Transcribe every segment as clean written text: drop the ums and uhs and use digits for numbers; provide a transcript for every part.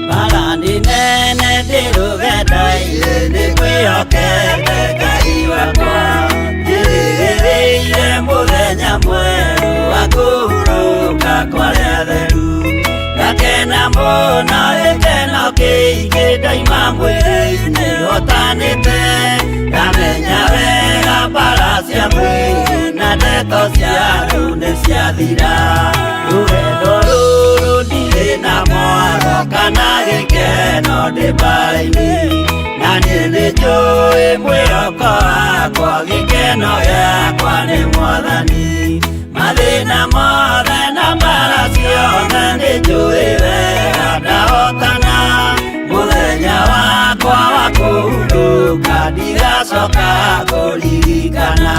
Bara nene ndĩrũgenda-inĩ nĩngwĩhokete Ngai wakwa, njĩrĩgĩrĩire mũthenya mwerũ wa kũhurũka kwa arĩa atheru. Ngakena mũno gĩkeno kĩingĩ ndaima mwĩrĩ-inĩ hotanĩte, ngamenya wega mbara cia mwĩrĩ na ndeto cia andũ nĩ ciathira. Rũgendo rũrũ ndirĩ na mwaro kana gĩkeno ndĩ mbara-inĩ, na niĩ nĩnjũĩ mwĩhoko wakwa gĩkeno gĩakwa nĩ Mwathani. Mathĩna mothe na mbara ciothe nĩnjũĩ wega ndahotana, mũthenya wakwa wa kũhurũka ndigacoka kũririkana.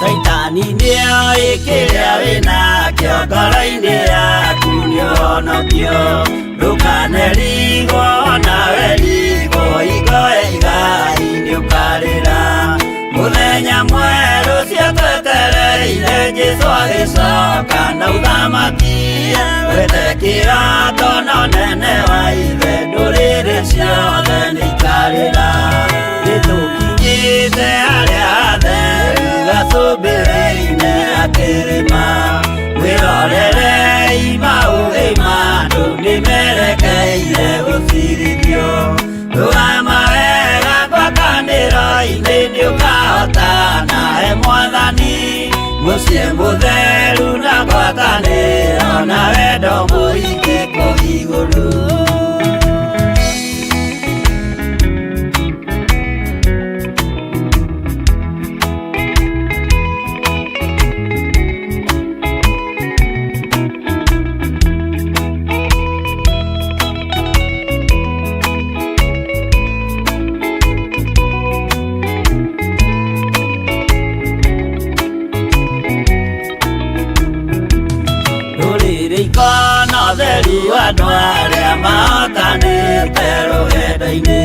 Caitani nĩoĩ kĩrĩa wĩnakĩo ngoro-inĩ yaku nĩũhonokio, ndũkanerigwo nawe rigwo hingo ya igai nĩũkarĩra. Mũthenya mwerũ ciatwetereire Jesũ agĩcoka na ũthamaki, wethe kĩrato na ũnene wa ithe ndũrĩrĩ ciothe nĩikarĩra. Nĩtũkinyĩte harĩa hatheru gacũmbĩrĩ-inĩ ga kĩrĩma, mwĩrorerei maũthĩ ma andũ nĩmerekeire gũcirithio. Rũgama wega ngwatanĩro-inĩ nĩũkahotana he Mwathani, mũciĩ mũtheru na ngwatanĩro na wendo mũingĩ kũu igũrũ. Rũrĩrĩ ikona ũtheru andũ arĩa mahotanĩte rũgendo-inĩ,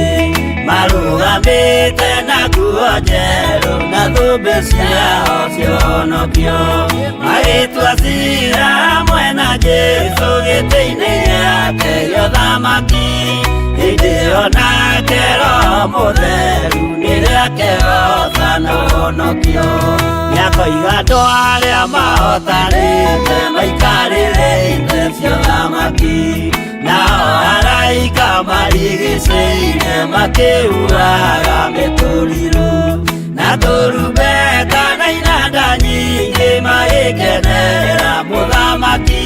marũgamĩte na nguo njerũ na thũmbĩ ciao cionokio, magĩtua cira hamwe na Jesũ gĩtĩ-inĩ gĩake gĩa ũthamaki. Hĩndĩ ĩyo nake Roho Mũtheru nĩrĩakehoca na ũhonokio, nĩakoiga andũ arĩa mahotanĩte maikarĩre itĩ cia ũthamaki, nao araika marigicĩirie makĩhuhaga mĩtũrirũ na tũrumbeta na inanda nyingĩ magĩkenera mũthamaki.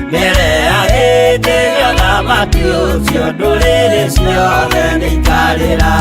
Mbere ya gĩtĩ gĩa ũthamaki ũcio ndũrĩrĩ ciothe nĩikarĩra.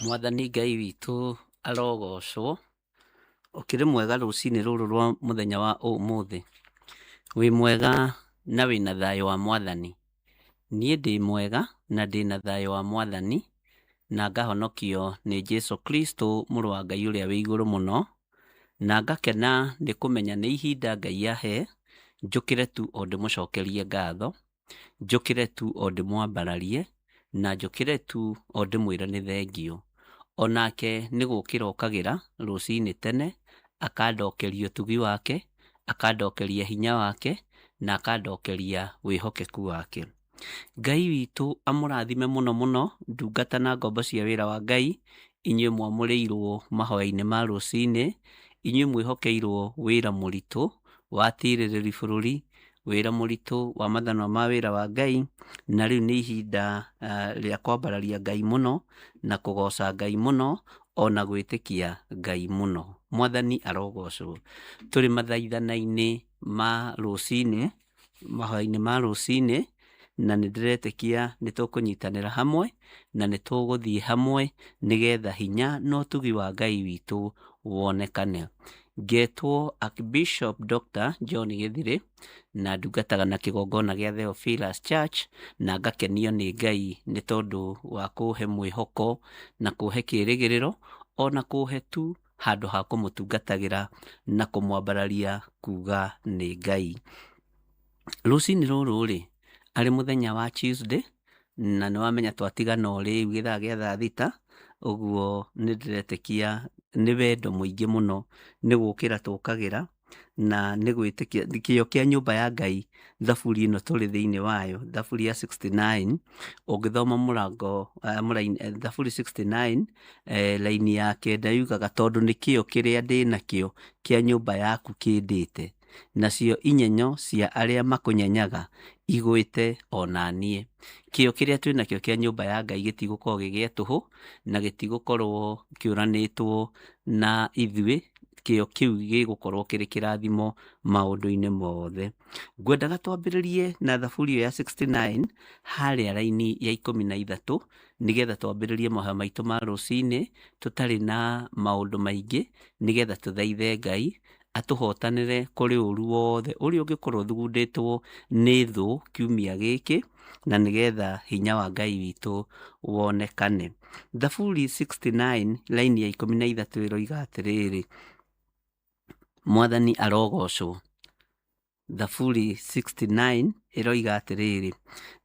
Mwathani Ngai witũ arogocwo. Ũkĩrĩ mwega rũcinĩ rũrũ rwa mũthenya wa ũmũthĩ? Wĩ mwega na wĩna thayũ wa Mwathani? Niĩ ndĩ mwega na ndĩna thayũ wa Mwathani, na ngahonokio nĩ Jesu Kristo mũrũ wa Ngai ũrĩa wĩ igũrũ mũno, na ngakena nĩ kũmenya nĩ ihinda Ngai ahe, njũkĩre tu o ndĩmũcokerie ngatho, njũkĩre tu o ndĩmwambararie, na njũkĩre tu o ndĩmwĩre nĩ thengiũ. O nake nĩ gũkĩra okagĩra rũcinĩ tene, akandokeria ũtugi wake, akandokeria hinya wake, na akandokeria wĩhokeku wake. Ngai witũ amũrathime mũno mũno ndungata na ngombo cia wĩra wa Ngai, inyuĩ mwamũrĩirwo mahoya-inĩ ma rũcinĩ, inyuĩ mwĩhokeirwo wĩra mũritũ wa tirĩrĩri bũrũri, wĩra mũritũ wa mathanwa ma wĩra wa Ngai, na rĩu nĩ ihinda rĩa kwambararia Ngai mũno, na kũgoca Ngai mũno, ona gwĩtĩkia Ngai mũno. Mwathani arogocwo. Tũrĩ mathaithana-inĩ ma rũcinĩ, mahoya-inĩ ma rũcinĩ, na nĩ ndĩretĩkia nĩ tũkũnyitanĩra hamwe, na nĩ tũgũthiĩ hamwe, nĩgetha hinya na ũtugi wa Ngai witũ wonekane. Ngetwo Archbishop Dr. John Gĩthirĩ, na ndungataga na kĩgongona gĩa Theophilus Church, na ngakenio nĩ Ngai nĩ tondũ wa kũhe mwĩhoko, na kũhe kĩrĩgĩrĩro, ona kũhe tu handũ ha kũmũtungatagĩra na kũmwambararia kuga nĩ Ngai. Rũcinĩ rũrũ rĩ, arĩ mũthenya wa Tuesday, na nĩ wamenya twatigana o rĩu gĩthaa gĩa thaa thita, ũguo nĩ ndĩretĩkia nĩ wendo mũingĩ mũno nĩ gũkĩra tũkagĩra, na nĩ gwĩtĩkia kĩo kĩa nyũmba ya Ngai, thaburi ĩno tũrĩ thĩinĩ wayo, thaburi ya 69, ũngĩthoma mũrango, thaburi 69, raini ya kenda yugaga tondũ nĩ kĩo kĩrĩa ndĩ nakĩo kĩa nyũmba yaku kĩndĩte, nacio inyenyo cia arĩa makũnyenyaga igwĩte o na niĩ. Kĩo kĩrĩa twĩ nakĩo kĩa nyũmba ya Ngai gĩtigũkorwo gĩ gĩa tũhũ, na gĩtigũkorwo kĩũranĩtwo na ithuĩ, kĩo kĩu gĩgũkorwo kĩrĩ kĩrathimo maũndũ-inĩ mothe. Ngwendaga twambĩrĩrie na thaburi ĩyo ya 69 harĩa raini ya 13, nĩgetha twambĩrĩrie mahoya maitũ ma rũcinĩ tũtarĩ na maũndũ maingĩ, nĩgetha tũthaithe Ngai atũhotanĩre kũrĩ ũru wothe ũrĩa ũngĩkorwo ũthugundĩtwo nĩ thũ kiumia gĩkĩ, na nĩgetha hinya wa Ngai witũ wonekane. Thaburi 69 raini ya 13 ĩroiga atĩrĩrĩ, Mwathani arogocwo. Thaburi 69 ĩroiga atĩrĩrĩ,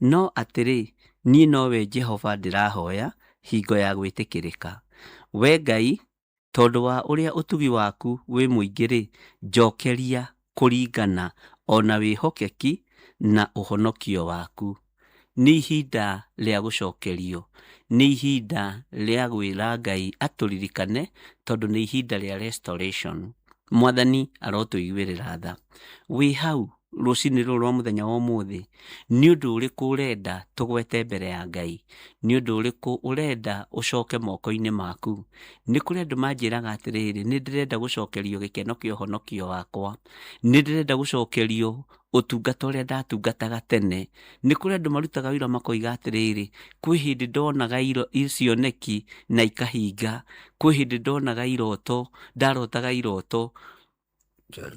no atĩrĩ, niĩ nowe Jehova ndĩrahoya hingo ya gwĩtĩkĩrĩka. We Ngai, tondũ wa ũrĩa ũtugi waku wĩ mũingĩ-rĩ, njokeria kũringana o na wĩhokeki na ũhonokio waku. Nĩ ihinda rĩa gũcokerio, nĩ ihinda rĩa gwĩra Ngai atũririkane, tondũ nĩ ihinda rĩa restoration. Mwathani arotũiguĩrĩra tha. Wĩ hau rũcinĩ rũrũ rwa mũthenya wa ũmũthĩ, nĩ ũndũ ũrĩkũ ũrenda tũgwete mbere ya Ngai? Nĩ ũndũ ũrĩkũ ũrenda ũcoke moko-inĩ maku? Nĩ kũrĩ andũ manjĩraga atĩrĩrĩ, nĩ ndĩrenda gũcokerio gĩkeno kĩa ũhonokio wakwa, nĩ ndĩrenda gũcokerio ũtungata ũrĩa ndatungataga tene. Nĩ kũrĩ andũ marutaga ũira makoiga atĩrĩrĩ, kwĩ hĩndĩ ndonaga cioneki na ikahinga, kwĩ hĩndĩ ndonaga iroto, ndarotaga iroto,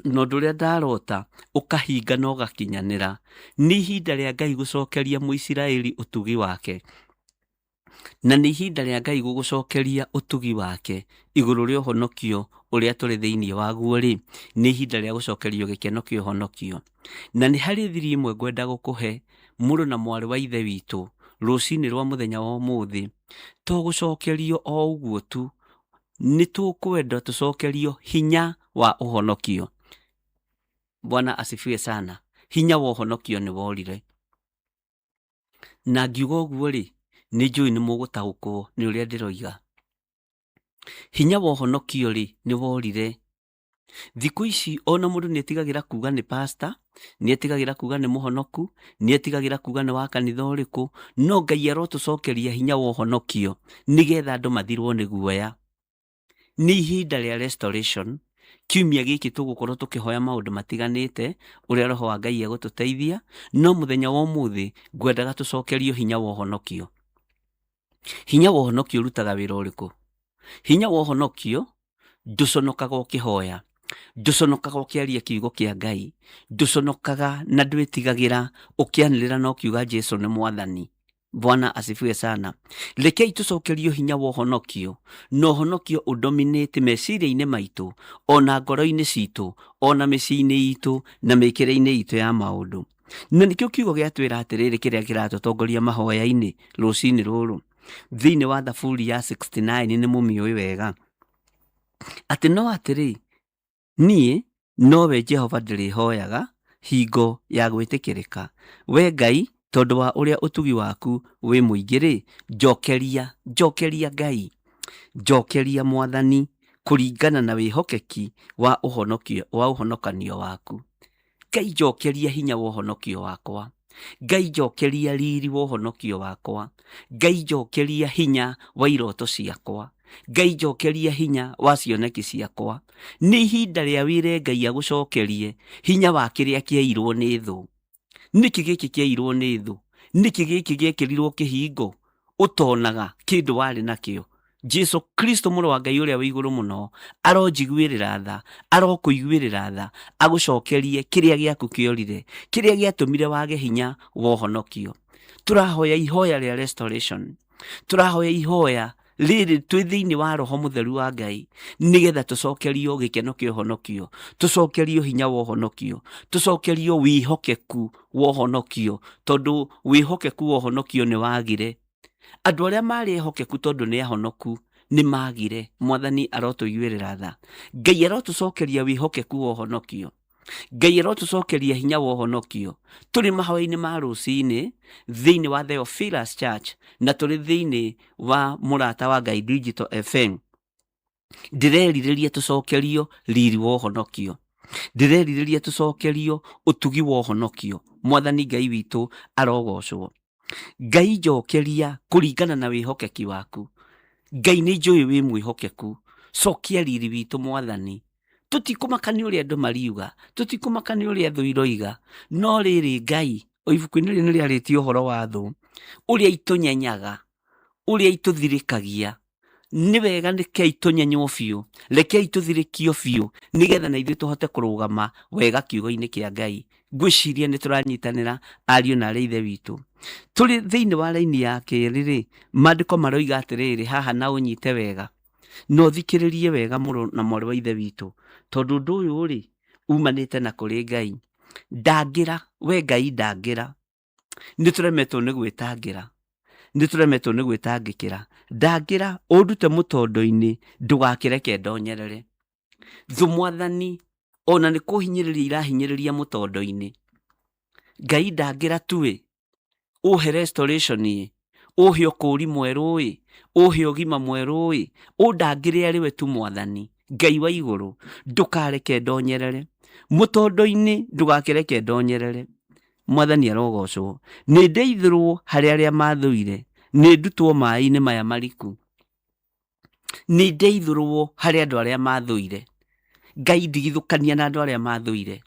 na ũndũ ũrĩa ndarota ũkahinga na ũgakinyanĩra. Nĩ ihinda rĩa Ngai gũcokeria Mũisiraeli ũtugi wake, na nĩ ihinda rĩa Ngai gũgũcokeria ũtugi wake igũrũ rĩa ũhonokio ũrĩa tũrĩ thĩinĩ waguo-rĩ, nĩ ihinda rĩa gũcokerio gĩkeno kĩa ũhonokio. Na nĩ harĩ thiri ĩmwe ngwenda gũkũhe mũrũ na mwarĩ wa Ithe witũ rũcinĩ rwa mũthenya wa ũmũthĩ, to gũcokerio o ũguo tu, nĩ tũkwenda tũcokerio hinya wa ũhonokio. Bwana asifiwe sana. Hinya wa ũhonokio nĩ worire. Na ngiuga ũguo rĩ, nĩ njũĩ nĩ mũgũtaũkwo nĩ ũrĩa ndĩroiga. Hinya wa ũhonokio rĩ, nĩ worire. Thikũ ici ona mũndũ nĩ etigagĩra kuga nĩ pastor, nĩ etigagĩra kuga nĩ mũhonoku, nĩ etigagĩra kuga nĩ wa kanitha ũrĩkũ, no Ngai arotũcokeria hinya wa ũhonokio nĩgetha andũ mathirwo nĩ guoya. Nĩ ihinda rĩa restoration, kiumia gĩkĩ tũgũkorwo tũkĩhoya maũndũ matiganĩte, ũrĩa Roho wa Ngai egũtũteithia, no mũthenya wa ũmũthĩ ngwendaga tũcokerio hinya wa ũhonokio. Hinya wa ũhonokio ũrutaga wĩra ũrĩkũ? Hinya wa ũhonokio ndũconokaga ũkĩhoya, ndũconokaga ũkĩaria kiugo kĩa Ngai, ndũconokaga na ndwĩtigagĩra ũkĩanĩrĩra na ũkiuga Jesu nĩ Mwathani. Bwana asifiwe sana. Rekei tũcokerio hinya wa ũhonokio, na ũhonokio ũdominate meciria-inĩ maitũ, ona ngoro-inĩ citũ, ona mĩciĩ-inĩ itũ, na mĩkĩre-inĩ itũ ya maũndũ. Na nĩkĩo kiugo gĩatwĩra atĩrĩrĩ kĩrĩa kĩratũtongoria mahoya-inĩ rũcinĩ rũrũ, thĩinĩ wa Thaburi ya 69 nĩ mũmĩũĩ wega, atĩ no atĩrĩ, niĩ nowe Jehova ndĩrĩhoyaga hingo ya gwĩtĩkĩrĩka, wee Ngai, tondũ wa ũrĩa ũtugi waku wĩ mũingĩ-rĩ, njokeria, njokeria Ngai, njokeria Mwathani, kũringana na wĩhokeki wa ũhonokio, wa ũhonokanio waku. Ngai njokeria hinya wa ũhonokio wakwa. Ngai njokeria riri wa ũhonokio wakwa. Ngai njokeria hinya wa iroto ciakwa. Ngai njokeria hinya wa cioneki ciakwa. Nĩ ihinda rĩa wĩre Ngai agũcokerie hinya wa kĩrĩa kĩairwo nĩ thũ. Nĩkĩ gĩkĩ kĩairwo nĩ thũ? Nĩkĩ gĩkĩ gĩekĩrirwo kĩhingo ũtonaga kĩndũ warĩ nakĩo? Jesu Kristo mũrũ wa Ngai ũrĩa wĩ igũrũ mũno aronjiguĩrĩra tha, arokũiguĩrĩra tha, agũcokerie kĩrĩa gĩaku kĩorire, kĩrĩa gĩatũmire wage hinya wa ũhonokio. Tũrahoya ihoya rĩa restoration, tũrahoya ihoya rĩrĩ twĩ thĩinĩ wa roho mũtheru wa Ngai, nĩgetha tũcokerio gĩkeno kĩa ũhonokio, tũcokerio hinya wa ũhonokio, tũcokerio wĩhokeku wa ũhonokio, tondũ wĩhokeku wa ũhonokio nĩ wagire. Andũ arĩa marĩ ehokeku tondũ nĩ ahonoku nĩ magire. Mwathani arotũiguĩrĩra tha. Ngai arotũcokeria wĩhokeku wa ũhonokio. Ngai arotũcokeria hinya wa ũhonokio. Tũrĩ mahoya-inĩ ma rũcinĩ thĩinĩ wa Theophilus Church na tũrĩ thĩinĩ wa Mũrata wa Ngai Digital FM. Ndĩrerirĩria tũcokerio riri wa ũhonokio. Ndĩrerirĩria tũcokerio ũtugi wa ũhonokio. Mwathani Ngai witũ arogocwo. Ngai njokeria kũringana na wĩhokeki waku. Ngai nĩ njũĩ wĩ mwĩhokeku. Cokia riri witũ Mwathani. Tũtikũmaka nĩ ũrĩa andũ mariuga, tũtikũmaka nĩ ũrĩa thũ iroiga, no rĩrĩ Ngai, o ibuku-inĩ rĩrĩ nĩ rĩarĩtie ũhoro wa thũ, ũrĩa itũnyenyaga, ũrĩa itũthirĩkagia. Nĩ wega rekei tũnyenywo biũ, rekei tũthirĩkio biũ, nĩgetha na ithuĩ tũhote kũrũgama wega kiugo-inĩ kĩa Ngai. Ngwĩciria nĩ tũranyitanĩra ariũ na arĩ ithe witũ. Tũrĩ thĩinĩ wa raini ya kerĩ-rĩ, maandĩko maroiga atĩrĩrĩ haha na ũnyite wega, na ũthikĩrĩrie wega mũrũ na mwarĩ wa ithe witũ, tondũ ũndũ ũyũ-rĩ, umanĩte na kũrĩ Ngai. Ndangĩra, we Ngai ndangĩra. Nĩ tũremetwo nĩ gwĩtangĩra, nĩ tũremetwo nĩ gwĩtangĩkĩra. Ndangĩra ũndute mũtondo-inĩ, ndũgakĩreke ndonyerere. Thũ Mwathani, ona nĩ kũhinyĩrĩria irahinyĩrĩria mũtondo-inĩ. Ngai ndangĩra tu ĩ, ũhe restoration ĩ, ũhe ũkũũri mwerũ ĩ, ũhe ũgima mwerũ ĩ, ũndangĩre arĩ we tu Mwathani. Ngai wa igũrũ, ndũkareke ndonyerere. Mũtondo-inĩ ndũgakĩreke ndonyerere. Mwathani arogocwo. Nĩ ndeithũrwo harĩ arĩa mathũire, nĩ ndutwo maĩ-inĩ maya mariku. Nĩ ndeithũrwo harĩ andũ arĩa mathũire. Ngai ndigithũkania na andũ arĩa mathũire.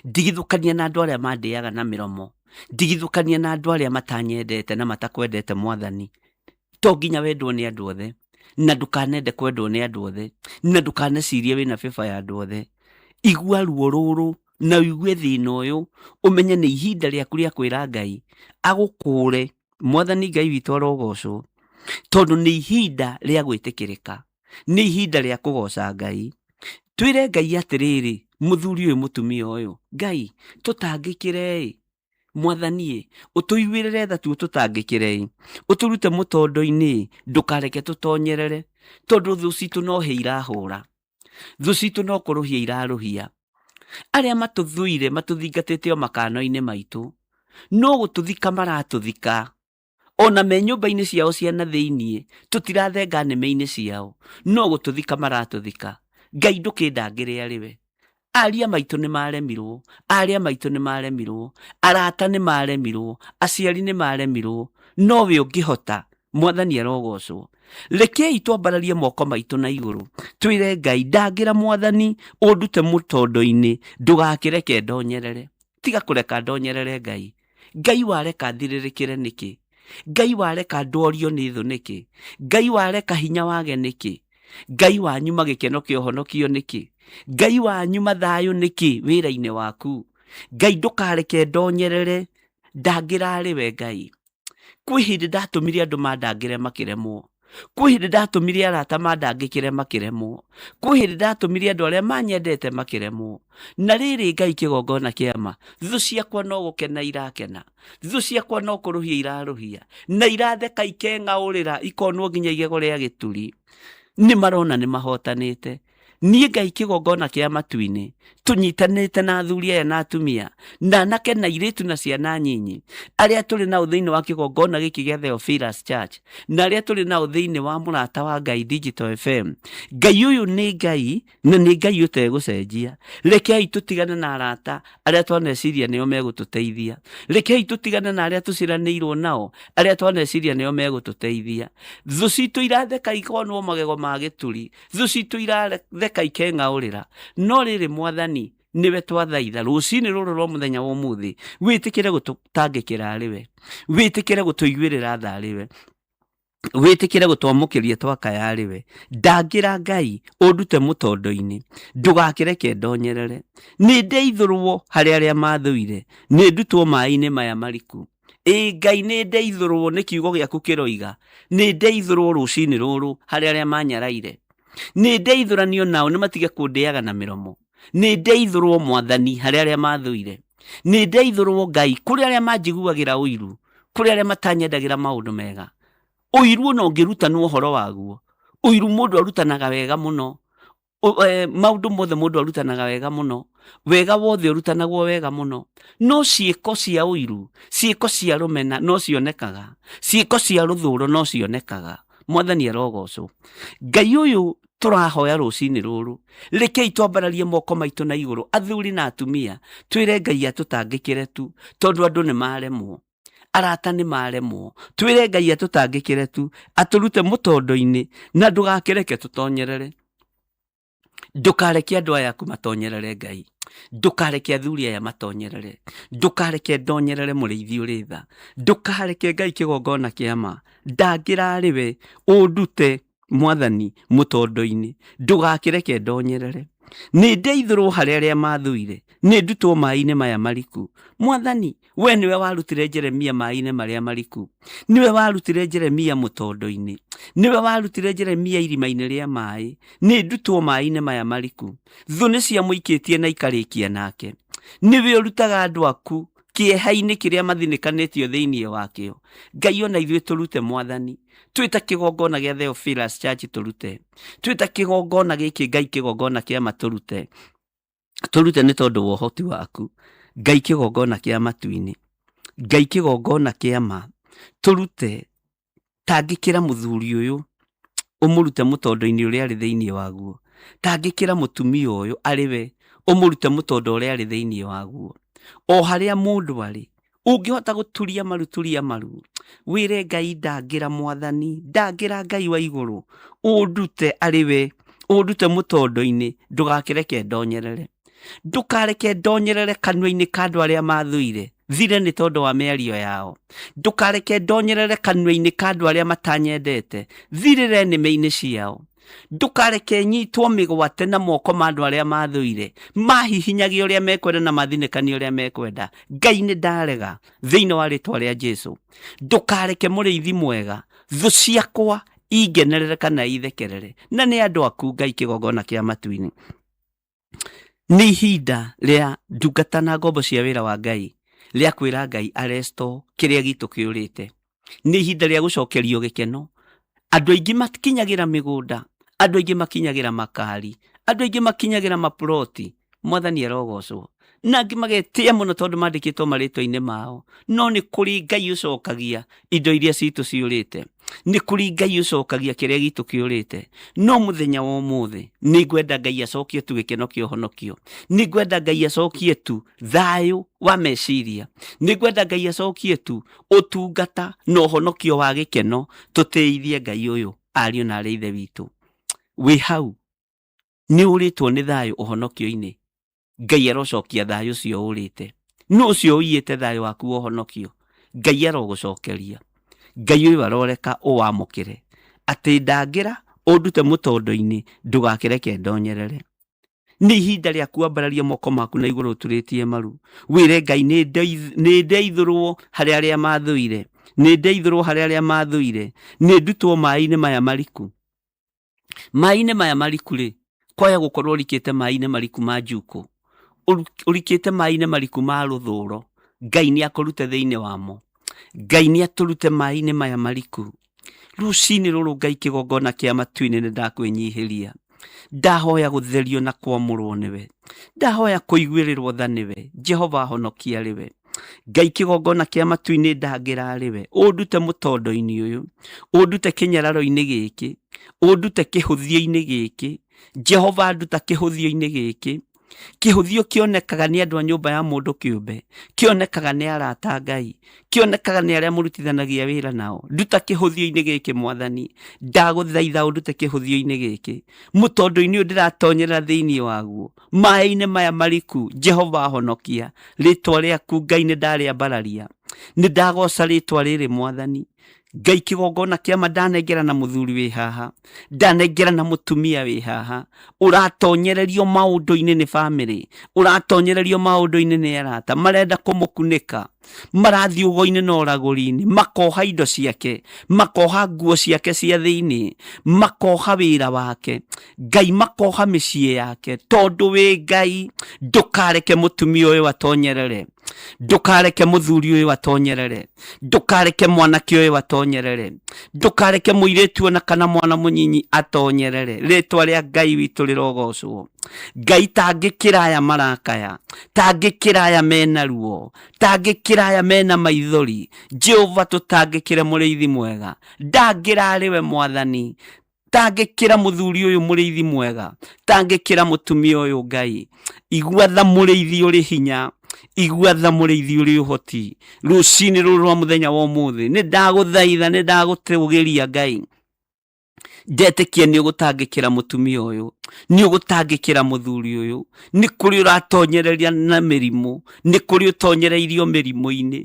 Ndigithũkania na andũ arĩa mandĩaga na mĩromo. Ndigithũkania na andũ arĩa matanyendete na matakwendete Mwathani. To nginya wendwo nĩ andũ othe, na ndũkanende kwendwo nĩ andũ othe, na ndũkanecirie wĩna favor ya andũ othe. Igua ruo rũrũ na ũigue thĩna ũyũ, ũmenye nĩ ihinda rĩaku rĩa kwĩra Ngai agũkũre. Mwathani Ngai witũ arogocwo, tondũ nĩ ihinda rĩa gwĩtĩkĩrĩka, nĩ ihinda rĩa kũgoca Ngai. Twĩre Ngai atĩrĩrĩ, mũthuri ũyũ mũtumia ũyũ, Ngai tũtangĩkĩre-ĩ, Mwathani-ĩ, ũtũiguĩrĩre tha tu ũtũtangĩkĩre-ĩ, ũtũrute mũtondo-inĩ, ndũkareke tũtonyerere, tondũ thũ citũ no hĩ irahũra, thũ citũ no kũrũhia irarũhia. Arĩa matũthũire matũthingatĩte o makano-inĩ maitũ, no gũtũthika maratũthika, ona me nyũmba-inĩ ciao cia na thĩiniĩ, tũtirathenga nĩmĩ-inĩ ciao, no gũtũthika maratũthika. Ngai ndũkĩndangĩre arĩ we. Aria maitũ nĩ maremirwo, arĩa maitũ nĩ maremirwo, arata nĩ maremirwo, aciari nĩ maremirwo, no we ũngĩhota. Mwathani arogocwo. Rekei twambararie moko maitũ na igũrũ, twĩre Ngai, ndangĩra Mwathani, ũndute mũtondo-inĩ, ndũgakĩreke ndonyerere. Tiga kũreka ndonyerere Ngai. Ngai wareka thirĩrĩkĩre nĩkĩ? Ngai wareka ndworio nĩ thũ nĩkĩ? Ngai wareka hinya wage nĩkĩ? Ngai wanyuma gĩkeno kĩa ũhonokio nĩkĩ? Ngai wanyuma thayũ nĩkĩ wĩra-inĩ waku? Ngai ndũkareke ndonyerere, ndangĩra arĩ we Ngai. Kwĩ hĩndĩ ndatũmire andũ mandangĩre makĩremwo. Kwĩ hĩndĩ ndatũmire arata mandangĩkĩre makĩremwo. Kwĩ hĩndĩ ndatũmire andũ arĩa manyendete makĩremwo. Na rĩrĩ Ngai kĩgongona kĩa ma, thũ ciakwa no gũkena irakena. Thũ ciakwa no kũrũhia irarũhia. Na iratheka ikeng'aũrĩra ikonwo nginya igego rĩa gĩturi. Nĩ marona nĩ mahotanĩte. Niĩ Ngai kĩgongona kĩa matu-inĩ, tũnyitanĩte na athuri aya na atumia, na anake na airĩtu na ciana nyinyi, arĩa tũrĩ nao thĩinĩ wa kĩgongona gĩkĩ gĩa Theophilus Church, na arĩa tũrĩ nao thĩinĩ wa Mũrata wa Ngai Digital FM. Ngai ũyũ nĩ Ngai, na nĩ Ngai ũtegũcenjia. Rekei tũtigane na arata arĩa twaneciria nĩo megũtũteithia. Rekei tũtigane na arĩa tũciranĩirwo nao, arĩa twaneciria nĩo megũtũteithia. Thũ citũ iratheka ikonwo magego ma gĩturi, Thũ citũ iratheka ikeng'aũrĩra. No rĩrĩ Mwathani, nĩwe twathaitha rũcinĩ rũrũ rwa mũthenya wa ũmũthĩ, wĩtĩkĩre gũtũtangĩkĩra arĩ we, wĩtĩkĩre gũtũiguĩrĩra tha arĩ we, wĩtĩkĩre gũtwamũkĩria twakaya arĩ we. Ndangĩra Ngai ũndute mũtondo-inĩ, ndũgakĩreke ndonyerere. Nĩ ndeithũrwo harĩ arĩa mathũire, nĩ ndutwo maĩ-inĩ maya mariku. Ĩĩ Ngai nĩ ndeithũrwo nĩ kiugo gĩaku kĩroiga, nĩ ndeithũrwo rũcinĩ rũrũ harĩ arĩa manyaraire. Nĩ ndeithũranio nao nĩ matige kũndĩaga na mĩromo. Nĩ ndeithũrwo Mwathani harĩ arĩa mathũire. Nĩ ndeithũrwo Ngai kũrĩ arĩa manjiguagĩra ũiru, kũrĩ arĩa matanyendagĩra maũndũ mega. Ũiru ona ũngĩrutanwo ũhoro waguo, ũiru mũndũ arutanaga wega mũno. Maũndũ mothe mũndũ arutanaga wega mũno, wega wothe ũrutanagwo wega mũno, no ciĩko cia ũiru, ciĩko cia rũmena no cionekaga, ciĩko cia rũthũro no cionekaga. Mwathani arogocwo. Ngai ũyũ tũrahoya rũcinĩ rũrũ, rekei twambararie moko maitũ na igũrũ, athuri na atumia, twĩre Ngai atũtangĩkĩre tu, tondũ andũ nĩ maremwo. Arata nĩ maremwo. Twĩre Ngai atũtangĩkĩre tu, atũrute mũtondo-inĩ, na ndũgakĩreke tũtonyerere. Ndũkareke andũ aya aku matonyerere Ngai. Ndũkareke athuri aya matonyerere. Ndũkareke ndonyerere mũrĩithi ũrĩ tha. Ndũkareke Ngai kĩgongona kĩa ma. Ndangĩra arĩ we, ũndute Mwathani mũtondo-inĩ. Ndũgakĩreke ndonyerere. Nĩ ndeithũrwo harĩ arĩa mathũire, nĩ ndutwo maĩ-inĩ maya mariku. Mwathani, we nĩwe warutire Jeremia maĩ-inĩ marĩa mariku. Nĩwe warutire Jeremia mũtondo-inĩ. Nĩwe warutire Jeremia irima-inĩ rĩa maĩ. Nĩ ndutwo maĩ-inĩ maya mariku. Thũ nĩ ciamũikĩtie na ikarĩkia nake. Nĩwe ũrutaga andũ aku kĩeha-inĩ kĩrĩa mathinĩkanĩtio thĩinĩ wakĩo. Ngai ona ithuĩ tũrute Mwathani. Twĩ ta kĩgongona gĩa Theophilus Church tũrute. Twĩ ta kĩgongona gĩkĩ Ngai kĩgongona kĩa ma tũrute. Tũrute nĩ tondũ wa ũhoti waku. Ngai kĩgongona kĩa matu-inĩ. Ngai kĩgongona kĩa ma. Tũrute tangĩkĩra mũthuri ũyũ ũmũrute mũtondo-inĩ ũrĩa arĩ thĩinĩ waguo. Tangĩkĩra mũtumia ũyũ arĩ we ũmũrute mũtondo ũrĩa arĩ thĩinĩ waguo. O harĩa mũndũ arĩ, ũngĩhota gũturia maru turia maru, wĩre Ngai ndangĩra Mwathani, ndangĩra Ngai wa igũrũ, ũndute arĩ we, ũndute mũtondo-inĩ, ndũgakĩreke ndonyerere. Ndũkareke ndonyerere kanua-inĩ ka andũ arĩa mathũire, thire nĩ tondũ wa mĩario yao. Ndũkareke ndonyerere kanua-inĩ ka andũ arĩa matanyendete, thirĩre nĩmĩ-inĩ ciao. Ndũkareke nyitwo mĩgwate na moko ma andũ arĩa mathũire, mahihinyage ũrĩa mekwenda na mathinĩkanie ũrĩa mekwenda. Ngai nĩ ndarega, thĩinĩ wa rĩtwa rĩa Jesu. Ndũkareke mũrĩithi mwega, thũ ciakwa ingenerere kana ithekerere. Na nĩ andũ aku Ngai kĩgongona kĩa matu-inĩ. Nĩ ihinda rĩa ndungata na ngombo cia wĩra wa Ngai rĩa kwĩra Ngai aresto kĩrĩa gitũ kĩũrĩte. Nĩ ihinda rĩa gũcokerio gĩkeno. Andũ aingĩ makinyagĩra mĩgũnda, andũ aingĩ makinyagĩra makari, andũ aingĩ makinyagĩra maploti. Mwathani arogocwo. Na angĩ magetĩa mũno tondũ mandĩkĩtwo marĩtwa-inĩ mao. No nĩ kũrĩ Ngai ũcokagia indo iria citũ ciũrĩte. Nĩ kũrĩ Ngai ũcokagia kĩrĩa gitũ kĩũrĩte. No mũthenya wa ũmũthĩ nĩ ngwenda Ngai acokie tu gĩkeno kĩa ũhonokio. Nĩ ngwenda Ngai acokie tu thayũ wa meciria. Nĩ ngwenda Ngai acokie tu ũtungata na ũhonokio wa gĩkeno. Tũtĩithie Ngai ũyũ, ariũ na arĩ ithe witũ. Wĩ hau nĩ ũrĩtwo nĩ thayũ ũhonokio-inĩ. Ngai arocokia thayũ ũcio ũrĩte. Nũ ũcio ũiyĩte thayũ waku wa ũhonokio? Ngai arogũcokeria. Ngai ũyũ aroreka ũwamũkĩre. Atĩ ndangĩra Ũndute mũtondo-inĩ, ndũgakĩreke ndonyerere. Nĩ ihinda rĩa kwambararia moko maku na igũrũ ũturĩtie maru, wĩre Ngai, nĩ ndeithũrwo harĩ arĩa mathũire, nĩ ndeithũrwo harĩ arĩa mathũire, nĩ ndutwo maĩ-inĩ maya mariku. Maĩ-inĩ maya mariku rĩ, kwaya gũkorwo ũrikĩte maĩ-inĩ mariku ma njukũ, ũrikĩte maĩ-inĩ mariku ma rũthũro, Ngai nĩ akũrute thĩinĩ wamo. Ngai nĩ atũrute maĩ-inĩ maya mariku. Rũcinĩ rũrũ Ngai kĩgongona kĩa matu-inĩ nĩ ndakwĩnyihĩria. Ndahoya gũtherio na kwamũrwo nĩwe. Ndahoya kũiguĩrĩrwo tha nĩwe. Jehova honokia rĩwe. Ngai kĩgongona kĩa matu-inĩ ndangĩra rĩwe. Ũndute mũtondo-inĩ ũyũ. Ũndute kĩnyararo-inĩ gĩkĩ. Ũndute kĩhũthio-inĩ gĩkĩ. Jehova nduta kĩhũthio-inĩ gĩkĩ. Kĩhũthio kĩonekaga nĩ andũ a nyũmba ya mũndũ kĩũmbe, kĩonekaga nĩ arata a Ngai, kĩonekaga nĩ arĩa mũrutithanagia wĩra nao. Nduta kĩhũthio-inĩ gĩkĩ Mwathani, ndagũthaitha ũndute kĩhũthio-inĩ gĩkĩ, mũtondo-inĩ ũyũ ndĩratonyerera thĩinĩ waguo, maĩ-inĩ maya mariku. Jehova honokia, rĩtwa rĩaku Ngai nĩ ndarĩambararia, nĩ ndagoca rĩtwa rĩrĩ Mwathani. Ngai kĩgongona kĩama ndanengera na mũthuri wĩ haha, ndanengera na mũtumia wĩ haha, ũratonyererio maũndũ-inĩ nĩ bamĩrĩ, ũratonyererio maũndũ-inĩ nĩ arata, marenda kũmũkunĩka, marathiĩ ũgo-inĩ na ũragũri-inĩ, makoha indo ciake, makoha nguo ciake cia thĩinĩ, makoha wĩra wake, Ngai makoha mĩciĩ yake, tondũ wĩ Ngai, ndũkareke mũtumia ũyũ atonyerere, ndũkareke mũthuri ũyũ atonyerere, ndũkareke mwanake ũyũ atonyerere, ndũkareke mũirĩtu ona kana mwana mũnyinyi atonyerere. Rĩtwa rĩa Ngai witũ rĩrogocwo. Ngai tangĩkĩra aya marakaya, tangĩkĩra aya mena ruo, tangĩkĩra aya mena maithori. Jehova tũtangĩkĩre mũrĩithi mwega, ndangĩra arĩ we Mwathani, tangĩkĩra mũthuri ũyũ mũrĩithi mwega, tangĩkĩra mũtumia ũyũ Ngai. Igua tha mũrĩithi ũrĩ hinya, igua tha mũrĩithi ũrĩ ũhoti. Rũcinĩ rũrũ rwa mũthenya wa ũmũthĩ nĩ ndagũthaitha, nĩ ndagũtũgĩria Ngai. Ndetĩkia nĩ ũgũtangĩkĩra mũtumia ũyũ, nĩ ũgũtangĩkĩra mũthuri ũyũ, nĩ kũrĩ ũratonyereria na mĩrimũ, nĩ kũrĩ ũtonyereirio mĩrimũ-inĩ.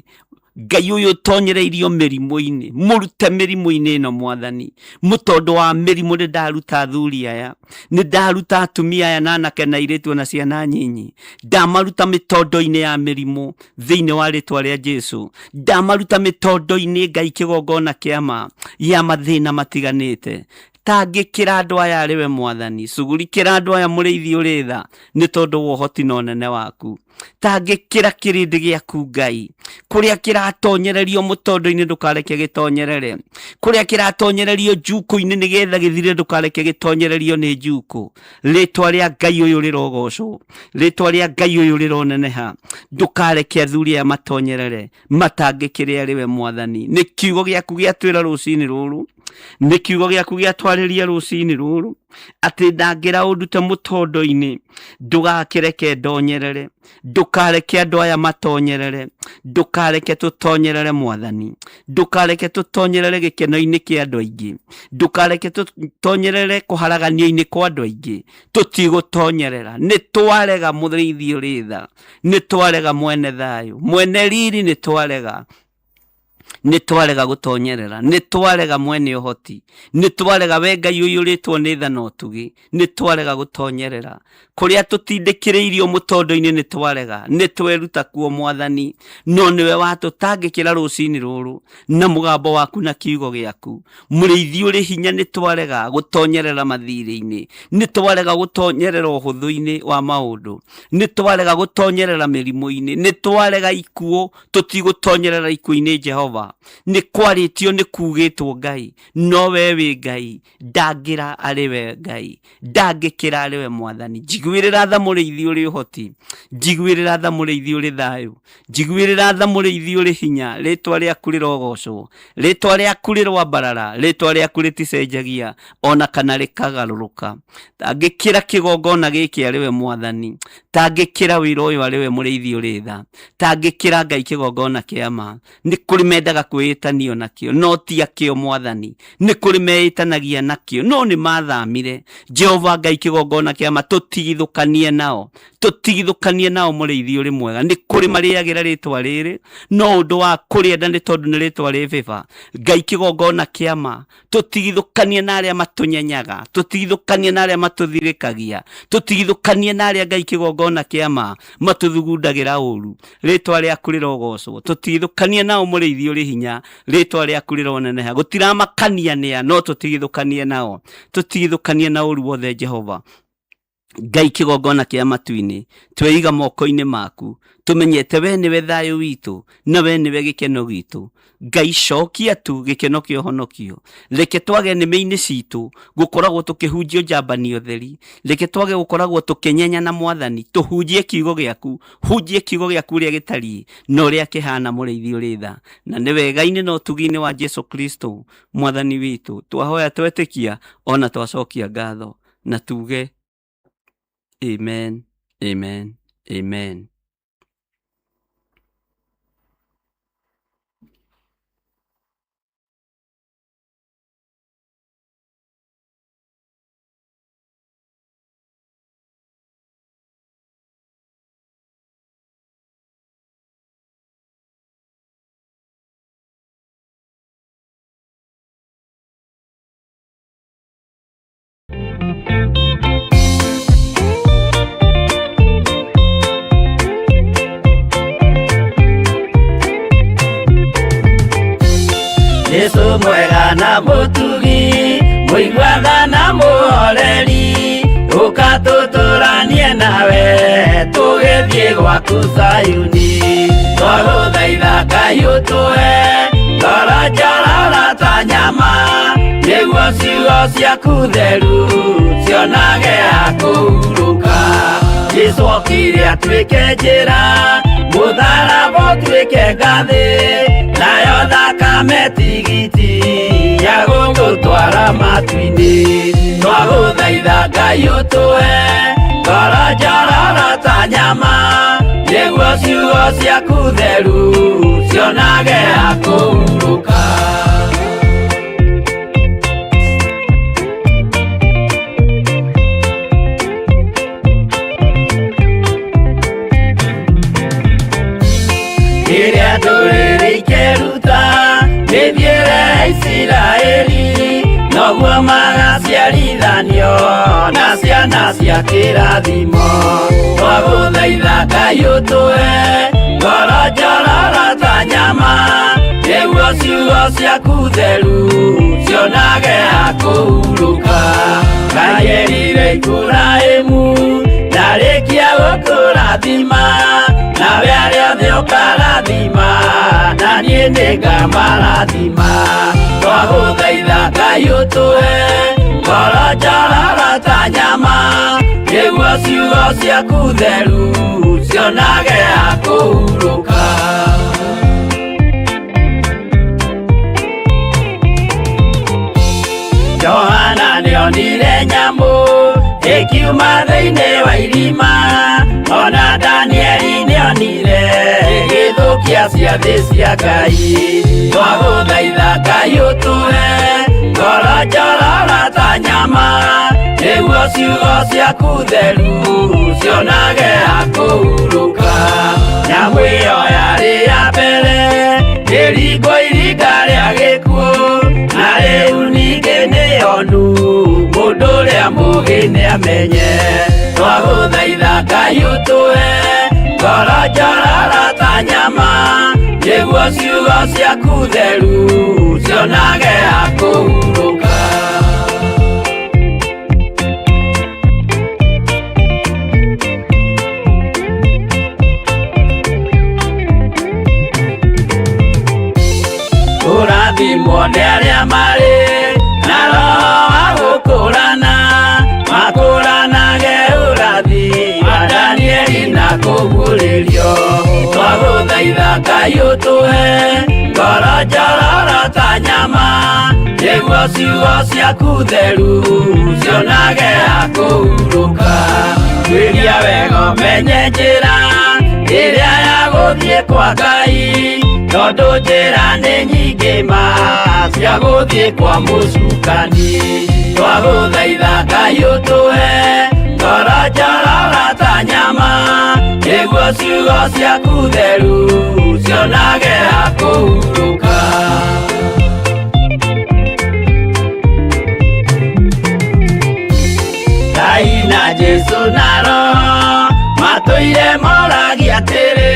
Ngai ũyũ ũtonyereirio mĩrimũ-inĩ, mũrute mĩrimũ-inĩ ĩno Mwathani. Mũtondũ wa mĩrimũ nĩ ndaruta athuri aya, nĩ ndaruta atumia aya na anake na airĩtu ona ciana nyinyi, ndamaruta mĩtondo-inĩ ya mĩrimũ thĩinĩ wa rĩtwa rĩa Jesu. Ndamaruta mĩtondo-inĩ Ngai kĩgongona kĩa ma ya mathĩna matiganĩte. Tangĩkĩra andũ aya arĩ we Mwathani, cugurikĩra andũ aya mũrĩithi ũrĩ tha, nĩ tondũ wa ũhoti na ũnene waku. Tangĩkĩra kĩrĩndĩ gĩaku Ngai, kũrĩa kĩratonyererio mũtondo-inĩ ndũkareke gĩtonyerere, kũrĩa kĩratonyererio njukũ-inĩ nĩgetha gĩthire ndũkareke gĩtonyererio nĩ njukũ. Rĩtwa rĩa Ngai ũyũ rĩrogocwo, rĩtwa rĩa Ngai ũyũ rĩroneneha. Ndũkareke athuri aya matonyerere, matangĩkĩre arĩ we Mwathani. Nĩ kiugo gĩaku gĩatwĩra rũcinĩ rũrũ, nĩ kiugo gĩaku gĩatwarĩria rũcinĩ rũrũ, atĩ ndangĩra ũndute mũtondo-inĩ, ndũgakĩreke ndonyerere, ndũkareke andũ aya matonyerere, ndũkareke tũtonyerere Mwathani, ndũkareke tũtonyerere gĩkeno-inĩ kĩa andũ aingĩ, ndũkareke tũtonyerere kũharaganio-inĩ kwa andũ aingĩ. Tũtigũtonyerera, nĩ twarega mũrĩithi ũrĩ tha, nĩ twarega mwene thayũ, mwene riri, nĩ twarega, nĩ twarega gũtonyerera, nĩ twarega mwene ũhoti, nĩ twarega we Ngai ũiyũrĩtwo nĩ tha na ũtugi, nĩ twarega gũtonyerera. Kũrĩa tũtindĩkĩrĩirio mũtondo-inĩ nĩ twarega, nĩ tweruta kuo Mwathani, no nĩwe watũtangĩkĩra rũcinĩ rũrũ na mũgambo waku na kiugo gĩaku. Mũrĩithi ũrĩ hinya, nĩ twarega gũtonyerera mathirĩ-inĩ, nĩ twarega gũtonyerera ũhũthũ-inĩ wa maũndũ, nĩ twarega gũtonyerera mĩrimũ-inĩ, nĩ twarega ikuũ, tũtigũtonyerera ikuũ-inĩ Jehova. Nĩ kwarĩtio, nĩ kugĩtwo Ngai, no we wĩ Ngai, ndangĩra arĩ we Ngai, ndangĩkĩra arĩ we Mwathani. Njiguĩrĩra tha mũrĩithi ũrĩ ũhoti, njiguĩrĩra tha mũrĩithi ũrĩ thayũ, njiguĩrĩra tha mũrĩithi ũrĩ hinya. Rĩtwa rĩaku rĩrogocwo, rĩtwa rĩaku rĩroambarara, rĩtwa rĩaku rĩticenjagia ona kana rĩkagarũrũka. Tangĩkĩra kĩgongona gĩkĩ arĩ we Mwathani, tangĩkĩra wĩra ũyũ arĩ we mũrĩithi ũrĩ tha, tangĩkĩra Ngai kĩgongona kĩa ma. Nĩ kũrĩ menda Mendaga kwĩĩtanio nakĩo no ti akĩo Mwathani. Nĩ kũrĩ meĩtanagia nakĩo no nĩ mathamire. Jehova Ngai kĩgongona kĩa ma, tũtigithũkanie nao, tũtigithũkanie nao mũrĩithi ũrĩ mwega. Nĩ kũrĩ marĩagĩra rĩtwa rĩrĩ no ũndũ wa kũrĩenda nĩ tondũ nĩ rĩtwa rĩ bĩba. Ngai kĩgongona kĩa ma, tũtigithũkanie na arĩa matũnyenyaga, tũtigithũkanie na arĩa matũthirĩkagia, tũtigithũkanie na arĩa Ngai kĩgongona kĩa ma matũthugundagĩra ũru. Rĩtwa rĩaku rĩrogocwo. Tũtigithũkanie nao mũrĩithi ũrĩ hinya, rĩtwa rĩaku rĩroneneha. Gũtiramakania nĩa, no tũtigithũkanie nao, tũtigithũkanie na ũru wothe. Jehova Ngai kĩgongona kĩa matu-inĩ, tweiga moko-inĩ maku, tũmenyete we nĩwe thayũ witũ na we nĩwe gĩkeno gitũ. Ngai cokia tu gĩkeno kĩa ũhonokio. Reke twage nĩmĩ-inĩ citũ gũkoragwo tũkĩhunjio njambanio theri. Reke twage gũkoragwo tũkĩnyenya na Mwathani, tũhunjie kiugo gĩaku, hunjie kiugo gĩaku ũrĩa gĩtariĩ na ũrĩa kĩhana, mũrĩithi ũrĩ tha. Na nĩ wega-inĩ na ũtugi-inĩ wa Jesu Kristo Mwathani witũ twahoya, twetĩkia ona twacokia ngatho, na tuge amen, amen, amen. Jesu mwega na mũtugi, mũiguaga na mũhoreri, ũka tũtũranie nawe tũgĩthiĩ gwaku Zayuni. Twagũthaitha Ngai ũtũhe ngoro njororo ta nyama, nĩguo ciugo ciaku theru cionage ha kũhurũka. Jesu okire atuĩke njĩra, mũtharaba ũtuĩke ngathĩ, nayo thakame tigiti ya gũgũtwara matu-inĩ. Twagũthaitha Ngai ũtũhe ngoro njororo ta nyama, nĩguo ciugo ciaku theru cionage ha kũhurũka. Rĩrĩa ndũrĩrĩ ikeruta mĩthiĩre ya Isiraeli, noguo magaciarithanio na ciana cia kĩrathimo. Twagũthaitha Ngai ũtũhe ngoro njororo ta nyama, nĩguo ciugo ciaku theru cionage ha kũhurũka. Ngai erire Iburahĩmu, ndarĩkia gũkũrathima, nawe arĩa othe ũkarathima, na niĩ nĩngamarathima. Twagũthaitha Ngai ũtũhe ngoro njororo ta nyama, nĩguo ciugo ciaku theru cionage ha kũhurũka. Johana nĩonire nyamũ ĩkiuma thĩinĩ wa irima, ona Danieli nĩonire ĩgĩthũkia ciathĩ cia Ngai. Twagũthaitha Ngai ũtũhe ngoro njororo ta nyama, nĩguo ciugo ciaku theru cionage ha kũhurũka. Nyamũ ĩyo yarĩ ya mbere ĩringwo iringa rĩa gĩkuũ, na rĩu ningĩ nĩyonu mũndũ ũrĩa mũũgĩ nĩamenye. Twagũthaitha Ngai ũtũhe ngoro njororo ta nyama, nĩguo ciugo ciaku theru cionage ha kũhurũka. Kũrathimwo nĩ arĩa marĩ na roho wa gũkũrana, makũranage ũrathi wa Danieli na kũguũrĩrio. Twagũthaitha Ngai ũtũhe ngoro njororo ta nyama, nĩguo ciugo ciaku theru cionage ha kũhurũka. Tuĩria wega ũmenye njĩra Ĩrĩa ya gũthiĩ kwa Ngai, tondũ njĩra nĩ nyingĩ ma cia gũthiĩ kwa mũcukani. Twagũthaitha Ngai ũtũhe ngoro njororo ta nyama, nĩguo ciugo ciaku theru cionage ha kũhurũka. Ngai na Jesu na Roho matũire moragia atĩrĩ,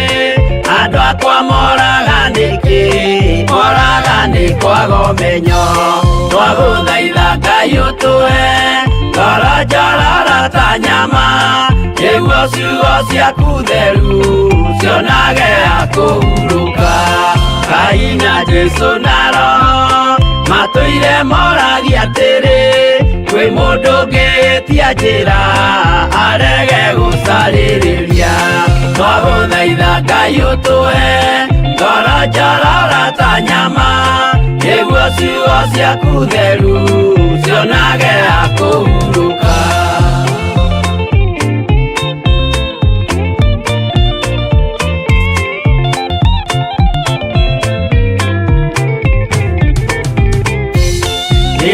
andũ akwa moraga nĩkĩ? Moraga nĩ kwaga ũmenyo. Twagũthaitha Ngai ũtũhe ngoro njororo ta nyama, nĩguo ciugo ciaku theru cionage ha kũhurũka. Ngai na Jesu na Roho matũire moragia atĩrĩ, kwĩ mũndũ ũngĩtia njĩra arege gũcarĩrĩria. Twagũthaitha Ngai ũtũhe ngoro njororo ta nyama, nĩguo ciugo ciaku theru cionage ha kũhurũka.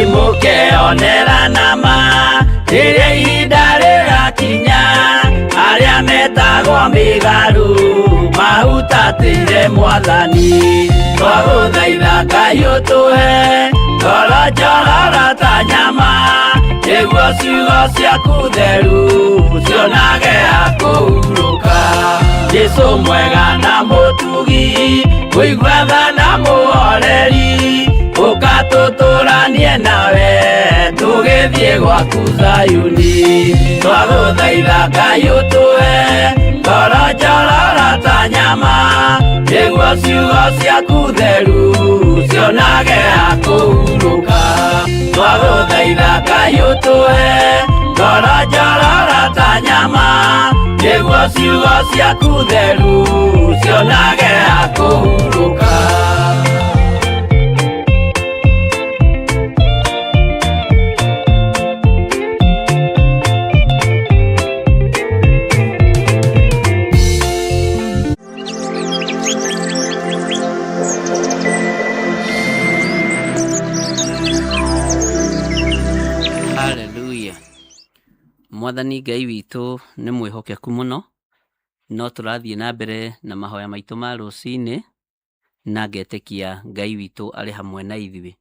Nĩmũkeonera nama rĩrĩa ihinda rĩgakinya, arĩa metagwo mĩgarũ mahutatĩire Mwathani. Twagũthaitha Ngai ũtũhe ngoro njororo ta nyama, nĩguo ciugo ciaku theru cionage ha kũhurũka. Jesu mwega na mũtugi, mũigua tha na mũhoreri, ũka tũtũranie nawe tũgĩthiĩ gwaku Zayuni. Twagũthaitha Ngai ũtũhe ngoro njororo ta nyama, nĩguo ciugo ciaku theru cionage ha kũhurũka. Twagũthaitha Ngai ũtũhe ngoro njororo ta nyama, nĩguo ciugo ciaku theru cionage ha kũhurũka. Haleluya. Mwathani Ngai witũ nĩ mwĩhokeku mũno, no tũrathiĩ na mbere na mahoya maitũ ma rũcinĩ, na ngetĩkia Ngai witũ arĩ hamwe na ithuĩ.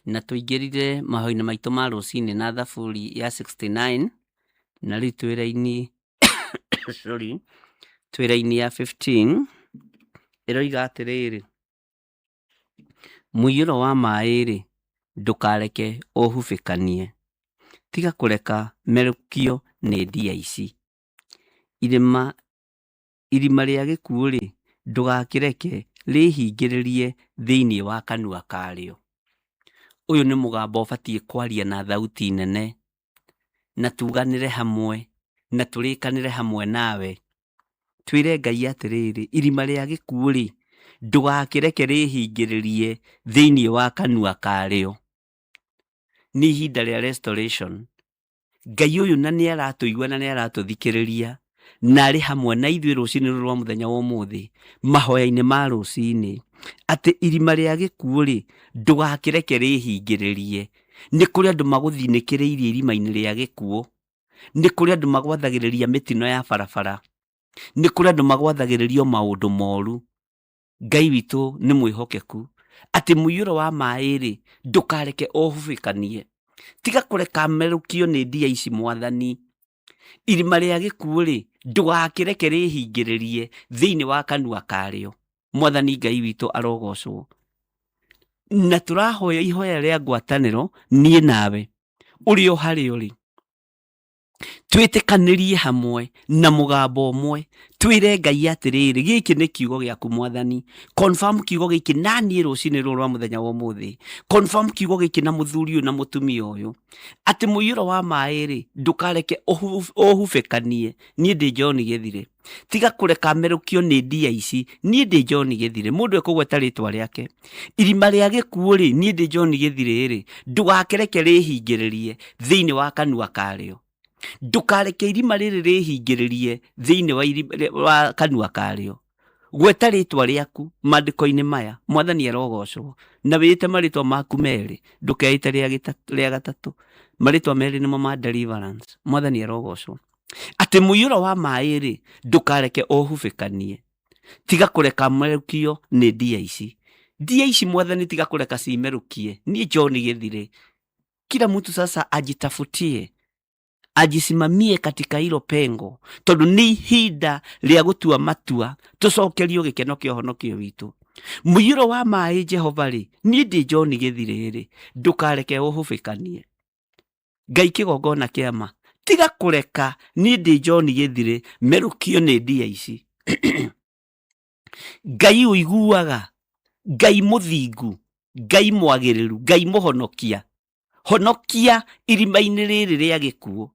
Na tũingĩrire mahoya-inĩ maitũ ma rũcinĩ na thaburi ya 69, na rĩu twĩ raini sorry, twĩ raini ya 15, ĩroiga atĩrĩrĩ, mũiyũro wa maĩ-rĩ, ndũkareke ũhubĩkanie, tiga kũreka merũkio nĩ ndia ici. Irima rĩa gĩkuũ-rĩ, ndũgakĩreke rĩhingĩrĩrie thĩinĩ wa kanua karĩo. Ũyũ nĩ mũgambo ũbatiĩ kwaria na thauti nene, na tuganĩre hamwe, na tũrĩkanĩre hamwe nawe. Twĩre Ngai atĩrĩrĩ, irima rĩa gĩkuũ-rĩ, ndũgakĩreke rĩhingĩrĩrie thĩinĩ wa kanua karĩo. Nĩ ihinda rĩa restoration. Ngai ũyũ na nĩ aratũigua na nĩ aratũthikĩrĩria, na arĩ hamwe na ithuĩ rũcinĩ rũrũ rwa mũthenya wa ũmũthĩ, mahoya-inĩ ma rũcinĩ, atĩ irima rĩa gĩkuũ-rĩ, ndũgakĩreke rĩhingĩrĩrie. Nĩ kũrĩ andũ magũthinĩkĩrĩirie irima-inĩ rĩa gĩkuũ. Nĩ kũrĩ andũ magwathagĩrĩria mĩtino ya barabara. Nĩ kũrĩ andũ magwathagĩrĩrio maũndũ moru. Ngai witũ nĩ mwĩhokeku, atĩ mũiyũro wa maĩ-rĩ, ndũkareke ũhubĩkanie. Tiga kũreka merũkio nĩ ndia ici Mwathani. Irima rĩa gĩkuũ-rĩ, ndũgakĩreke rĩhingĩrĩrie thĩinĩ wa kanua karĩo. Mwathani Ngai witũ arogocwo. Na tũrahoya ihoya rĩa ngwatanĩro niĩ nawe, ũrĩ o harĩa ũrĩ. Twĩtĩkanĩrie hamwe na mũgambo ũmwe, twĩre Ngai atĩrĩrĩ, gĩkĩ nĩ kiugo gĩaku Mwathani. Confirm kiugo gĩkĩ na niĩ rũcinĩ rũrũ rwa mũthenya wa ũmũthĩ. Confirm kiugo gĩkĩ na mũthuri ũyũ na mũtumia ũyũ, atĩ mũiyũro wa maĩ-rĩ, ndũkareke ũhubĩkanie. Niĩ ndĩ John Gĩthire. Tiga kũreka merũkio nĩ ndia ici. Niĩ ndĩ John Gĩthire. Mũndũ ekũgweta rĩtwa rĩake. Irima rĩa gĩkuũ-rĩ, niĩ ndĩ John Gĩthire-rĩ, ndũgakĩreke rĩhingĩrĩrie thĩinĩ wa kanua karĩo. Ndũkareke irima rĩrĩ rĩhingĩrĩrie thĩinĩ wa, wa kanua karĩo. Gweta rĩtwa rĩaku maandĩko-inĩ maya, Mwathani arogocwo, na wĩĩte marĩtwa maku merĩ, ndũkeĩte rĩa gatatũ. Marĩtwa merĩ nĩmo ma deliverance. Mwathani arogocwo. Atĩ mũiyũro wa maĩ-rĩ, ndũkareke ũhubĩkanie. Tiga kũreka merũkio nĩ ndia ici. Ndia ici Mwathani tiga kũreka cimerũkie. Niĩ John Gĩthirĩ, kila mtu sasa ajitafutie ajisimamie katika hilo pengo tondu nĩ ihinda rĩa gũtua matua tũcokerio gĩkeno kĩa ũhonokio witũ. Mũiyũro wa maĩ Jehova rĩ, niĩ ndĩ John Gĩthirĩ rĩ, ndũkareke ũhubĩkanie. Ngai kĩgongona kĩa ma, tiga kũreka niĩ ndĩ John Gĩthirĩ merũkio nĩ ndia ici. Ngai ũiguaga, Ngai mũthingu, Ngai mwagĩrĩru, Ngai mũhonokia, honokia irima-inĩ rĩrĩ rĩa gĩkuũ.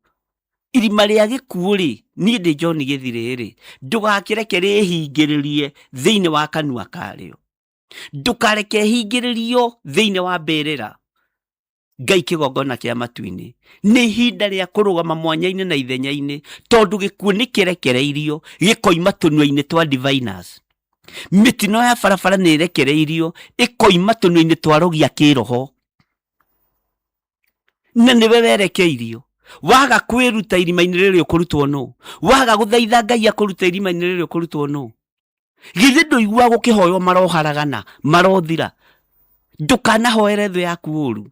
Irima rĩa gĩkuũ rĩ, niĩ ndĩ John Gĩthirĩ rĩ, ndũgakĩreke rĩhingĩrĩrie thĩinĩ wa kanua karĩo. Ndũkareke hingĩrĩrio thĩinĩ wa mbĩrĩra. Ngai kĩgongona kĩa matu-inĩ. Nĩ ihinda rĩa kũrũgama mwanya-inĩ na ithenya-inĩ, tondũ gĩkuũ nĩ kĩrekereirio gĩkoima tũnua-inĩ twa diviners. Mĩtino ya barabara nĩ ĩrekereirio ĩkoima tũnua-inĩ twa rogi a kĩroho. Na nĩwe werekeirio. Waga kwĩruta irima-inĩ rĩrĩ ũkũrutwo nũ? Waga gũthaitha Ngai akũrute irima-inĩ rĩrĩ ũkũrutwo nũ? Githĩ ndũiguaga gũkĩhoywo maroharagana, marothira? Ndũkanahoere thũ yaku ũru.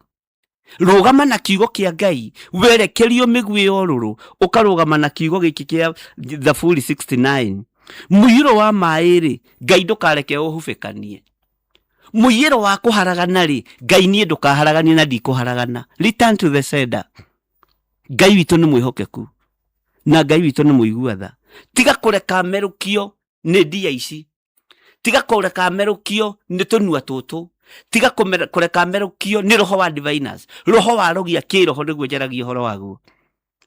Rũgama na kiugo kĩa Ngai, werekerio mĩguĩ ya ũrũrũ, ũkarũgama na kiugo gĩkĩ kĩa Thaburi 69. Mũiyũro wa maĩ-rĩ, Ngai ndũkareke ũhubĩkanie. Mũiyũro wa kũharagana-rĩ, Ngai niĩ ndũkaharaganie na ndikũharagana. Return to the sender. Ngai witũ nĩ mwĩhokeku na Ngai witũ nĩ mũigua tha. Tiga kũreka merũkio nĩ ndia ici, tiga kũreka merũkio nĩ tũnua tũtũ, tiga kũreka merũkio nĩ roho wa diviners, roho wa rogia kĩroho nĩguo njaragia ũhoro waguo.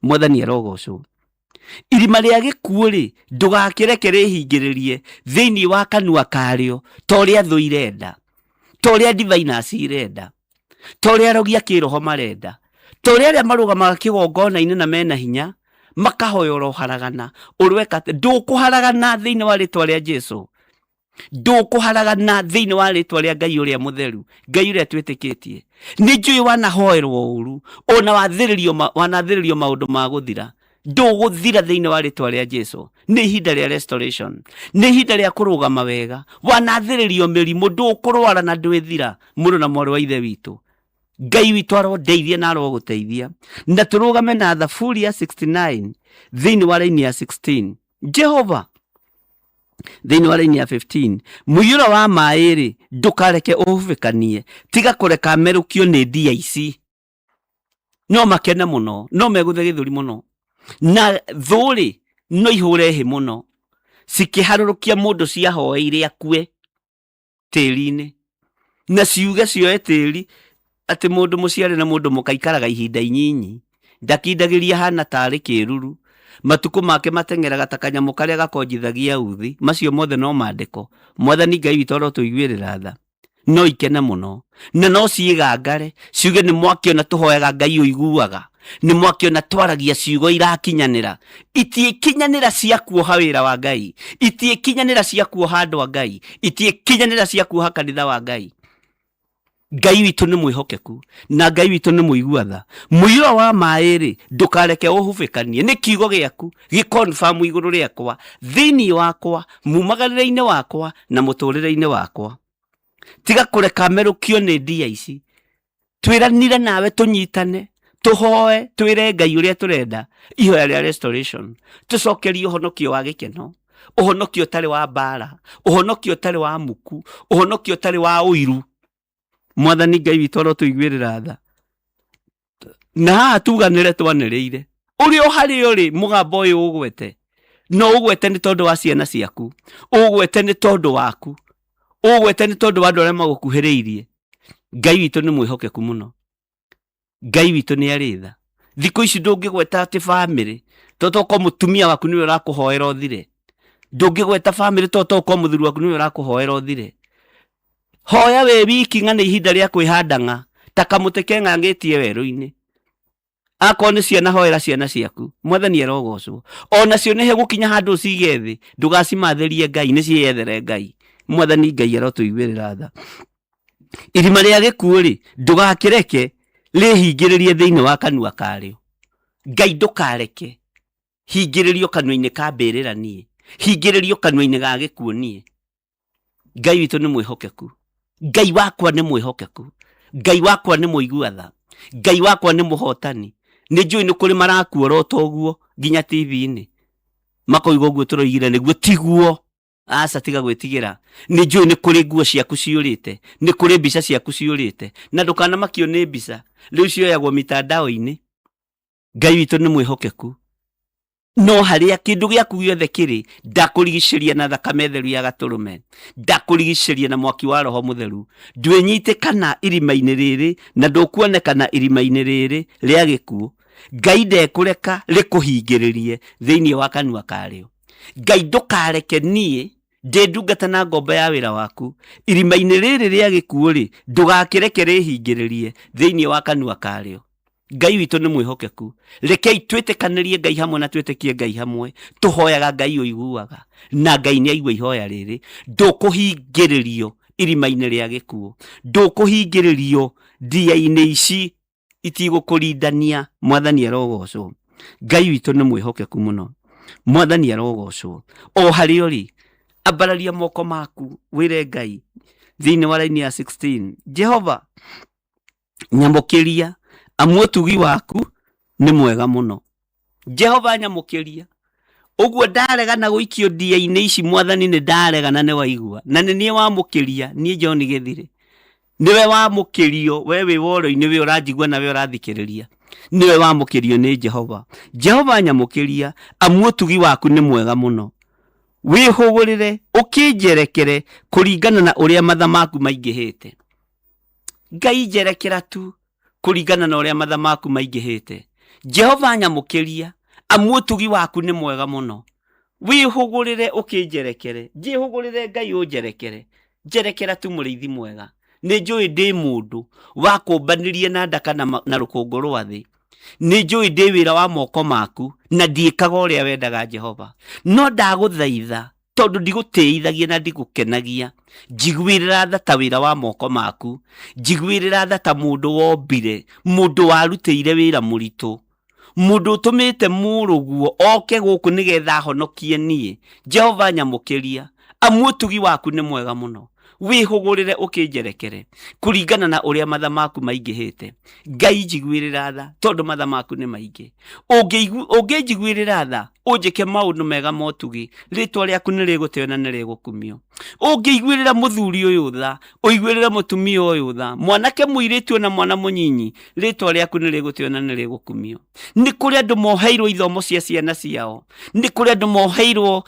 Mwathani arogocwo. Irima rĩa gĩkuũ-rĩ, ndũgakĩreke rĩhingĩrĩrie thĩinĩ wa kanua karĩo ta ũrĩa thũ irenda, ta ũrĩa diviners irenda, ta ũrĩa arogi a kĩroho marenda, ta ũrĩa arĩa marũgamaga kĩgongona-inĩ na mena hinya makahoya ũroharagana, ũrweka atĩa? Ndũkũharagana thĩinĩ wa rĩtwa rĩa Jesu. Ndũkũharagana thĩinĩ wa rĩtwa rĩa Ngai ũrĩa mũtheru, Ngai ũrĩa twĩtĩkĩtie. Nĩ njũĩ wanahoerwo ũru, ona wathĩrĩrio wanathĩrĩrio maũndũ ma gũthira. Ndũgũthira thĩinĩ wa rĩtwa rĩa Jesu. Nĩ ihinda rĩa restoration, nĩ ihinda rĩa kũrũgama wega. Wanathĩrĩrio mĩrimũ, ndũkũrwara na ndwĩthira, mũrũ na mwarĩ wa Ithe witũ. Ngai witũ arondeithia na arogũteithia. Na tũrũgame na Thaburi ya 69 thĩinĩ wa raini ya 16. Jehova thĩinĩ wa raini ya 15, mũiyũro wa maĩ-rĩ, ndũkareke ũhubĩkanie, tiga kũreka merũkio nĩ ndia ici. No makene mũno, no megũthe gĩthũri mũno, na thũ-rĩ no ihũre hĩ mũno, cikĩharũrũkia mũndũ ciahoeire akue tĩri-inĩ, na ciuge cioe tĩri atĩ mũndũ mũciare na mũndũ mũka aikaraga ihinda inyinyi, ndakindagĩria hana tarĩ kĩruru, matukũ make mateng'eraga ta kanyamũ karĩa gakonjithagia uthi, macio mothe no mandĩko. Mwathani Ngai witũ arotũiguĩrĩra tha. No ikene mũno na no ciĩgangare ciuge nĩ mwakĩona tũhoyaga Ngai ũiguaga, nĩ mwakĩona twaragia ciugo irakinyanĩra. Itiĩkinyanĩra cia kuoha wĩra wa Ngai, itiĩkinyanĩra cia kuoha andũ a Ngai, itiĩkinyanĩra cia kuoha kanitha wa Ngai. Ngai witũ nĩ mwĩhokeku na Ngai witũ nĩ mũigua tha. Mũiyũro wa maĩ-rĩ, ndũkareke ũhubĩkanie, nĩ kiugo gĩaku gĩ confirm igũrũ rĩakwa, thĩinĩ wakwa, mumagarĩre-inĩ wakwa na mũtũrĩre-inĩ wakwa. Tiga kũreka merũkio nĩ ndia ici. Twĩranire nawe tũnyitane, tũhoe, twĩre Ngai ũrĩa tũrenda, ihoya rĩa restoration, tũcokerie ũhonokio wa gĩkeno, ũhonokio ũtarĩ wa mbara, ũhonokio ũtarĩ wa muku, ũhonokio ũtarĩ wa ũiru. Mwathani Ngai witũ arotũiguĩrĩra tha. Na haha tuganĩre twanĩrĩire, ũrĩa o harĩa ũrĩ mũgambo ũyũ ũgwete, no ũgwete nĩ tondũ wa ciana ciaku, ũgwete nĩ tondũ waku, ũgwete nĩ tondũ wa andũ arĩa magũkuhĩrĩirie. Ngai witũ nĩ mwĩhokeku mũno, Ngai witũ nĩ arĩ tha. Thikũ ici ndũngĩgweta atĩ bamĩrĩ, to tokorwo mũtumia waku nĩwe ũrakũhoera ũthire, ndũngĩgweta bamĩrĩ to tokorwo mũthuri waku nĩwe ũrakũhoera ũthire. Hoya wĩ wiki ng'a nĩ ihinda rĩa kwĩhanda ng'a, ta kamũtĩ keng'ang'ĩtie werũ-inĩ. Akorwo nĩ ciana, hoera ciana ciaku. Mwathani arogocwo. Onacio nĩ hegũkinya handũ ũcige thĩ, ndũgacimathĩrie Ngai, nĩ ciĩyethere Ngai. Mwathani Ngai arotũiguĩrĩra tha. Irima rĩa gĩkuũ rĩ, ndũgakĩreke rĩhingĩrĩrie thĩinĩ wa kanua karĩo. Ngai ndũkareke hingĩrĩrio kanua-inĩ ka mbĩrĩra niĩ, hingĩrĩrio kanua-inĩ ga gĩkuũ niĩ. Ngai witũ nĩ mwĩhokeku. Ngai wakwa nĩ mwĩhokeku. Ngai wakwa nĩ mũigua tha. Ngai wakwa nĩ mũhotani. Nĩ njũĩ nĩ kũrĩ marakuorota ũguo nginya TV-inĩ, makoiga ũguo tũroigire nĩguo, tiguo. Aca, tiga gwĩtigĩra. Nĩ njũĩ nĩ kũrĩ nguo ciaku ciũrĩte, nĩ kũrĩ mbica ciaku ciũrĩte, na ndũkanamakio nĩ mbica, rĩu cioyagwo mitandao-inĩ. Ngai witũ nĩ mwĩhokeku. No harĩa kĩndũ gĩaku gĩothe kĩrĩ, ndakũrigicĩria na thakame theru ya gatũrũme, ndakũrigicĩria na mwaki wa Roho Mũtheru. Ndwĩnyitĩkana irima-inĩ rĩrĩ, na ndũkuonekana irima-inĩ rĩrĩ rĩa gĩkuũ. Ngai ndekũreka rĩkũhingĩrĩrie thĩinĩ wa kanua karĩo. Ngai ndũkareke niĩ ndĩ ndungata na ngombo ya wĩra waku, irima-inĩ rĩrĩ rĩa gĩkuũ-rĩ, ndũgakĩreke rĩhingĩrĩrie thĩinĩ wa kanua karĩo. Ngai witũ nĩ mwĩhokeku. Rekei twĩtĩkanĩrie Ngai hamwe na twĩtĩkie Ngai hamwe. Tũhoyaga Ngai ũiguaga, na Ngai nĩ aigua ihoya rĩrĩ. Ndũkũhingĩrĩrio irima-inĩ rĩa gĩkuũ, ndũkũhingĩrĩrio ndia-inĩ ici itigũkũrindania. Mwathani arogocwo. Ngai witũ nĩ mwĩhokeku mũno. Mwathani arogocwo. O harĩa ũrĩ, ambararia moko maku wĩre Ngai thĩinĩ wa raini ya 16, Jehova nyamũkĩria, amu ũtugi waku nĩ mwega mũno. Jehova nyamũkĩria. Ũguo ndaregana gũikio ndia-inĩ ici, Mwathani, nĩ ndaregana, nĩ waigua, na nĩ niĩ wamũkĩria, niĩ John Gĩthirĩ, nĩwe wamũkĩrio. We wĩ woro-inĩ, we ũranjigua na we ũrathikĩrĩria, nĩwe wamũkĩrio nĩ Jehova. Jehova nyamũkĩria, amu ũtugi waku nĩ mwega mũno. Wĩhũgũrĩre ũkĩnjerekere kũringana na ũrĩa matha maku maingĩhĩte. Ngai njerekera tu kũringana na ũrĩa matha maku maingĩhĩte. Jehova nyamũkĩria, amu ũtugi waku nĩ mwega mũno. Wĩhũgũrĩre ũkĩnjerekere, njĩhũgũrĩre Ngai ũnjerekere. Njerekera tu mũrĩithi mwega. Nĩ njũĩ ndĩ mũndũ wakũmbanirie na ndaka na rũkũngũ rwa thĩ. Nĩ njũĩ ndĩ wĩra wa moko maku na ndiĩkaga ũrĩa wendaga Jehova. No ndagũthaitha, tondũ ndigũtĩithagia na ndigũkenagia, njiguĩrĩra tha ta wĩra wa moko maku, njiguĩrĩra tha ta mũndũ wombire, mũndũ warutĩire wĩra mũritũ, mũndũ ũtũmĩte mũrũguo oke gũkũ nĩgetha ahonokie niĩ. Jehova nyamũkĩria, amu ũtugi waku nĩ mwega mũno. Wĩhũgũrĩre ũkĩnjerekere kũringana na ũrĩa matha maku maingĩhĩte. Ngai njiguĩrĩra tha, tondũ matha maku nĩ maingĩ. Ũngĩnjiguĩrĩra tha, ũnjĩke maũndũ mega motugi, rĩtwa rĩaku nĩ rĩgũtĩo na nĩ rĩgũkumio. Ũngĩiguĩrĩra mũthuri ũyũ tha, ũiguĩrĩre mũtumia ũyũ tha, mwanake mũirĩtu ona mwana mũnyinyi, rĩtwa rĩaku nĩ rĩgũtĩo na nĩ rĩgũkumio. Nĩ kũrĩ andũ moheirwo ithomo cia ciana ciao, nĩ kũrĩ andũ moheirwo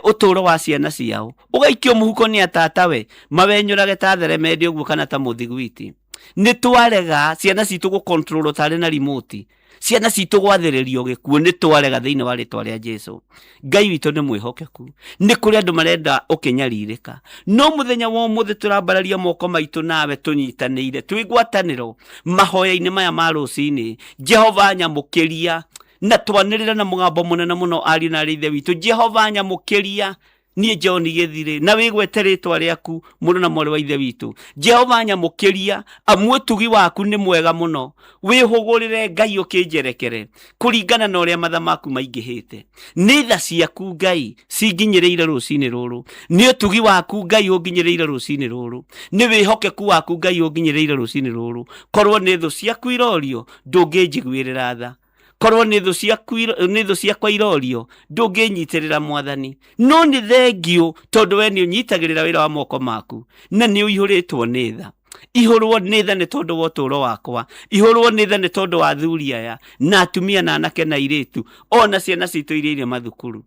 ũtũũro wa ciana ciao, ũgaikio mũhuko nĩ atatawe, mawenyũrage ta theremende ũguo kana ta mũthiguiti. Nĩ twarega ciana citũ gũkontrolwo tarĩ na remote, ciana citũ gwathĩrĩrio gĩkuũ, nĩ twarega thĩinĩ wa rĩtwa rĩa Jesu. Ngai witũ nĩ mwĩhokeku. Nĩ kũrĩ andũ marenda ũkĩnyarirĩka, no mũthenya wa ũmũthĩ tũrambararia moko maitũ nawe tũnyitanĩire twĩ ngwatanĩro mahoya-inĩ maya ma rũcinĩ. Jehova nyamũkĩria, na twanĩrĩra na mũgambo mũnene mũno, ariũ na arĩ ithe witũ, Jehova nyamũkĩria niĩ John Gĩthirĩ, na wĩgwete rĩtwa rĩaku, mũrũ na mwarĩ wa ithe witũ. Jehova nyamũkĩria, amu ũtugi waku nĩ mwega mũno. Wĩhũgũrĩre Ngai ũkĩnjerekere kũringana na ũrĩa matha maku maingĩhĩte. Nĩ tha ciaku Ngai cinginyĩrĩire rũcinĩ rũrũ, nĩ ũtugi waku Ngai ũnginyĩrĩire rũcinĩ rũrũ, nĩ wĩhokeku waku Ngai ũnginyĩrĩire rũcinĩ rũrũ. Korwo nĩ thũ ciaku irorio, ndũngĩnjiguĩrĩra tha. Korwo nĩ thũ ciaku nĩ thũ ciakwa irorio, ndũngĩnyitĩrĩra Mwathani. No nĩ thengiũ tondũ we nĩ ũnyitagĩrĩra wĩra wa moko maku na nĩ ũihũrĩtwo nĩ tha. Ihũrwo nĩ tha nĩ tondũ wa ũtũũro wakwa, ihũrwo nĩ tha nĩ tondũ wa athuri aya na atumia na anake na airĩtu, ona ciana citũ iria irĩ mathukuru.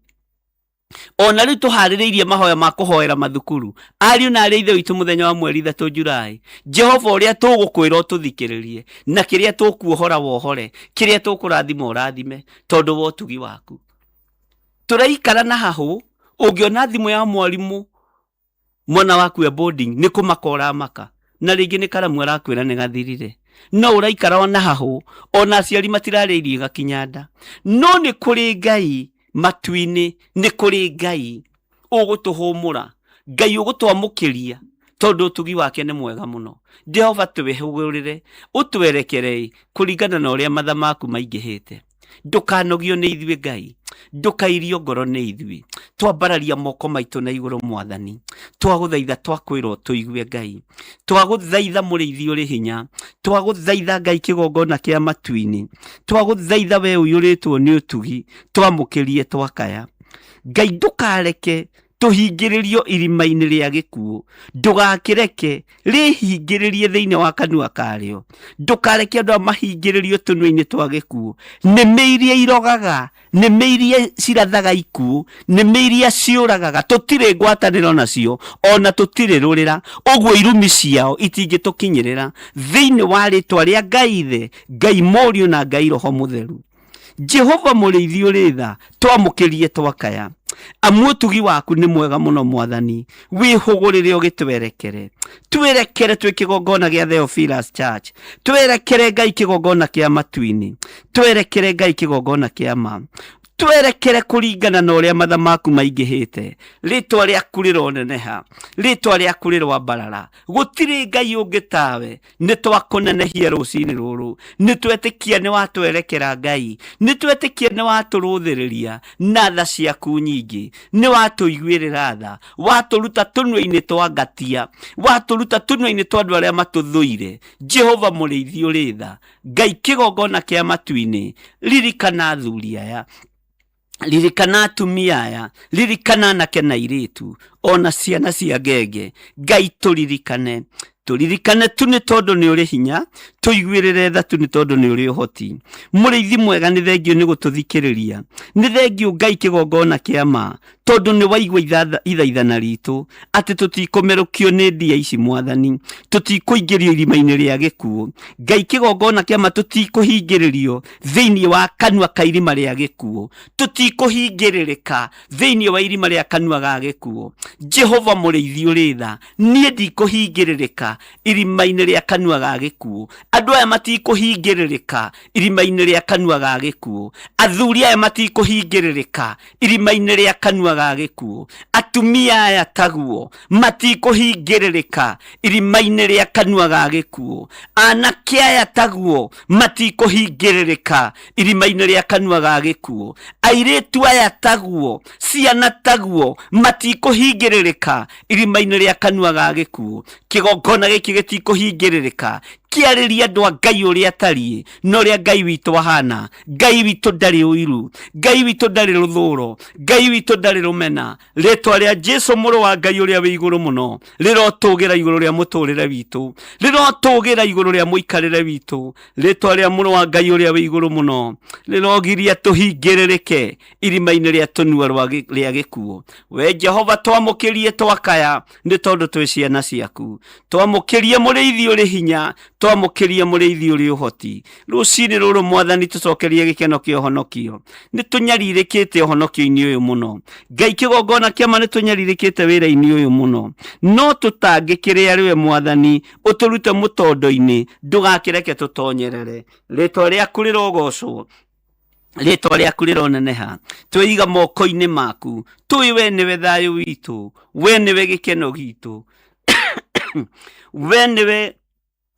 Ona rĩu tũharĩrĩirie mahoya ma kũhoera mathukuru, ariũ na arĩ ithe witũ, mũthenya wa mweri 3 Julai. Jehova, ũrĩa tũgũkwĩra ũtũthikĩrĩrie, na kĩrĩa tũkuohora wohore, kĩrĩa tũkũrathima ũrathime, tondũ wa ũtugi waku. Tũraikara na hahũ, ũngĩona thimũ ya mwarimũ mwana waku e boarding, nĩ kũmaka ũramaka, na rĩngĩ nĩ karamu arakwĩra nĩ gathirire. No ũraikara ona hahũ, ona aciari matirarĩa irio igakinya nda. No nĩ kũrĩ Ngai matu-inĩ, nĩ kũrĩ Ngai ũgũtũhũmũra, Ngai ũgũtwamũkĩria, tondũ ũtugi wake nĩ mwega mũno. Jehova twĩhũgũrĩre, ũtwerekere kũringana na ũrĩa matha maku maingĩhĩte. Ndũkanogio nĩ ithuĩ Ngai, ndũkairio ngoro nĩ ithuĩ. Twambararia moko maitũ na igũrũ Mwathani, twagũthaitha twakwĩra ũtũigue Ngai, twagũthaitha mũrĩithi ũrĩ hinya, twagũthaitha Ngai kĩgongona kĩa matu-inĩ, twagũthaitha we ũiyũrĩtwo nĩ ũtugi, twamũkĩrie twakaya. Ngai ndũkareke tũhingĩrĩrio irima-inĩ rĩa gĩkuũ, ndũgakĩreke rĩhingĩrĩrie thĩinĩ wa kanua karĩo, ndũkareke andũ aya mahingĩrĩrio tũnua-inĩ twa gĩkuũ. Nĩmĩ iria irogaga, nĩmĩ iria cirathaga ikuũ, nĩmĩ iria ciũragaga, tũtirĩ ngwatanĩro nacio, ona tũtirĩ rũrĩra, ũguo irumi ciao itingĩtũkinyĩrĩra, thĩinĩ wa rĩtwa rĩa Ngai Ithe, Ngai Mũriũ na Ngai Roho Mũtheru. Jehova mũrĩithi ũrĩ tha, twamũkĩrie twakaya. Amu ũtugi waku nĩ mwega mũno Mwathani, wĩhũgũrĩre ũgĩtwerekere. Twerekere twĩ kĩgongona gĩa Theophilus Church, twerekere Ngai kĩgongona kĩa matu-inĩ, twerekere Ngai kĩgongona kĩa ma. Twerekere kũringana na ũrĩa matha maku maingĩhĩte, rĩtwa rĩaku rĩroneneha, rĩtwa rĩaku rĩroambarara. Gũtirĩ Ngai ũngĩ tawe, nĩ twakũnenehia rũcinĩ rũrũ, nĩ twetĩkia nĩ watwerekera Ngai, nĩ twetĩkia nĩ watũrũthĩrĩria na tha ciaku nyingĩ, nĩ watũiguĩrĩra tha, watũruta tũnua-inĩ twa ngatia, watũruta tũnua-inĩ twa andũ arĩa matũthũire. Jehova mũrĩithi ũrĩ tha, Ngai kĩgongona kĩa matu-inĩ, ririkana athuri aya, ririkana atumia aya, ririkana anake na airĩtu, ona ciana cia ngenge. Ngai tũririkane, tũririkane tu nĩ tondũ nĩ ũrĩ hinya, tũiguĩrĩre tha tu nĩ tondũ nĩ ũrĩ ũhoti. Mũrĩithi mwega nĩ thengio nĩ gũtũthikĩrĩria, nĩ thengio Ngai kĩgongona kĩa ma, tondũ nĩ waigua ithaithana ritũ atĩ tũtikũmerũkio nĩ ndia ici Mwathani, tũtikũingĩrio irima-inĩ rĩa gĩkuũ. Ngai kĩgongona kĩa ma, tũtikũhingĩrĩrio thĩinĩ wa kanua ka irima rĩa gĩkuũ, tũtikũhingĩrĩrĩka thĩinĩ wa irima rĩa kanua ga gĩkuũ. Jehova mũrĩithi ũrĩ tha, niĩ ndikũhingĩrĩrĩka irima-inĩ rĩa kanua ga gĩkuũ, andũ aya matikũhingĩrĩrĩka irima-inĩ rĩa kanua ga gĩkuũ, athuri aya matikũhingĩrĩrĩka irima-inĩ rĩa kanua ga gĩkuũ, atumia aya taguo matikũhingĩrĩrĩka irima-inĩ rĩa kanua ga gĩkuũ, anake aya taguo matikũhingĩrĩrĩka irima-inĩ rĩa kanua ga gĩkuũ, airĩtu aya taguo, ciana taguo matikũhingĩrĩrĩka irima-inĩ rĩa kanua ga gĩkuũ. Kĩgongona gĩkĩ gĩtikũhingĩrĩrĩka, kĩarĩria andũ a Ngai ũrĩa atariĩ na ũrĩa Ngai witũ ahana. Ngai witũ ndarĩ ũiru, Ngai witũ ndarĩ rũthũro, Ngai witũ ndarĩ rũmena. Rĩtwa rĩa Jesu mũrũ wa Ngai ũrĩa wĩ igũrũ mũno rĩrotũgĩra igũrũ rĩa mũtũrĩre witũ, rĩrotũgĩra igũrũ rĩa mũikarĩre witũ. Rĩtwa rĩa mũrũ wa Ngai ũrĩa wĩ igũrũ mũno rĩrogiria tũhingĩrĩrĩke irima-inĩ rĩa tũnua rĩa gĩkuũ. We Jehova twamũkĩrie twakaya, nĩ tondũ twĩ ciana ciaku. Twamũkĩrie mũrĩithi ũrĩ hinya, twamũkĩrie mũrĩithi ũrĩ ũhoti. Rũcinĩ rũrũ Mwathani tũcokerie gĩkeno kĩa ũhonokio. Nĩ tũnyarirĩkĩte ũhonokio-inĩ ũyũ mũno. Ngai kĩgongona kĩa ma nĩ tũnyarirĩkĩte wĩra-inĩ ũyũ mũno. No tũtangĩkĩrĩa rĩwe Mwathani, ũtũrute mũtondo-inĩ, ndũgakĩreke tũtonyerere. Rĩtwa rĩaku rĩrogocwo, rĩtwa rĩaku rĩroneneha. Twĩiga moko-inĩ maku, tũĩ we nĩwe thayũ witũ, we nĩwe gĩkeno gitũ, we nĩwe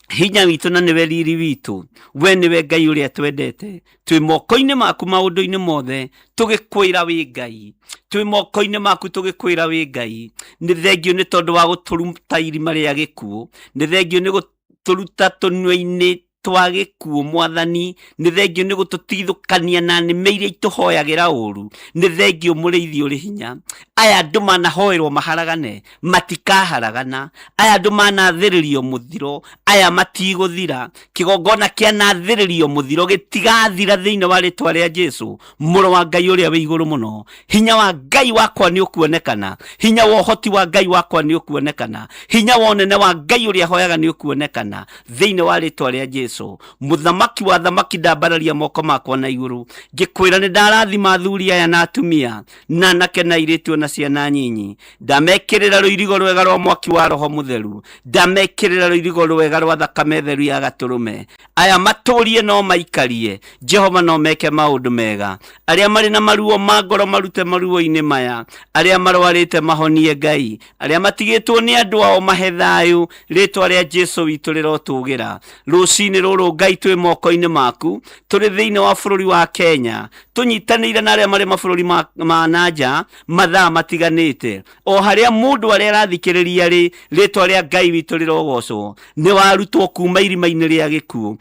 hinya witũ na nĩwe riri witũ, we nĩwe Ngai ũrĩa twendete. Twĩ moko-inĩ maku maũndũ-inĩ mothe, tũgĩkwĩra wĩ Ngai. Twĩ moko-inĩ maku tũgĩkwĩra wĩ Ngai. Nĩ thengio nĩ tondũ wa gũtũruta irima rĩa gĩkuũ, nĩ thengio nĩ gũtũruta tũnua-inĩ twa gĩkuũ Mwathani, nĩ thengio nĩ gũtũtigithũkania na nĩme iria itũhoyagĩra ũru, nĩ thengio mũrĩithi ũrĩ hinya. Aya andũ manahoerwo maharagane, matikaharagana. Aya andũ manathĩrĩrio mũthiro, aya matigũthira. Kĩgongona kĩanathĩrĩrio mũthiro gĩtigathira thĩinĩ wa rĩtwa rĩa Jesu, mũrũ wa Ngai ũrĩa wĩ igũrũ mũno. Hinya wa Ngai wakwa nĩ ũkuonekana, hinya wa ũhoti wa Ngai wakwa nĩ ũkuonekana, hinya wa ũnene wa Ngai ũrĩa hoyaga nĩ ũkuonekana thĩinĩ wa rĩtwa rĩa Jesu. Mũthamaki wa thamaki, ndambararia moko makwa na igũrũ ngĩkwĩra nĩ ndarathima athuri aya na atumia na anake na airĩtu ona ciana nyinyi. Ndamekĩrĩra rũirigo rwega rwega rwa mwaki wa roho mutheru, ndamekĩrĩra rũirigo rwega rwa thakame theru ya gatũrũme. Aya matũrie no maikarie, Jehova no meke maũndũ mega. Arĩa marĩ na maruo ma ngoro marute maruo-inĩ maya, arĩa marwarĩte mahonie Ngai, arĩa matigĩtwo nĩ andũ ao mahe thayũ. Rĩtwa rĩa Jesu witũ rĩrotũgĩra. Rũcinĩ rũrũ Ngai twĩ moko-inĩ maku, tũrĩ thĩinĩ wa bũrũri wa Kenya, tũnyitanĩire na arĩa marĩ mabũrũri ma na nja mathaa matiganĩte. O harĩa mũndũ arĩa arathikĩrĩria rĩ, rĩtwa rĩa Ngai witũ rĩrogocwo. Nĩ warutwo kuma irima-inĩ rĩa gĩkuũ,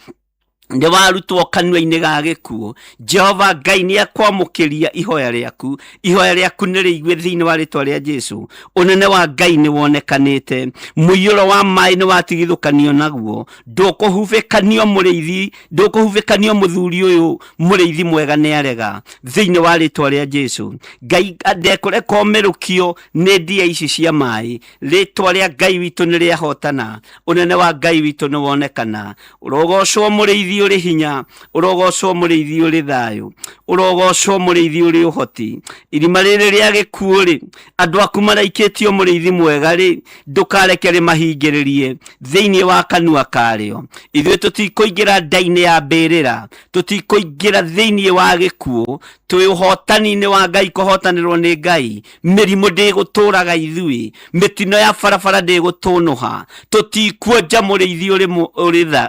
nĩ warutwo kanua-inĩ ga gĩkuũ. Jehova Ngai nĩ akwamũkĩria ihoya rĩaku, ihoya rĩaku nĩ rĩigue thĩinĩ wa rĩtwa rĩa Jesu. Ũnene wa Ngai nĩ wonekanĩte, mũiyũro wa maĩ nĩ watigithũkanio naguo. Ndũkũhubĩkanio mũrĩithi, ndũkũhubĩkanio mũthuri ũyũ, mũrĩithi mwega nĩ arega thĩinĩ wa rĩtwa rĩa Jesu. Ngai ndekũreka ũmĩrũkio nĩ ndia ici cia maĩ. Rĩtwa rĩa Ngai witũ nĩ rĩahotana, ũnene wa Ngai witũ nĩ wonekana. Ũrogocwo mũrĩithi ũrĩ hinya, ũrogocwo mũrĩithi ũrĩ thayũ, ũrogocwo mũrĩithi ũrĩ ũhoti. Irima rĩrĩ rĩa gĩkuũ rĩ, andũ aku maraikĩtio mũrĩithi mwega rĩ, ndũkareke rĩmahingĩrĩrie thĩinĩ wa kanua karĩo. Ithuĩ tũtikũingĩra nda-inĩ ya mbĩrĩra, tũtikũingĩra thĩinĩ wa gĩkuũ, twĩ ũhotani-inĩ wa Ngai, kũhotanĩrwo nĩ Ngai. Mĩrimũ ndĩgũtũraga ithuĩ, mĩtino ya barabara ndĩgũtũnũha, tũtikuonja mũrĩithi ũrĩ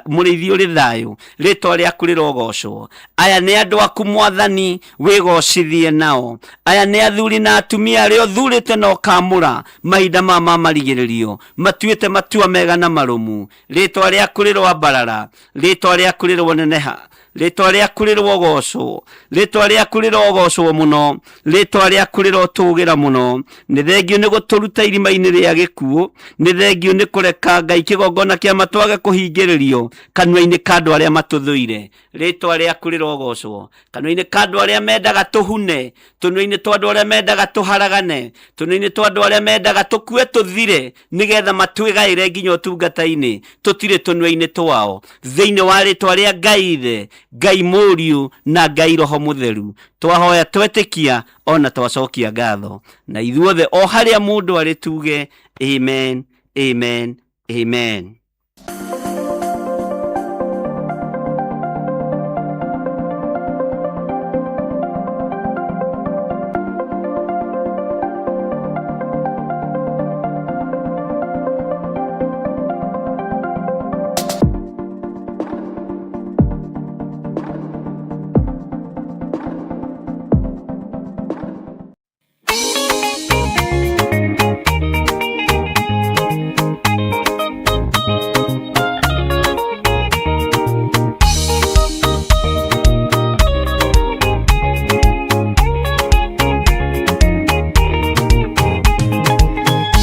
mũrĩithi ũrĩ thayũ. Rĩtwa rĩaku rĩrogocwo. Aya nĩ andũ aku Mwathani, wĩgocithie nao. Aya nĩ athuri na atumia arĩa ũthurĩte na ũkamũra mahinda ma marigĩrĩrio, matuĩte matua mega na marũmu. Rĩtwa rĩaku rĩroambarara, rĩtwa rĩaku rĩroneneha, rĩtwa rĩaku rĩrogocwo, rĩtwa rĩaku rĩrogocwo mũno, rĩtwa rĩaku rĩrotũgĩra mũno. Nĩ thengio nĩ gũtũruta irima-inĩ rĩa gĩkuũ, nĩ thengio nĩ kũreka Ngai kĩgongona kĩa matwage kũhingĩrĩrio kanua-inĩ ka andũ arĩa matũthũire. Rĩtwa rĩaku rĩrogocwo kanua-inĩ ka andũ arĩa mendaga tũhune, tũnua-inĩ twa andũ arĩa mendaga tũharagane, tũnua-inĩ twa andũ arĩa mendaga tũkue tũthire nĩgetha matwĩgaĩre nginya ũtungata-inĩ, tũtirĩ tũnua-inĩ twao. Thĩinĩ wa rĩtwa rĩa Ngai Ithe, Ngai Mũriũ na Ngai Roho Mũtheru, twahoya twetĩkia ona twacokia ngatho, na ithuothe o harĩa mũndũ arĩ tuge amen, amen, amen.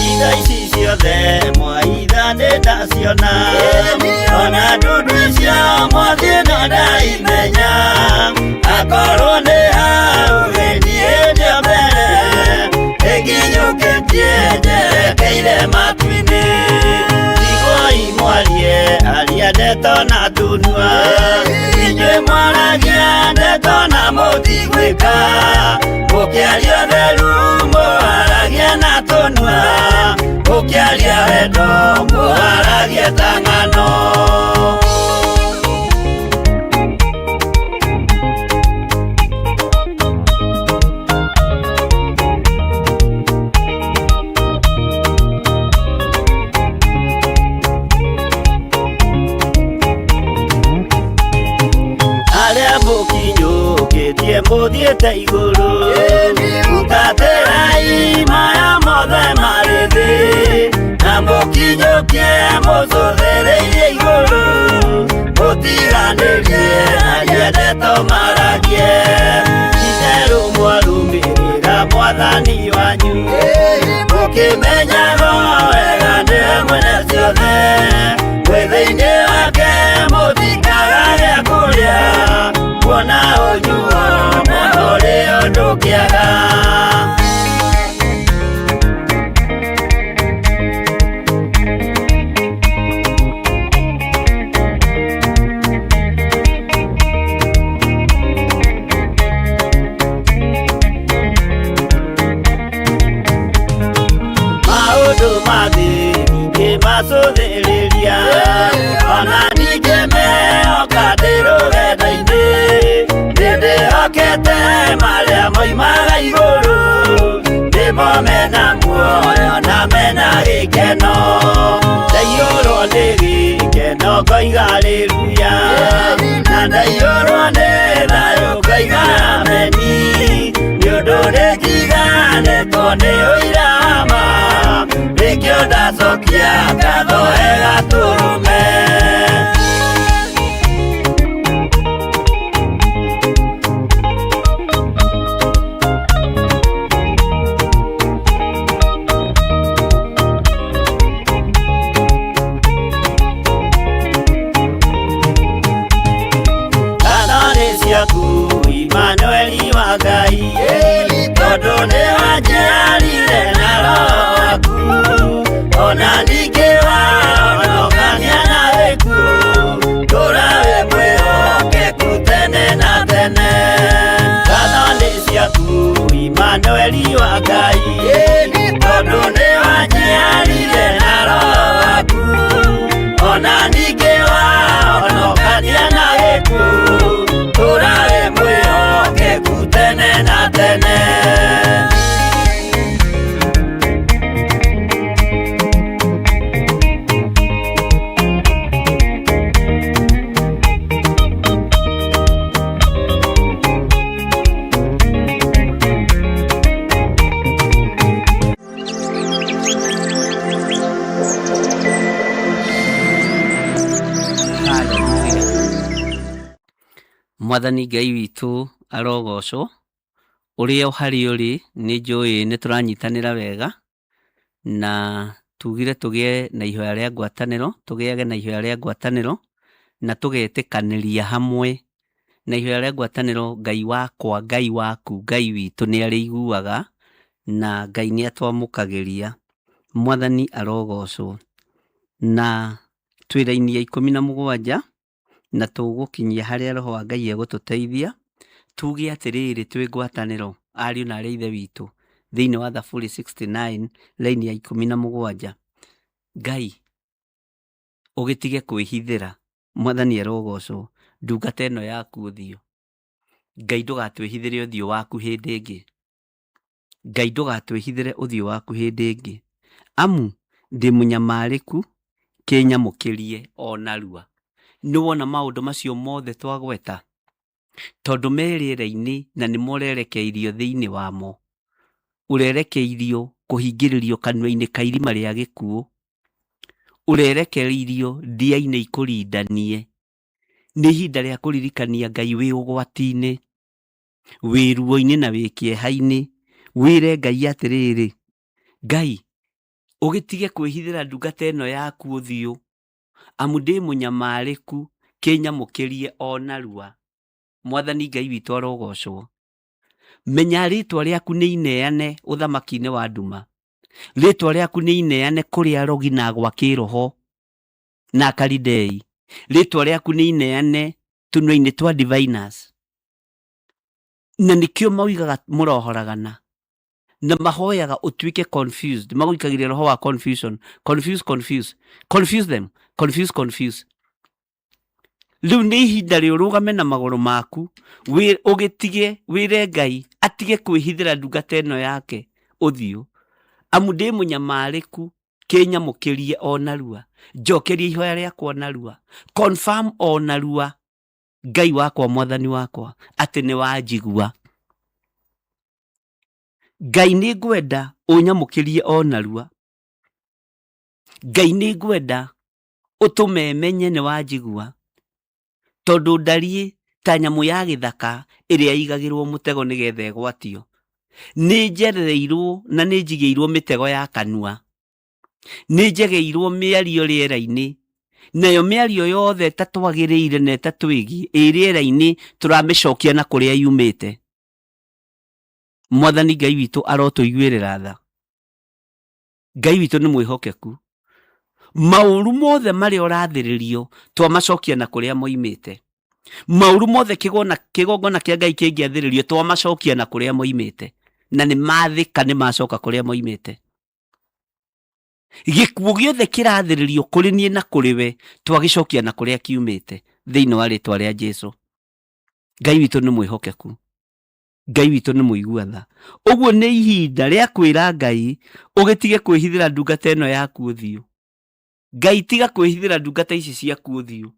Itha ici ciothe mwaitha nĩ ndaciona, ona ndundu icio mwathiĩ no ndaimenya. Akorwo nĩ hau niĩ ndĩ mbere, ĩnginyũkĩtie njerekeire matu-inĩ. Tigwoi mwarie aria ndeto na tunua, inyuĩ mwaragia ndeto na mũtigwĩka. Mũkĩaria ũtheru mũharagia na tũnua, mũkĩaria wendo mũharagia ta ng'ano. Arĩa mũkinyũkĩtie mũthiĩte igũrũ, tungatĩrai maya mothe marĩ thĩ, na mũkinyũkie mũcũthĩrĩirie igũrũ, mũtiganĩrie aria ndeto maragie. Itherũ mwarũmĩrĩra Mwathani wanyu, mũkĩmenyaga wega nĩwe mwene ciothe, mwĩ thĩinĩ wake mũtikaga gĩa kũrĩa, kuona ũnyuo na ũrĩo ndũkĩaga. Maũndũ ma thĩ gĩkeno ngoiga haleluya, na ndaiyũrwo nĩ thayũ ngoiga ameni, nĩ ũndũ nĩnjiganĩtwo nĩ ũira wa ma, nĩkĩo ndacokia ngatho he Gatũrũme. Ngatho nĩ ciaku Imanueli wa Ngai, tondũ nĩ wanjiarire na Roho waku, ona ningĩ wahonokania na gĩkuũ, tũũra wĩ mwĩhokeku tene na tene. Ngatho nĩ ciaku Imanueli wa Ngai, tondũ nĩ wanjiarire na Roho waku, ona ningĩ wahonokania na gĩkuũ, tũũra wĩ mwĩhokeku tene na tene. Haleluya. Mwathani Ngai witũ arogocwo, ũrĩa harĩa ũrĩ nĩ njũĩ nĩ tũranyitanĩra wega, na tugire tũgĩe na ihoya rĩa ngwatanĩro, tũgĩage na ihoya rĩa ngwatanĩro, na tũgetĩkanĩria hamwe na ihoya rĩa ngwatanĩro. Ngai wakwa, Ngai waku, Ngai witũ nĩ arĩiguaga, na Ngai nĩ atwamũkagĩria. Mwathani arogocwo. Na twĩ raini ya 17, na tũgũkinyia harĩa Roho wa Ngai egũtũteithia. Tuge atĩrĩrĩ, twĩ ngwatanĩro, ariũ na arĩ a Ithe witũ, thĩinĩ wa Thaburi 69 raini ya 17. Ngai ũgĩtige kwĩhithĩra, Mwathani arogocwo, ndungata ĩno yaku ũthiũ. Ngai ndũgatwĩhithĩre ũthiũ waku hĩndĩ ĩngĩ. Ngai ndũgatwĩhithĩre ũthiũ waku hĩndĩ ĩngĩ. Amu ndĩ mũnyamarĩku, kĩnyamũkĩrie o narua. Nĩ wona maũndũ macio mothe twagweta, tondũ me rĩera-inĩ na nĩmo ũrerekeirio thĩinĩ wamo. Ũrerekeirio kũhingĩrĩrio kanua-inĩ ka irima rĩa gĩkuũ. Ũrerekeirio ndia-inĩ ikũrindanie. Nĩ ihinda rĩa kũririkania Ngai wĩ ũgwati-inĩ, wĩ ruo-inĩ na wĩ kĩeha-inĩ. Wĩre Ngai atĩrĩrĩ, Ngai ũgĩtige kwĩhithĩra ndungata ĩno yaku ũthiũ, amu ndĩ mũnyamarĩku, kĩnyamũkĩrie o narua. Mwathani Ngai witũ arogocwo. Menya rĩtwa rĩaku nĩ ineane ũthamaki-inĩ wa nduma. Rĩtwa rĩaku nĩ ineane kũrĩ arogi na agwa kĩroho na akaridei. Rĩtwa rĩaku nĩ ineane tũnua-inĩ twa diviners. Na nĩkĩo maugaga mũrohoragana, na mahoyaga ũtuĩke confused, magũikagĩria roho wa confusion, confuse, confuse, confuse them, confuse, confuse. Rĩu nĩ ihinda rĩ ũrũgame na magũrũ maku, ũgĩtige, wĩre Ngai atige kwĩhithĩra ndungata ĩno yake ũthiũ, amu ndĩ mũnyamarĩku, kĩnyamũkĩrie o narua, njokerie ihoya rĩakwa narua, confirm o narua, Ngai wakwa, Mwathani wakwa, atĩ nĩ wanjigua. Ngai nĩ ngwenda ũnyamũkĩrie o narua. Ngai nĩ ngwenda ũtũme menye nĩ wanjigua, tondũ ndariĩ ta nyamũ ya gĩthaka ĩrĩa ĩigagĩrwo mũtego nĩgetha ĩgwatio. Nĩ njerereirwo na nĩ njigĩirwo mĩtego ya kanua, nĩ njegeirwo mĩario rĩera-inĩ, nayo mĩario yothe ĩtatwagĩrĩire na ĩtatwĩgiĩ ĩ rĩera-inĩ, tũramĩcokia na kũrĩa yumĩte. Mwathani Ngai witũ arotũiguĩrĩra tha. Ngai witũ nĩ mwĩhokeku. Maũru mothe marĩa ũrathĩrĩrio twamacokia na kũrĩa moimĩte. Maũru mothe kĩgongona kĩa Ngai kĩngĩathĩrĩrio twamacokia na kũrĩa moimĩte. Na nĩ mathĩka, nĩ macoka kũrĩa moimĩte. Gĩkuũ gĩothe kĩrathĩrĩrio kũrĩ niĩ na kũrĩ we twagĩcokia na kũrĩa kiumĩte, thĩinĩ wa rĩtwa rĩa Jesu. Ngai witũ nĩ mwĩhokeku. Ngai witũ nĩ mũigua tha. Ũguo nĩ ihinda rĩa kwĩra Ngai ũgĩtige kwĩhithĩra ndungata ĩno yaku ũthiũ. Ngai tiga kwĩhithĩra ndungata ici ciaku ũthiũ.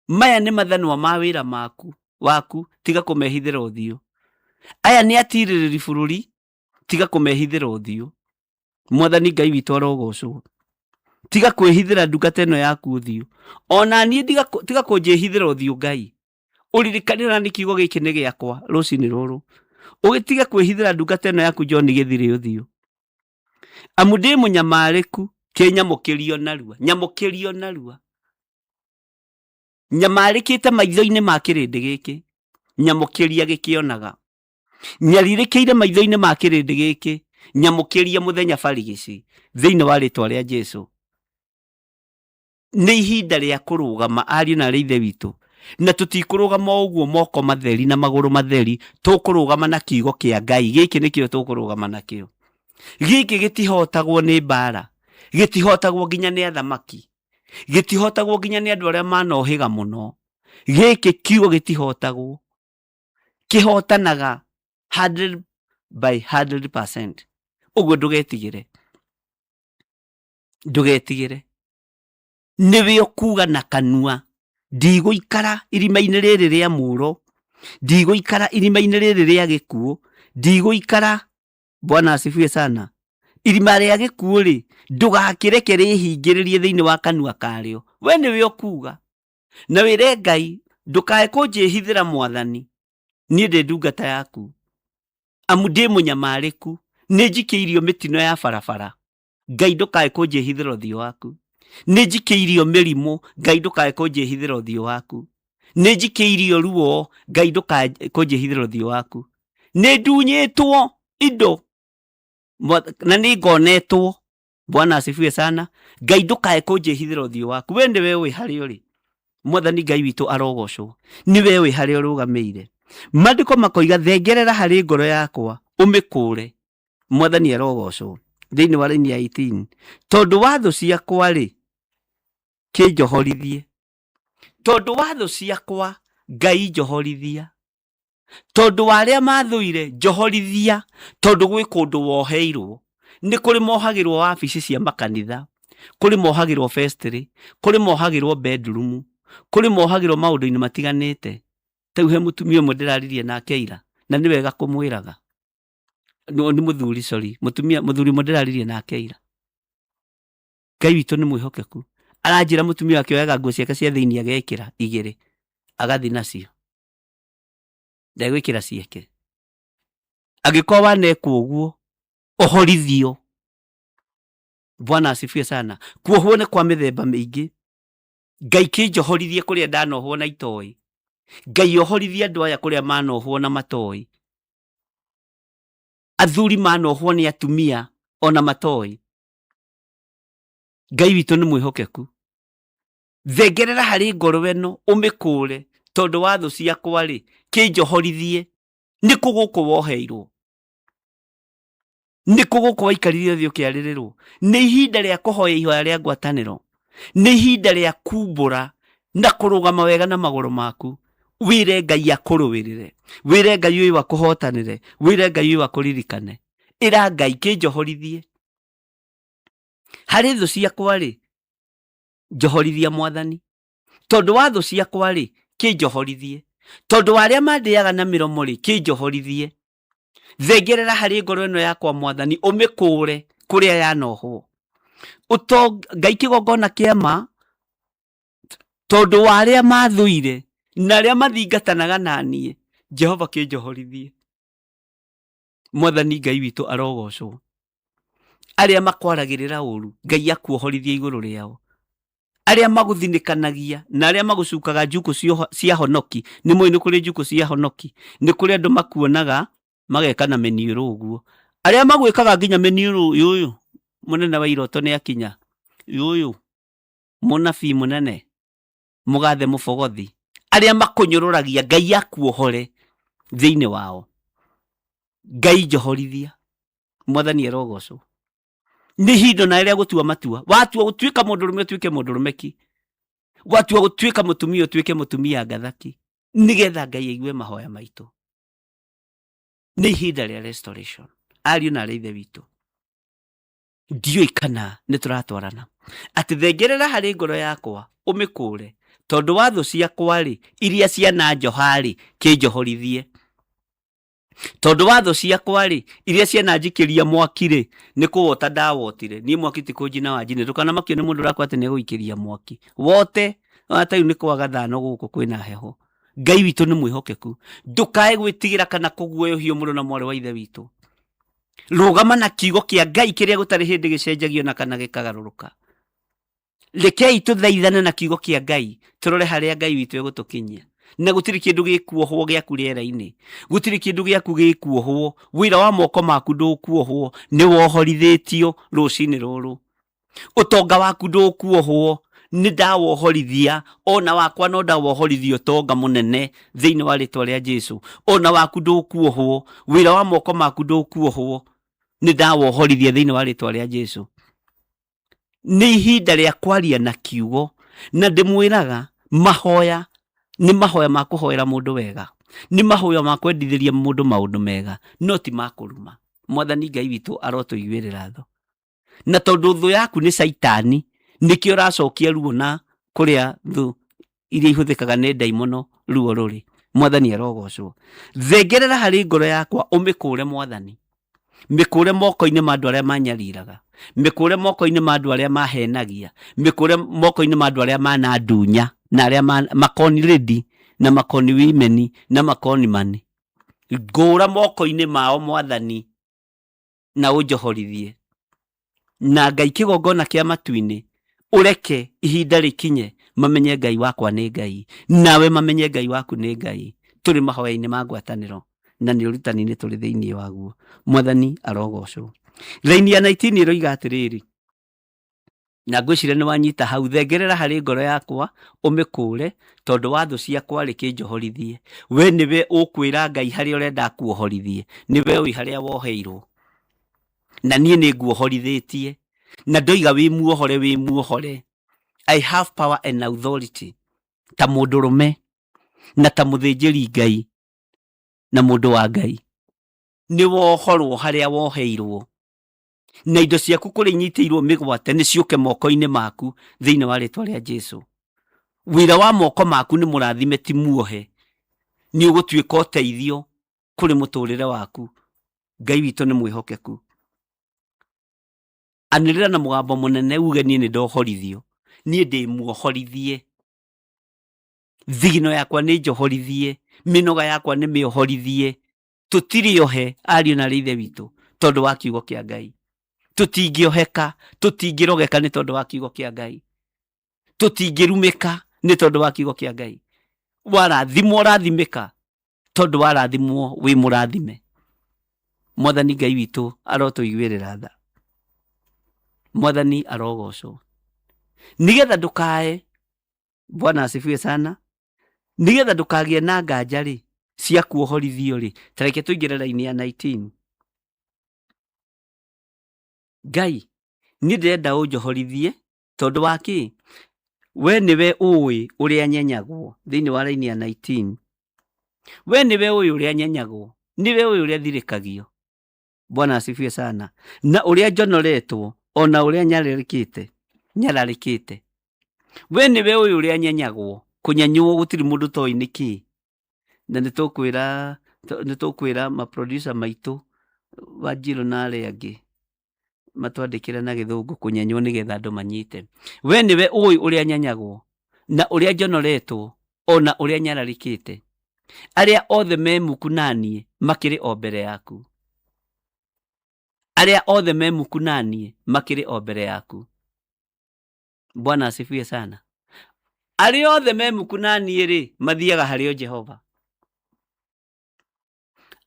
Maya nĩ mathanwa ma wĩra maku waku, tiga kũmehithĩra ũthiũ. Aya nĩ atirĩrĩri bũrũri, tiga kũmehithĩra ũthiũ. Mwathani Ngai witũ arogocwo. Tiga kwĩhithĩra ndungata ĩno yaku ũthiũ. Ona niĩ tiga kũnjĩhithĩra ũthiũ Ngai. Ũririkane ona nĩ kiugo gĩkĩ nĩ gĩakwa rũcinĩ rũrũ. Ũgĩtige kwĩhithĩra ndungata ĩno yaku John Gĩthirĩ ũthiũ. Amu ndĩ mũnyamarĩku, kĩnyamũkĩrio narua, nyamũkĩrio narua. Nyamarĩkĩte maitho-inĩ ma kĩrĩndĩ gĩkĩ, nyamũkĩria gĩkĩonaga. Nyarirĩkĩire maitho-inĩ ma kĩrĩndĩ gĩkĩ, nyamũkĩria mũthenya barigici, thĩinĩ wa rĩtwa rĩa Jesu. Nĩ ihinda rĩa kũrũgama ariũ na arĩ ithe witũ, na tũtikũrũgama o ũguo moko matheri na magũrũ matheri, tũkũrũgama na kiugo kĩa Ngai. Gĩkĩ nĩkĩo tũkũrũgama nakĩo. Gĩkĩ gĩtihotagwo nĩ mbara, gĩtihotagwo nginya nĩ athamaki, gĩtihotagwo nginya nĩ andũ arĩa manohĩga mũno. Gĩkĩ kiugo gĩtihotagwo, kĩhotanaga 100 by 100%. Ũguo ndũgetigĩre, ndũgetigĩre. Nĩwe ũkuga na kanua, ndigũikara irima-inĩ rĩrĩ rĩa mũro, ndigũikara irima-inĩ rĩrĩ rĩa gĩkuũ, ndigũikara. Bwana asifiwe sana. Irima rĩa gĩkuũ rĩ, ndũgakĩreke rĩhingĩrĩrie thĩinĩ wa kanua karĩo. We nĩwe ũkuga na wĩre Ngai, ndũkae kũnjĩhithĩra Mwathani, niĩ ndĩ ndungata yaku, amu ndĩ mũnyamarĩku, nĩ njikĩirio mĩtino ya barabara. Ngai ndũkae kũnjĩhithĩra ũthiũ waku. Nĩ njikĩirio mĩrimũ, Ngai ndũkae kũnjĩhithĩra ũthiũ waku. Nĩ njikĩirio ruo, Ngai ndũkae kũnjĩhithĩra ũthiũ waku. Nĩ ndunyĩtwo indo na nĩ ngonetwo. Bwana asifiwe sana. Ngai ndũkae kũnjĩhithĩra ũthiũ waku. We nĩwe ũĩ harĩa ũrĩ. Mwathani Ngai witũ arogocwo. Nĩwe ũĩ harĩa ũrũgamĩire. Maandĩko makoiga thengerera harĩ ngoro yakwa ũmĩkũũre. Mwathani arogocwo. Thĩinĩ wa raini ya 18, tondũ wa thũ ciakwa rĩ, kĩnjohorithie. Tondũ wa thũ ciakwa, Ngai njohorithia. Tondũ wa arĩa mathũire, njohorithia. Tondũ gwĩ kũndũ woheirwo. Nĩ kũrĩ mohagĩrwo wabici cia makanitha, kũrĩ mohagĩrwo vestry, kũrĩ mohagĩrwo bedroom, kũrĩ mohagĩrwo maũndũ-inĩ matiganĩte. Ta rĩu he mũtumia ũmwe ndĩraririe nake ira, na nĩ wega kũmwĩraga. Nĩ mũthuri, sorry, mũtumia, mũthuri ũmwe ndĩraririe nake ira. Ngai witũ nĩ mwĩhokeku. Aranjĩra mũtumia wake oyaga nguo ciake cia thĩinĩ agekĩra igĩrĩ, agathiĩ nacio. Ndegwĩkĩra ciake. Angĩkorwo wanekwo ũguo, ohorithio. Bwana asifiwe sana. Kuohwo nĩ kwa mĩthemba mĩingĩ. Ngai kĩnjohorithie kũrĩa ndanohwo na itoĩ. Ngai ohorithie andũ aya kũrĩa manohwo na matoĩ. Athuri manohwo nĩ atumia ona matoĩ. Ngai witũ nĩ mwĩhokeku. Thengerera harĩ ngoro ĩno ũmĩkũũre, tondũ wa thũ ciakwa rĩ, kĩnjohorithie. Nĩ kũ gũkũ woheirwo? Nĩ kũ gũkũ waikarire thĩ ũkĩarĩrĩrwo? Nĩ ihinda rĩa kũhoya ihoya rĩa ngwatanĩro. Nĩ ihinda rĩa kumbũra na kũrũgama wega na magũrũ maku. Wĩre Ngai akũrũĩrĩre. Wĩre Ngai ũyũ akũhotanĩre. Wĩre Ngai ũyũ akũririkane. Ĩra Ngai kĩnjohorithie. Harĩ thũ ciakwa-rĩ, njohorithia Mwathani. Tondũ wa thũ ciakwa-rĩ, kĩnjohorithie. Tondũ wa arĩa mandĩaga na mĩromo-rĩ, kĩnjohorithie. Thengerera harĩ ngoro ĩno yakwa Mwathani, ũmĩkũũre kũrĩa yanohwo. Ngai kĩgongona kĩa ma, tondũ wa arĩa mathũire na arĩa mathingatanaga na niĩ, Jehova kĩnjohorithie. Mwathani Ngai witũ arogocwo. Arĩa makwaragĩrĩra ũru, Ngai akuohorithie igũrũ rĩao. Arĩa magũthinĩkanagia na arĩa magũcukaga njukũ cia honoki, nĩ mũĩ nĩ kũrĩ njukũ cia honoki, nĩ kũrĩ andũ makuonaga mageka na mĩniũrũ ũguo. Arĩa magwĩkaga nginya mĩniũrũ, yũyũ mũnene wa iroto nĩ akinya, yũyũ mũnabii mũnene, mũgathe mũbogothi, arĩa makũnyũrũragia, Ngai akuohore thĩinĩ wao. Ngai njohorithia. Mwathani arogocwo. Nĩ ihinda na rĩa gũtua matua. Watua gũtuĩka mũndũrũme ũtuĩke mũndũrũme ki. Watua gũtuĩka mũtumia ũtuĩke mũtumia ngathaki. Nĩgetha Ngai aigue mahoya maitũ. Nĩ ihinda rĩa restoration. Ariũ na arĩ ithe witũ. Ndiũĩ kana nĩ tũratwarana. Atĩ thengerera harĩ ngoro yakwa ũmĩkũũre, tondũ wa thũ ciakwa-rĩ, iria ciananjoha-rĩ, kĩnjohorithie. Tondũ wa thũ ciakwa-rĩ, iria ciananjikĩria mwaki-rĩ, nĩ kũwota ndawotire. Niĩ mwaki ti kũnjina wanjinire. Ndũkanamakio nĩ mũndũ ũrakwĩra atĩ nĩegũgũikĩria mwaki. Wote, ona ta rĩu nĩ kwa gathano gũkũ kwĩna heho. Ngai witũ nĩ mwĩhokeku. Ndũkae gwĩtigĩra kana kũguoyohio mũrũ na mwarĩ wa ithe witũ. Rũgama na kiugo kĩa Ngai kĩrĩa gũtarĩ hĩndĩ gĩcenjagio na kana gĩkagarũrũka. Rekei tũthaithane na kiugo kĩa Ngai, tũrore harĩa Ngai witũ egũtũkinyia. Na gũtirĩ kĩndũ gĩkuohwo gĩaku rĩera-inĩ, gũtirĩ kĩndũ gĩaku gĩkuohwo, wĩra wa moko maku ndũkuohwo, nĩ wohorithĩtio rũcinĩ rũrũ. Ũtonga waku ndũkuohwo, nĩ ndawohorithia, ona wakwa no ndawohorithia ũtonga mũnene thĩinĩ wa rĩtwa rĩa Jesu. Ona waku ndũkuohwo, wĩra wa moko maku ndũkuohwo, nĩ ndawohorithia thĩinĩ wa rĩtwa rĩa Jesu. Nĩ ihinda rĩa kwaria na kiugo, na ndĩmwĩraga mahoya nĩ mahoya ma kũhoera mũndũ wega, nĩ mahoya ma kwendithĩria mũndũ maũndũ mega, no ti ma kũruma. Mwathani Ngai witũ arotũiguĩrĩra tha. Na tondũ thũ yaku nĩ caitani, nĩkĩo ũracokia ruo na kũrĩa thũ iria ihũthĩkaga nĩ ndaimono ruo rũrĩ. Mwathani arogocwo. Thengerera harĩ ngoro yakwa ũmĩkũre Mwathani. Mĩkũre moko-inĩ ma andũ arĩa manyariraga. Mĩkũre moko-inĩ ma andũ arĩa mahenagia. Mĩkũre moko-inĩ ma andũ arĩa manandunya na arĩa makoni lady na makoni women na makoni man. Ngũra moko-inĩ mao Mwathani na ũnjohorithie. Na Ngai kĩgongona kĩa matu-inĩ, ũreke ihinda rĩkinye mamenye Ngai wakwa nĩ Ngai, nawe mamenye Ngai waku nĩ Ngai. Tũrĩ mahoya-inĩ ma ngwatanĩro na nĩ ũrutani-inĩ tũrĩ thĩinĩ waguo. Mwathani arogocwo. Raini ya 19 ĩroiga atĩrĩrĩ, na ngwĩciria nĩ wanyita hau, thengerera harĩ ngoro yakwa ũmĩkũre, tondũ wa thũ ciakwa rĩ kĩnjohorithie. We nĩwe ũkwĩra Ngai harĩa ũrenda akuohorithie, nĩwe ũĩ harĩa woheirwo, na niĩ nĩ nguohorithĩtie, na ndoiga wĩ muohore wĩ muohore. I have power and authority ta mũndũrũme na ta mũthĩnjĩri Ngai na mũndũ wa Ngai. Nĩ wohorwo harĩa woheirwo, na indo ciaku kũrĩa inyitĩirwo mĩgwate nĩ ciũke moko-inĩ maku thĩinĩ wa rĩtwa rĩa Jesu. Wĩra wa moko maku nĩ mũrathime ti muohe, nĩ ũgũtuĩka ũteithio kũrĩ mũtũrĩre waku. Ngai witũ nĩ mwĩhokeku. Anĩrĩra na mũgambo mũnene uge niĩ nĩ ndohorithio, niĩ ndĩ muohorithie, thigino yakwa nĩ njohorithie, mĩnoga yakwa nĩ mĩohorithie. Tũtirĩ ohe ariũ na arĩ ithe witũ tondũ wa kiugo kĩa Ngai. Tũtingĩoheka, tũtingĩrogeka nĩ tondũ wa kiugo kĩa Ngai. Tũtingĩrumĩka nĩ tondũ wa kiugo kĩa Ngai. Warathimwo ũrathimĩka tondũ warathimwo wĩ mũrathime. Mwathani Ngai witũ arotũiguĩrĩra tha. Mwathani arogocwo. Nĩgetha ndũkae, Bwana asifiwe sana, nĩgetha ndũkagĩe na nganja rĩ cia kuohorithio rĩ, ta reke tũingĩre raini ya 19. Ngai, niĩ ndĩrenda ũnjohorithie tondũ wa kĩ? We nĩwe ũĩ ũrĩa nyenyagwo, thĩinĩ wa raini ya 19. We nĩwe ũĩ ũrĩa nyenyagwo, nĩwe ũĩ ũrĩa thirĩkagio. Bwana asifiwe sana. Na ũrĩa njonoretwo, ona ũrĩa nyararĩkĩte, nyararĩkĩte. We nĩwe ũĩ ũrĩa nyenyagwo, kũnyenywo gũtirĩ mũndũ toĩ nĩ kĩĩ. Na nĩ tũkwĩra, nĩ tũkwĩra ma producer maitũ Wanjirũ na arĩa angĩ matwandĩkĩre na gĩthũngũ kũnyenywo nĩgetha andũ manyite. We nĩwe ũĩ ũrĩa nyenyagwo, na ũrĩa njonoretwo, ona ũrĩa nyararĩkĩte. Arĩa othe me muku na niĩ makĩrĩ o mbere yaku. Arĩa othe me muku na niĩ makĩrĩ o mbere yaku. Bwana asifiwe sana. Arĩa othe me muku na niĩ rĩ, mathiaga harĩ o Jehova.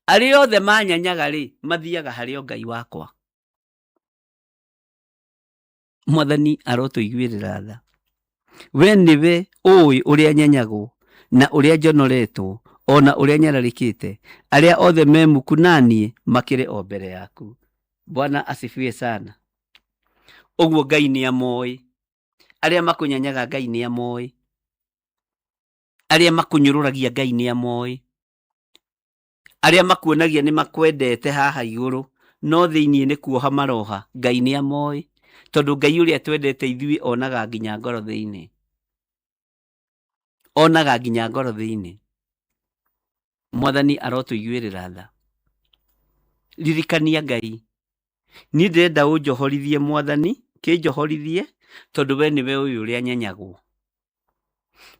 Arĩa othe manyanyaga rĩ, mathiaga harĩ o Ngai wakwa. Mwathani arotũiguĩrĩra tha. We nĩwe ũĩ ũrĩa nyenyagwo na ũrĩa njonoretwo ona ũrĩa nyararĩkĩte, arĩa othe me muku na niĩ makĩrĩ o mbere yaku. Bwana asifiwe sana. Ũguo Ngai nĩ amoĩ. Arĩa makũnyanyaga Ngai nĩ amoĩ. Arĩa makũnyũrũragia Ngai nĩ amoĩ. Arĩa makuonagia nĩ makwendete haha igũrũ, no thĩinĩ nĩ kuoha maroha, Ngai nĩ amoĩ. Tondũ Ngai ũrĩa twendete ithuĩ onaga nginya ngoro thĩinĩ. Onaga nginya ngoro thĩinĩ. Mwathani arotũiguĩrĩra tha. Ririkania Ngai. Niĩ ndĩrenda ũnjohorithie Mwathani, kĩnjohorithie tondũ we nĩwe ũĩ ũrĩa nyenyagwo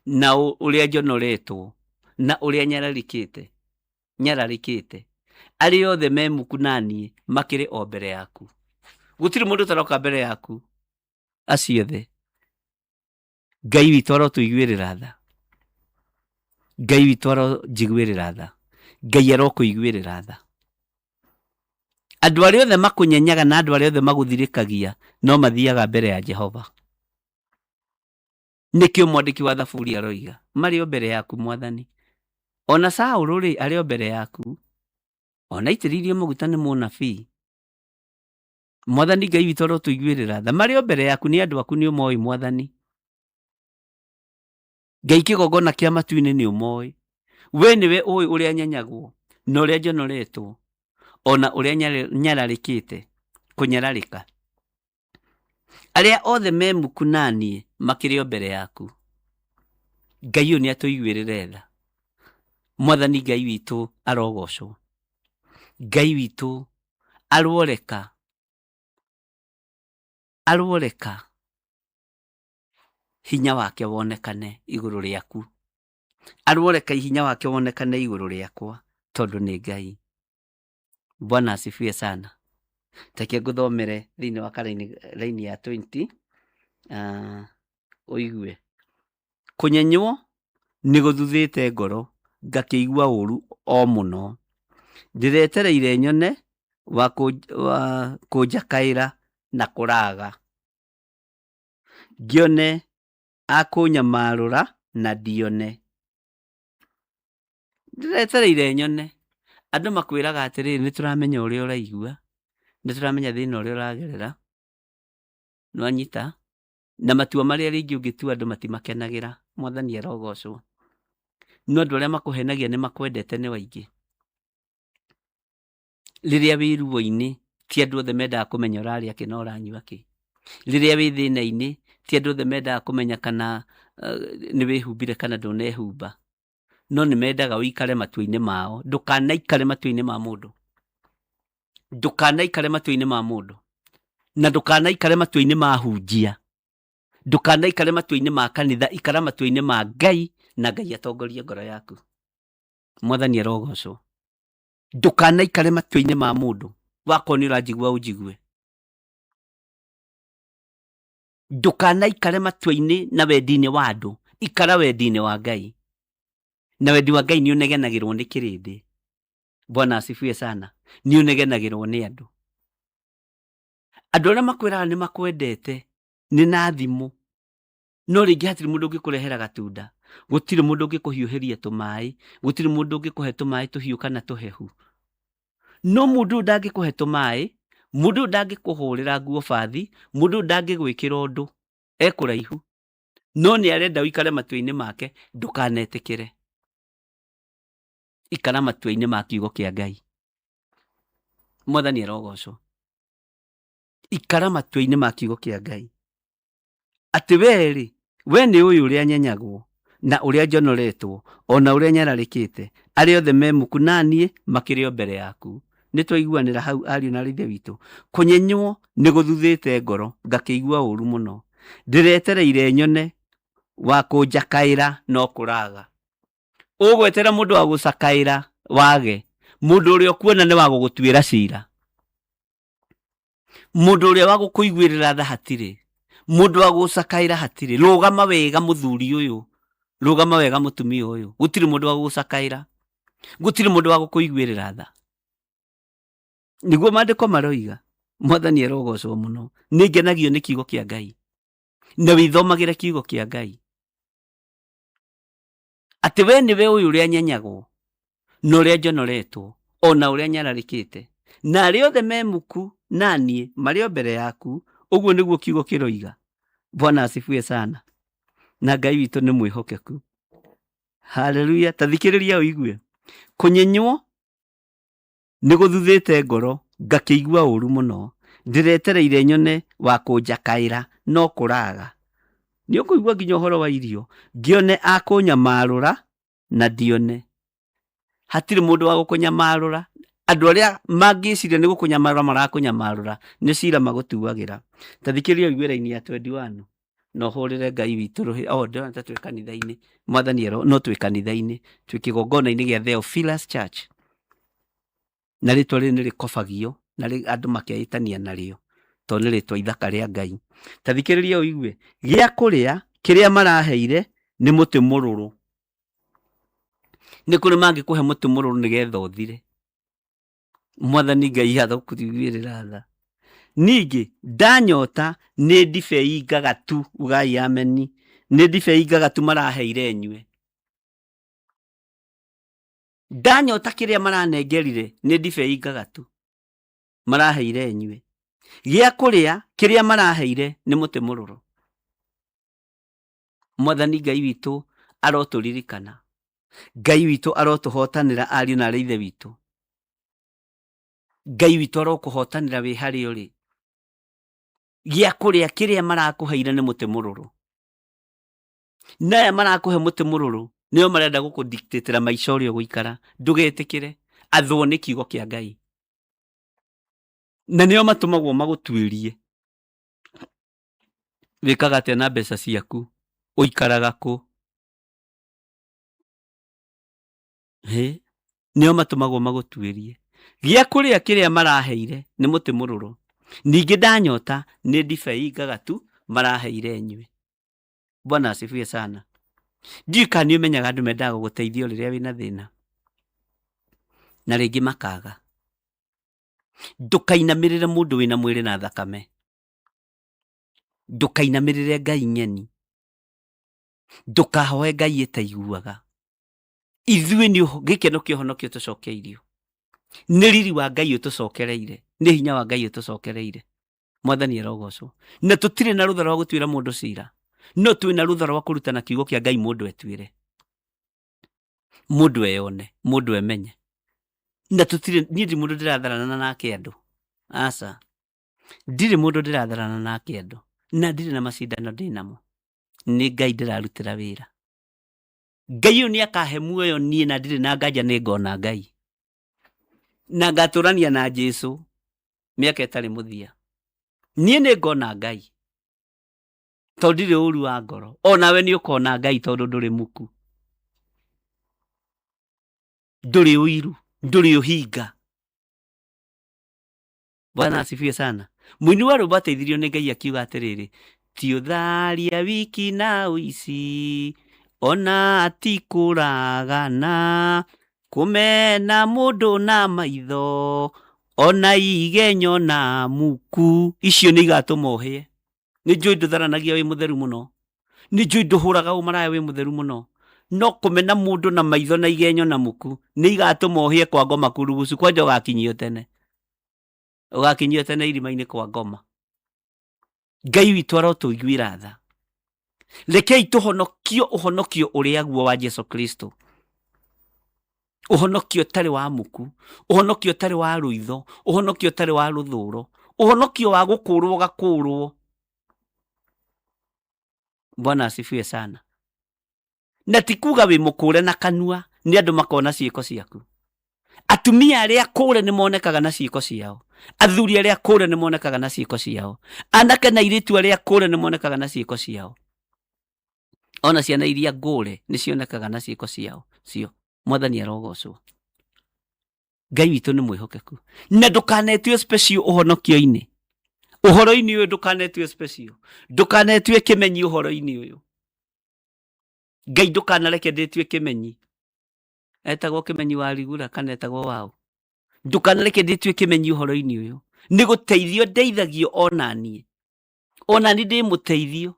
na ũrĩa njonoretwo na ũrĩa nyararĩkĩte nyararĩkĩte. Arĩa othe me muku na niĩ makĩrĩ o mbere yaku. Gũtirĩ mũndũ ũtaroka mbere yaku, acio othe. Ngai witũ arotũiguĩrĩra tha. Ngai witũ aronjiguĩrĩra tha. Ngai arokũiguĩrĩra tha. Andũ arĩa othe makũnyenyaga na andũ arĩa othe magũthirĩkagia no mathiaga mbere ya Jehova. Nĩkĩo mwandĩki wa Thaburi aroiga, marĩ o mbere yaku Mwathani. Ona Saũlũ rĩ, arĩ o mbere yaku. Ona aitĩrĩirio maguta nĩ mũnabii. Mwathani Ngai witũ arotũiguĩrĩra tha. Marĩ o mbere yaku nĩ andũ aku nĩ ũmoĩ Mwathani. Ngai kĩgongona kĩa matu-inĩ nĩ ũmoĩ. We nĩwe ũĩ ũrĩa nyenyagwo na ũrĩa njonoretwo ona ũrĩa nyararĩkĩte kũnyararĩka. Arĩa othe me muku na niĩ makĩrĩ o mbere yaku. Ngai ũyũ nĩ atũiguĩrĩre tha. Mwathani Ngai witũ arogocwo. Ngai witũ aroreka, aroreka hinya wake wonekane igũrũ rĩaku. Aroreka hinya wake wonekane igũrũ rĩakwa tondũ nĩ Ngai. Bwana asifiwe sana. Reke ngũthomere thĩinĩ wa karaini raini ya 20 ũigue. Kũnyenywo nĩ gũthuthĩte ngoro ngakĩigua ũru o mũno. Ndĩretereire nyone wa kũnjakaĩra na kũraga. Ngĩone akũnyamarũra na ndione. Ndĩretereire nyone. Andũ makwĩraga atĩrĩrĩ, nĩ tũramenya ũrĩa ũraigua, nĩ tũramenya thĩna ũrĩa ũragerera, nĩ wanyita? Na matua marĩa rĩngĩ ũngĩtua andũ matimakenagĩra, Mwathani arogocwo. No andũ arĩa makũhenagia nĩ makwendete nĩ aingĩ. Rĩrĩa wĩ ruo-inĩ, ti andũ othe mendaga kũmenya ũrarĩa kĩ na ũranyua kĩ. Rĩrĩa wĩ thĩna-inĩ, ti andũ othe mendaga kũmenya kana nĩ wĩhumbire kana ndũnehumba. No nĩ mendaga ũikare matua-inĩ mao. Ndũkanaikare matua-inĩ ma mũndũ. Ndũkanaikare matua-inĩ ma mũndũ. Na ndũkanaikare matua-inĩ ma ahunjia. Ndũkanaikare matua-inĩ ma kanitha, ikara matua-inĩ ma Ngai na Ngai atongorie ngoro yaku. Mwathani arogocwo. Ndũkanaikare matua-inĩ ma mũndũ. Wakorwo nĩ ũranjigua ũnjigue. Ndũkanaikare matua-inĩ na wendi-inĩ wa andũ, ikara wendi-inĩ wa Ngai. Na wendi wa Ngai nĩ ũnegenagĩrwo nĩ kĩrĩndĩ. Bwana asifiwe sana. Nĩ ũnegenagĩrwo nĩ andũ. Andũ arĩa makwĩraga nĩ makwendete nĩ na thimũ, no rĩngĩ hatirĩ mũndũ ũngĩkũrehera gatunda, gũtirĩ mũndũ ũngĩkũhiũhĩria tũmaĩ, gũtirĩ mũndũ ũngĩkũhe tũmaĩ tũhiũ kana tũhehu. No mũndũ ũyũ ndangĩkũhe tũmaĩ, mũndũ ũyũ ndangĩkũhũrĩra nguo bathi, mũndũ ũyũ ndangĩgwĩkĩra ũndũ, e kũraihu. No nĩ arenda ũikare matua-inĩ make, ndũkanetĩkĩre. Ikara matua-inĩ ma kiugo kĩa Ngai. Mwathani arogocwo. Ikara matua-inĩ ma kiugo kĩa Ngai. Atĩ we-rĩ, we nĩ ũĩ ũrĩa nyenyagwo, na ũrĩa njonoretwo, o na ũrĩa nyararĩkĩte, arĩa othe me muku na niĩ makĩrĩ o mbere yaku. Nĩ twaiguanĩra hau ariũ na aarĩ a Ithe witũ? Kũnyenywo nĩ gũthuthĩte ngoro, ngakĩigua ũũru mũno. Ndĩretereire nyone wa kũnjakaĩra no kũraga. Ũgweterera mũndũ wa gũcakaĩra wage, mũndũ ũrĩa ũkuona nĩ wa gũgũtuĩra cira. Mũndũ ũrĩa wa gũkũiguĩrĩra tha hatirĩ, mũndũ wa gũgũcakaĩra hatirĩ. Rũgama wega mũthuri ũyũ, rũgama wega mũtumia ũyũ, gũtirĩ mũndũ wa gũgũcakaĩra, gũtirĩ mũndũ wa gũkũiguĩrĩra tha. Nĩguo maandĩko maroiga. Mwathani arogocwo mũno. Nĩ ngenagio nĩ kiugo kĩa Ngai, na wĩthomagĩre kiugo kĩa Ngai. Atĩ we nĩwe ũyũ ũrĩa nyenyagwo na ũrĩa njonoretwo o na ũrĩa nyararĩkĩte, na arĩa othe me muku na niĩ marĩ o mbere yaku. Ũguo nĩguo kiugo kĩroiga. Bwana asifiwe sana. Na Ngai witũ nĩ mwĩhokeku. Haleluya. Ta thikĩrĩria ũigue. Kũnyenywo nĩ gũthuthĩte ngoro ngakĩigua ũru mũno. Ndĩretereire nyone wa kũnjakaĩra no kũraga. Nĩ ũkũigua nginya ũhoro wa irio, ngĩone akũnyamarũra na ndione. Hatirĩ mũndũ wa gũkũnyamarũra. Andũ arĩa mangĩciria nĩ gũkũnyamarũra marakũnyamarũra, nĩ cira magũtuagĩra. Ta thikĩrĩria ũigue raini ya 21 na ũhũrĩre Ngai witũ rũhĩ. Oh, ndĩrona ta twĩ kanitha-inĩ. Mwathani ero, no twĩ kanitha-inĩ. Twĩ kĩgongona-inĩ gĩa Theophilus Church. Na rĩtwa rĩrĩ nĩ rĩkobagio na andũ makeĩtania narĩo tondũ nĩ rĩtwa ithaka rĩa Ngai. Ta thikĩrĩria ũigue, gĩa kũrĩa kĩrĩa maraheire nĩ mũtĩ mũrũrũ. Nĩ kũrĩ mangĩkũhe mũtĩ mũrũrũ nĩgetha ũthire. Mwathani Ngai arokũiguĩrĩra tha. Ningĩ ndanyota nĩ ndibei ngagatu, ugai ameni, nĩ ndibei ngagatu maraheire nyue. Ndanyota kĩrĩa maranengerire nĩ ndibei ngagatu maraheire nyue. Gĩa kũrĩa kĩrĩa maraheire nĩ mũtĩ mũrũrũ. Mwathani Ngai witũ arotũririkana. Ngai witũ arotũhotanĩra ariũ na arĩ ithe witũ. Ngai witũ arokũhotanĩra wĩ harĩa ũrĩ. Gĩa kũrĩa kĩrĩa marakũheire nĩ mũtĩ mũrũrũ. Na aya marakũhe mũtĩ mũrũrũ nĩo marenda gũkũdictatĩra maica ũrĩa ũgũikara. Ndũgetĩkĩre. Athwo nĩ kiugo kĩa Ngai. Na nĩo matũmagwo magũtuĩrie. Wĩkaga atĩa na mbeca ciaku? Ũikaraga kũ? Hĩ? Nĩo matũmagwo magũtuĩrie. Gĩa kũrĩa kĩrĩa maraheire nĩ mũtĩ mũrũrũ. Ningĩ ndanyota nĩ ndibei ngagatu maraheire nyue. Bwana asifiwe sana. Ndiũĩ kana nĩ ũmenyaga andũ mendaga gũgũteithia o rĩrĩa wĩna thĩna na rĩngĩ makaga. Ndũkainamĩrĩre mũndũ wĩna mwĩrĩ na thakame. Ndũkainamĩrĩre ngai ng'eni. Ndũkahoe ngai ĩtaiguaga. Ithuĩ nĩ gĩkeno kĩa ũhonokio tũcokeirio. Nĩ riri wa Ngai ũtũcokereire. Nĩ hinya wa Ngai ũtũcokereire. Mwathani arogocwo. Na tũtirĩ na rũtha rwa gũtuĩra mũndũ cira. No twĩ na rũtha rwa kũrutana kiugo kĩa Ngai mũndũ etuĩre. Mũndũ eyone, mũndũ emenye. Na tũtirĩ, niĩ ndirĩ mũndũ ndĩratharana nake andũ. Aca. Ndirĩ mũndũ ndĩratharana nake andũ. Na ndirĩ na macindano ndĩ namo. Nĩ Ngai ndĩrarutĩra wĩra. Ngai ũyũ nĩ akahe muoyo niĩ na ndirĩ na nganja nĩ ngona Ngai. Na ngatũrania na Jesu mĩaka ĩtarĩ mũthia. Niĩ nĩ ngona Ngai. Tondũ ndirĩ ũru wa ngoro. O nawe nĩ ũkona Ngai tondũ ndũrĩ muku. Ndũrĩ ũiru, ndũrĩ ũhinga. Bwana asifiwe sana. Mũini wa rwĩmbo ateithirio nĩ Ngai akiuga atĩrĩrĩ, ti ũtharia wiki na ũici, ona ti kũragana, kũmena mũndũ na maitho, ona igenyo na muku, icio nĩ igatũma ũhĩe. Nĩ njũĩ ndũtharanagia wĩ mũtheru mũno, nĩ njũĩ ndũhũraga ũmaraya wĩ mũtheru mũno, no kũmena mũndũ na maitho na igenyo na muku nĩ igatũma ũhĩe kwa ngoma kurugucu. Kwanja ũgakinyio tene, ũgakinyio tene irima-inĩ kwa ngoma. Ngai witũ arotũiguĩra tha. Rekei tũhonokio ũhonokio ũrĩa guo wa Jesu Kristo, ũhonokio ũtarĩ wa muku, ũhonokio ũtarĩ wa rũitho, ũhonokio ũtarĩ wa rũthũro, ũhonokio wa gũkũrwo ũgakũrwo. Bwana asifiwe sana. Na ti kuga wĩ mũkũre na kanua, nĩ andũ makona ciĩko ciaku. Atumia arĩa akũre nĩ monekaga na ciĩko ciao, athuri arĩa akũre nĩ monekaga na ciĩko ciao, anake na airĩtu arĩa akũre nĩ monekaga na ciĩko ciao, ona ciana iria ngũre nĩ cionekaga na ciĩko ciao cio. Mwathani arogocwo. Ngai witũ nĩ mwĩhokeku. Na ndũkanetue special ũhonokio-inĩ. Ũhoro-inĩ ũyũ ndũkanetue special, ndũkanetue kĩmenyi ũhoro-inĩ ũyũ. Ngai ndũkanareke ndĩtue kĩmenyi. Etagwo kĩmenyi wa rigura kana etagwo waũ? Ndũkanareke ndĩtue kĩmenyi ũhoro-inĩ ũyũ. Nĩ gũteithio ndeithagio onaniĩ. Onani ndĩ mũteithio.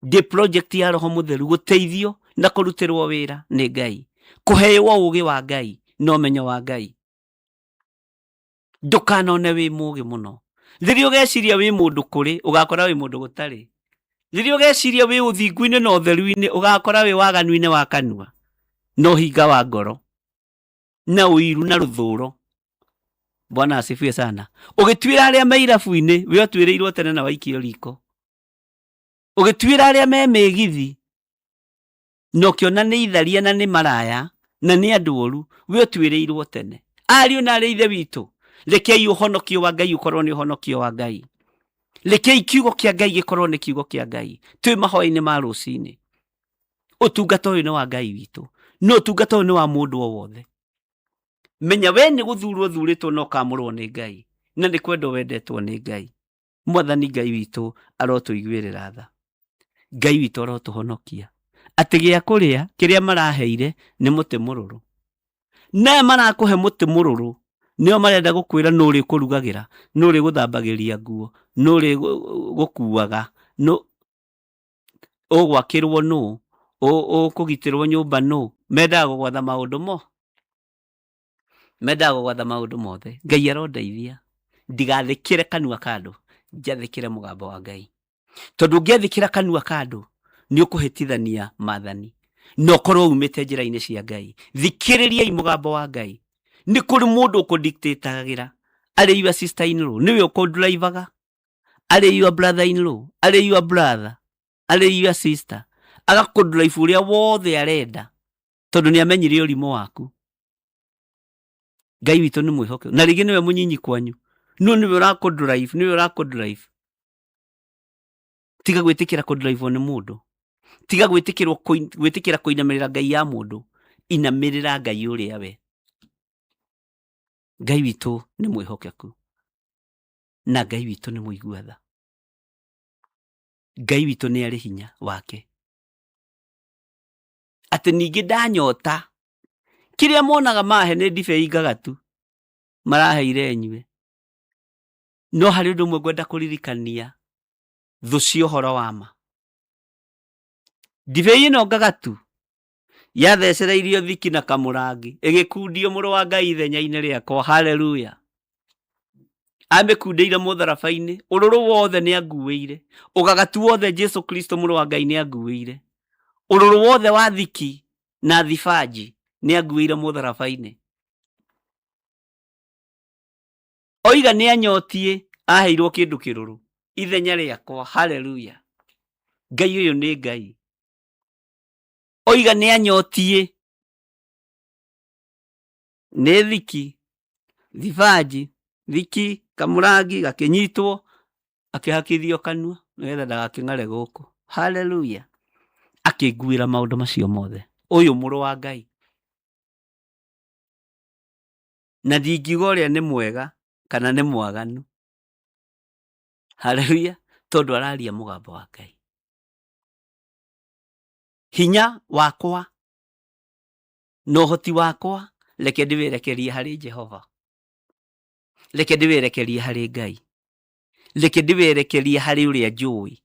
Ndĩ project ya Roho Mũtheru gũteithio na kũrutĩrwo wĩra nĩ Ngai. Kũheo ũgĩ wa Ngai na ũmenyo wa Ngai. Ndũkanone wĩ mũgĩ mũno. Rĩrĩa ũgeciria wĩ mũndũ kũrĩ, ũgakora wĩ mũndũ gũtarĩ. Rĩrĩa ũgeciria wĩ ũthingu-inĩ na ũtheru-inĩ, ũgakora wĩ waganu-inĩ wa kanua na ũhinga wa ngoro na ũiru na rũthũro. Bwana asifiwe sana. Ũgĩtuĩra arĩa me irabu-inĩ, we ũtuĩrĩirwo tene na waikio riko. Ũgĩtuĩra arĩa me mĩgithi na ũkĩona nĩ itharia na nĩ maraya na nĩ andũ oru, we ũtuĩrĩirwo tene. Ariũ na arĩ ithe witũ, rekei ũhonokio wa Ngai ũkorwo nĩ ũhonokio wa Ngai. Rekei kiugo kĩa Ngai gĩkorwo nĩ kiugo kĩa Ngai. Twĩ mahoya-inĩ ma rũcinĩ. Ũtungata ũyũ nĩ wa Ngai witũ, no ũtungata ũyũ nĩ wa mũndũ o wothe. Menya we nĩ gũthurwo ũthurĩtwo na ũkamũrwo nĩ Ngai, na nĩ kwendwo wendetwo nĩ Ngai. Mwathani Ngai witũ arotũiguĩrĩra tha. Ngai witũ arotũhonokia. Atĩ gĩa kũrĩa kĩrĩa maraheire nĩ mũtĩ mũrũrũ. Na aya marakũhe mũtĩ mũrũrũ nĩo marenda gũkwĩra nũ ũrĩkũrugagĩra, nũ ũrĩgũthambagĩria nguo, nũ ũrĩgũkuaga, nũ ũgwakĩrwo nũ, ũkũgitĩrwo nyũmba nũ. Mendaga gũgwatha maũndũ mo, mendaga gũgwatha maũndũ mothe. Ngai arondeithia ndigathĩkĩre kanua ka andũ, njathĩkĩre mũgambo wa Ngai. Tondũ ũngĩathĩkĩra kanua ka andũ nĩ ũkũhĩtithania maathani na ũkorwo umĩte njĩra-inĩ cia Ngai. Thikĩrĩriai mũgambo wa Ngai. Nĩ kũrĩ mũndũ ũkũdictatagĩra, arĩ your sister in law nĩwe ũkũndrivaga, arĩ your brother in law, arĩ your brother, arĩ your sister, agakũndrive ũrĩa wothe arenda tondũ nĩ amenyire ũrimũ waku. Ngai witũ nĩ mwĩhokeku, na rĩngĩ nĩwe mũnyinyi kwanyu, no nĩwe ũrakũndrive, nĩwe ũrakũndrive. Tiga gwĩtĩkĩra kũndrivewo nĩ mũndũ, tiga gwĩtĩkĩrwo gwĩtĩkĩra kũinamĩrĩra ngai ya mũndũ, inamĩrĩra Ngai ũrĩa we. Ngai witũ nĩ mwĩhokeku na Ngai witũ nĩ mũigua tha. Ngai witũ nĩ arĩ hinya wake, atĩ ningĩ ndanyota kĩrĩa monaga mahe nĩ ndibei ngagatu maraheire nyue. No harĩ ũndũ ũmwe ngwenda kũririkania thũ cia ũhoro wa ma. Ndibei ĩno ngagatu yathecereirio thiki na kamũrangi ĩgĩkundio mũrũ wa Ngai ithenya-inĩ rĩakwa. Haleluya! Amĩkundĩire mũtharaba-inĩ, ũrũrũ wothe nĩ anguĩire, ũgagatu wothe Jesu Kristo mũrũ wa Ngai nĩ anguĩire, ũrũrũ wothe wa thiki na thibanji nĩ anguĩire mũtharaba-inĩ. Oiga nĩ anyotiĩ, aheirwo kĩndũ kĩrũrũ ithenya rĩakwa. Haleluya! Ngai ũyũ nĩ Ngai. Oiga nĩ anyotiĩ, nĩ thiki, thibanji, thiki, kamũrangi gakĩnyitwo, akĩhakithio kanua nĩgetha ndagakĩng'are gũkũ. Haleluya! Akĩnguĩra maũndũ macio mothe, ũyũ mũrũ wa Ngai. Na ndingiuga ũrĩa nĩ mwega kana nĩ mwaganu. Haleluya! Tondũ araria mũgambo wa Ngai. Hinya wakwa na ũhoti wakwa reke ndĩwĩrekerie harĩ Jehova, reke ndĩwĩrekerie harĩ Ngai, reke ndĩwerekerie harĩ ũrĩa njũĩ,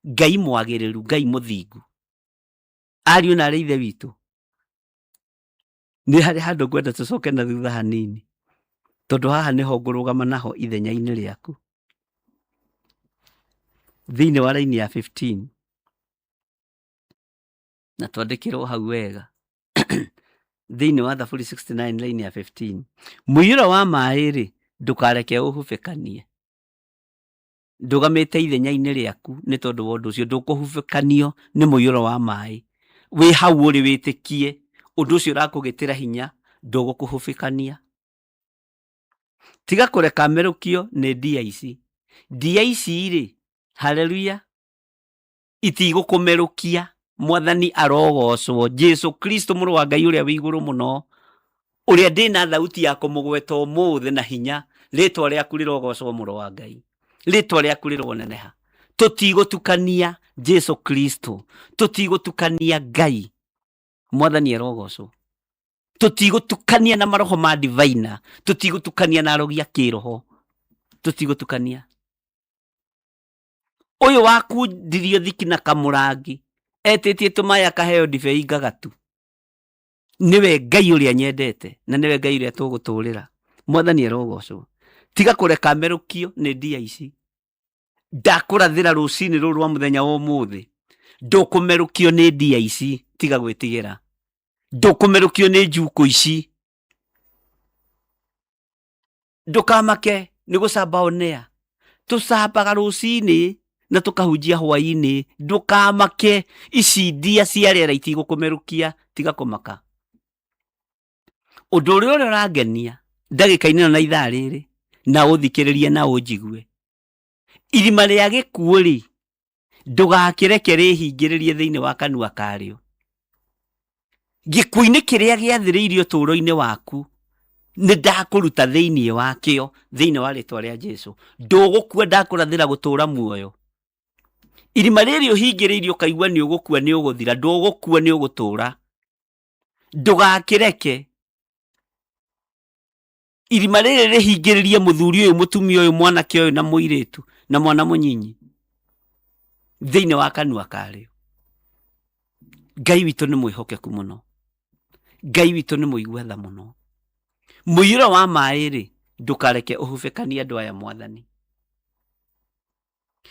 Ngai mwagĩrĩru, Ngai mũthingu. Ariũ na arĩ ithe witũ, nĩ harĩ handũ ngwenda tũcoke na thutha hanini, tondũ haha nĩho ngũrũgama naho ithenya-inĩ rĩaku. Thĩinĩ wa raini ya 15 na twandĩkĩrwo hau wega thĩinĩ wa Thaburi 69 raini ya 15, mũiyũro wa maĩ rĩ, ndũkareke ũhubĩkanie. Ndũgamĩte ithenya-inĩ rĩaku nĩ tondũ wa ũndũ ũcio, ndũkũhubĩkanio nĩ mũiyũro wa maĩ. Wĩ hau ũrĩ wĩtĩkie ũndũ ũcio ũrakũgĩtĩra hinya, ndũgũkũhubĩkania. Tiga kũreka merũkio nĩ ndia ici. Ndia ici rĩ, haleluya, itigũkũmerũkia. Mwathani arogocwo, Jesu Kristo mũrũ wa Ngai ũrĩa wĩ igũrũ mũno, ũrĩa ndĩna thauti ya kũmũgweta ũmũthĩ na hinya. Rĩtwa rĩaku rĩrogocwo, mũrũ wa Ngai, rĩtwa rĩaku rĩroneneha. Tũtigũtukania Jesu Kristo, tũtigũtukania Ngai. Mwathani arogocwo. Tũtigũtukania na maroho ma divaina, tũtigũtukania na arogi a kĩroho, tũtigũtukania. Ũyũ wakundirio thiki na kamũrangi etĩtie tũmaĩ akaheo ndibei ngagatu, nĩwe Ngai ũrĩa nyendete na nĩwe Ngai ũrĩa tũgũtũrĩra. Mwathani arogocwo. Tiga kũreka merũkio nĩ ndia ici. Ndakũrathĩra rũcinĩ rũrũ rwa mũthenya wa ũmũthĩ, ndũkũmerũkio nĩ ndia ici. Tiga gwĩtigĩra, ndũkũmerũkio nĩ njukũ ici. Ndũkamake nĩ gũcamba onea. Tũcambaga rũcinĩ na tũkahunjia hwainĩ. Ndũkamake, ici ndia cia rĩera itigũkũmerũkia, tiga kũmaka. Ũndũ ũrĩa ũrĩa ũrangenia ndagĩka-inĩ ĩno na ithaa rĩrĩ, na ũthikĩrĩrie na ũnjigue, irima rĩa gĩkuũ rĩ, ndũgakĩreke rĩhingĩrĩrie thĩinĩ wa kanua karĩo. Gĩkuũ-inĩ kĩrĩa gĩathĩrĩirio ũtũũro-inĩ waku, nĩ ndakũruta thĩinĩ wakĩo, thĩinĩ wa rĩtwa rĩa Jesu. Ndũgũkua, ndakũrathĩra gũtũũra muoyo. Irima rĩrĩ ũhingĩrĩirio ũkaigua nĩ ũgũkua nĩ ũgũthira, ndũgũkua nĩ ũgũtũũra. Ndũgakĩreke irima rĩrĩ rĩhingĩrĩrie mũthuri ũyũ, mũtumia ũyũ, mwanake ũyũ na mũirĩtu na mwana mũnyinyi thĩinĩ wa kanua karĩo. Ngai witũ nĩ mwĩhokeku mũno, Ngai witũ nĩ mũigua tha mũno. Mũiyũro wa maĩ rĩ, ndũkareke ũhubĩkanie andũ aya Mwathani,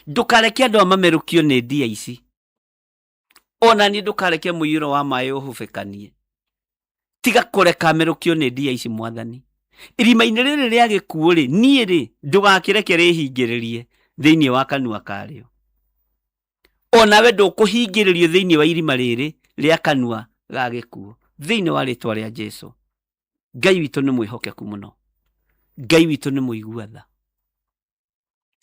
ndũkareke andũ aya mamerũkio nĩ ndia ici. Ona niĩ ndũkareke mũiyũro wa maĩ ũhubĩkanie, tiga kũreka merũkio nĩ ndia ici Mwathani. Irima-inĩ rĩrĩ rĩa gĩkuũ rĩ, niĩ rĩ, ndũgakĩreke rĩhingĩrĩrie thĩinĩ wa kanua karĩo. Onawe ndũkũhingĩrĩrio thĩinĩ wa irima rĩrĩ rĩa kanua ga gĩkuũ, thĩinĩ wa rĩtwa rĩa Jesu. Ngai witũ nĩ mwĩhokeku mũno, Ngai witũ nĩ mũigua tha.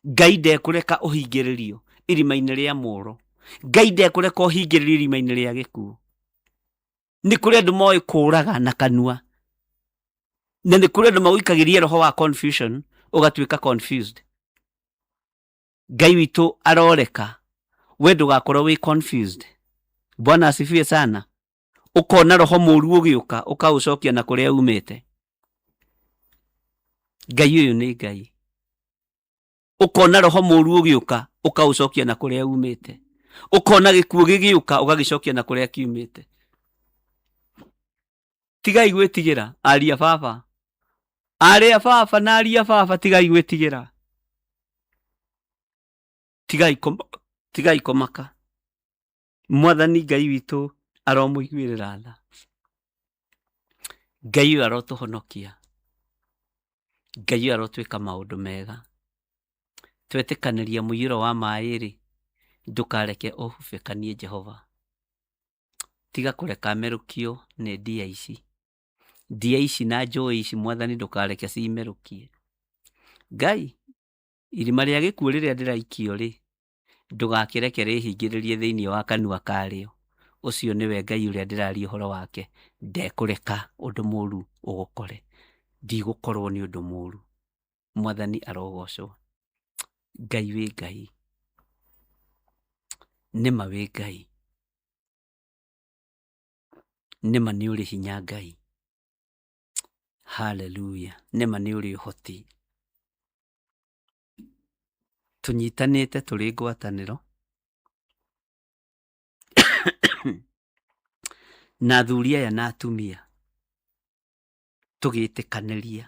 Ngai ndekũreka ũhingĩrĩrio irima-inĩ rĩa mũro. Ngai ndekũreka ũhingĩrĩrio irima-inĩ rĩa gĩkuũ. Nĩ kũrĩ andũ moĩ kũraga na kanua, na nĩ kũrĩ andũ magũikagĩria roho wa confusion ũgatuĩka confused. Ngai witũ aroreka we ndũgakorwo wĩ confused. Bwana asifiwe sana. Ũkona roho mũru ũgĩũka ũkaũcokia na kũrĩa umĩte. Ngai ũyũ nĩ Ngai. Ũkona roho mũru ũgĩũka ũkaũcokia na kũrĩa umĩte. Ũkona gĩkuũ gĩgĩũka ũgagĩcokia na kũrĩa kiumĩte. Tigai gwĩtigĩra aria baba, aria baba na aria baba, tigai gwĩtigĩra, tigai kũmaka. Mwathani Ngai witũ aromũiguĩrĩra tha. Ngai ũyũ arotũhonokia. Ngai ũyũ arotwĩka maũndũ mega. Twetĩkanĩria mũiyũro wa maĩ-rĩ, ndũkareke ũhubĩkanie Jehova. Tiga kũreka merũkio nĩ ndia ici. Ndia ici na njũĩ ici Mwathani ndũkareke cimerũkie. Ngai, irima rĩa gĩkuũ rĩrĩa ndĩraikio-rĩ, ndũgakĩreke rĩhingĩrĩrie thĩinĩ wa kanua karĩo. Ũcio nĩwe Ngai ũrĩa ndĩraria ũhoro wake, ndekũreka ũndũ mũru ũgũkore. Ndigũkorwo nĩ ũndũ mũru. Mwathani arogocwo. Ngai wĩ Ngai. Nĩma wĩ Ngai. Nĩma nĩ ũrĩ hinya Ngai. Haleluya. Nĩma nĩ ũrĩ ũhoti. Tũnyitanĩte tũrĩ ngwatanĩro na athuri aya na atumia tũgĩtĩkanĩria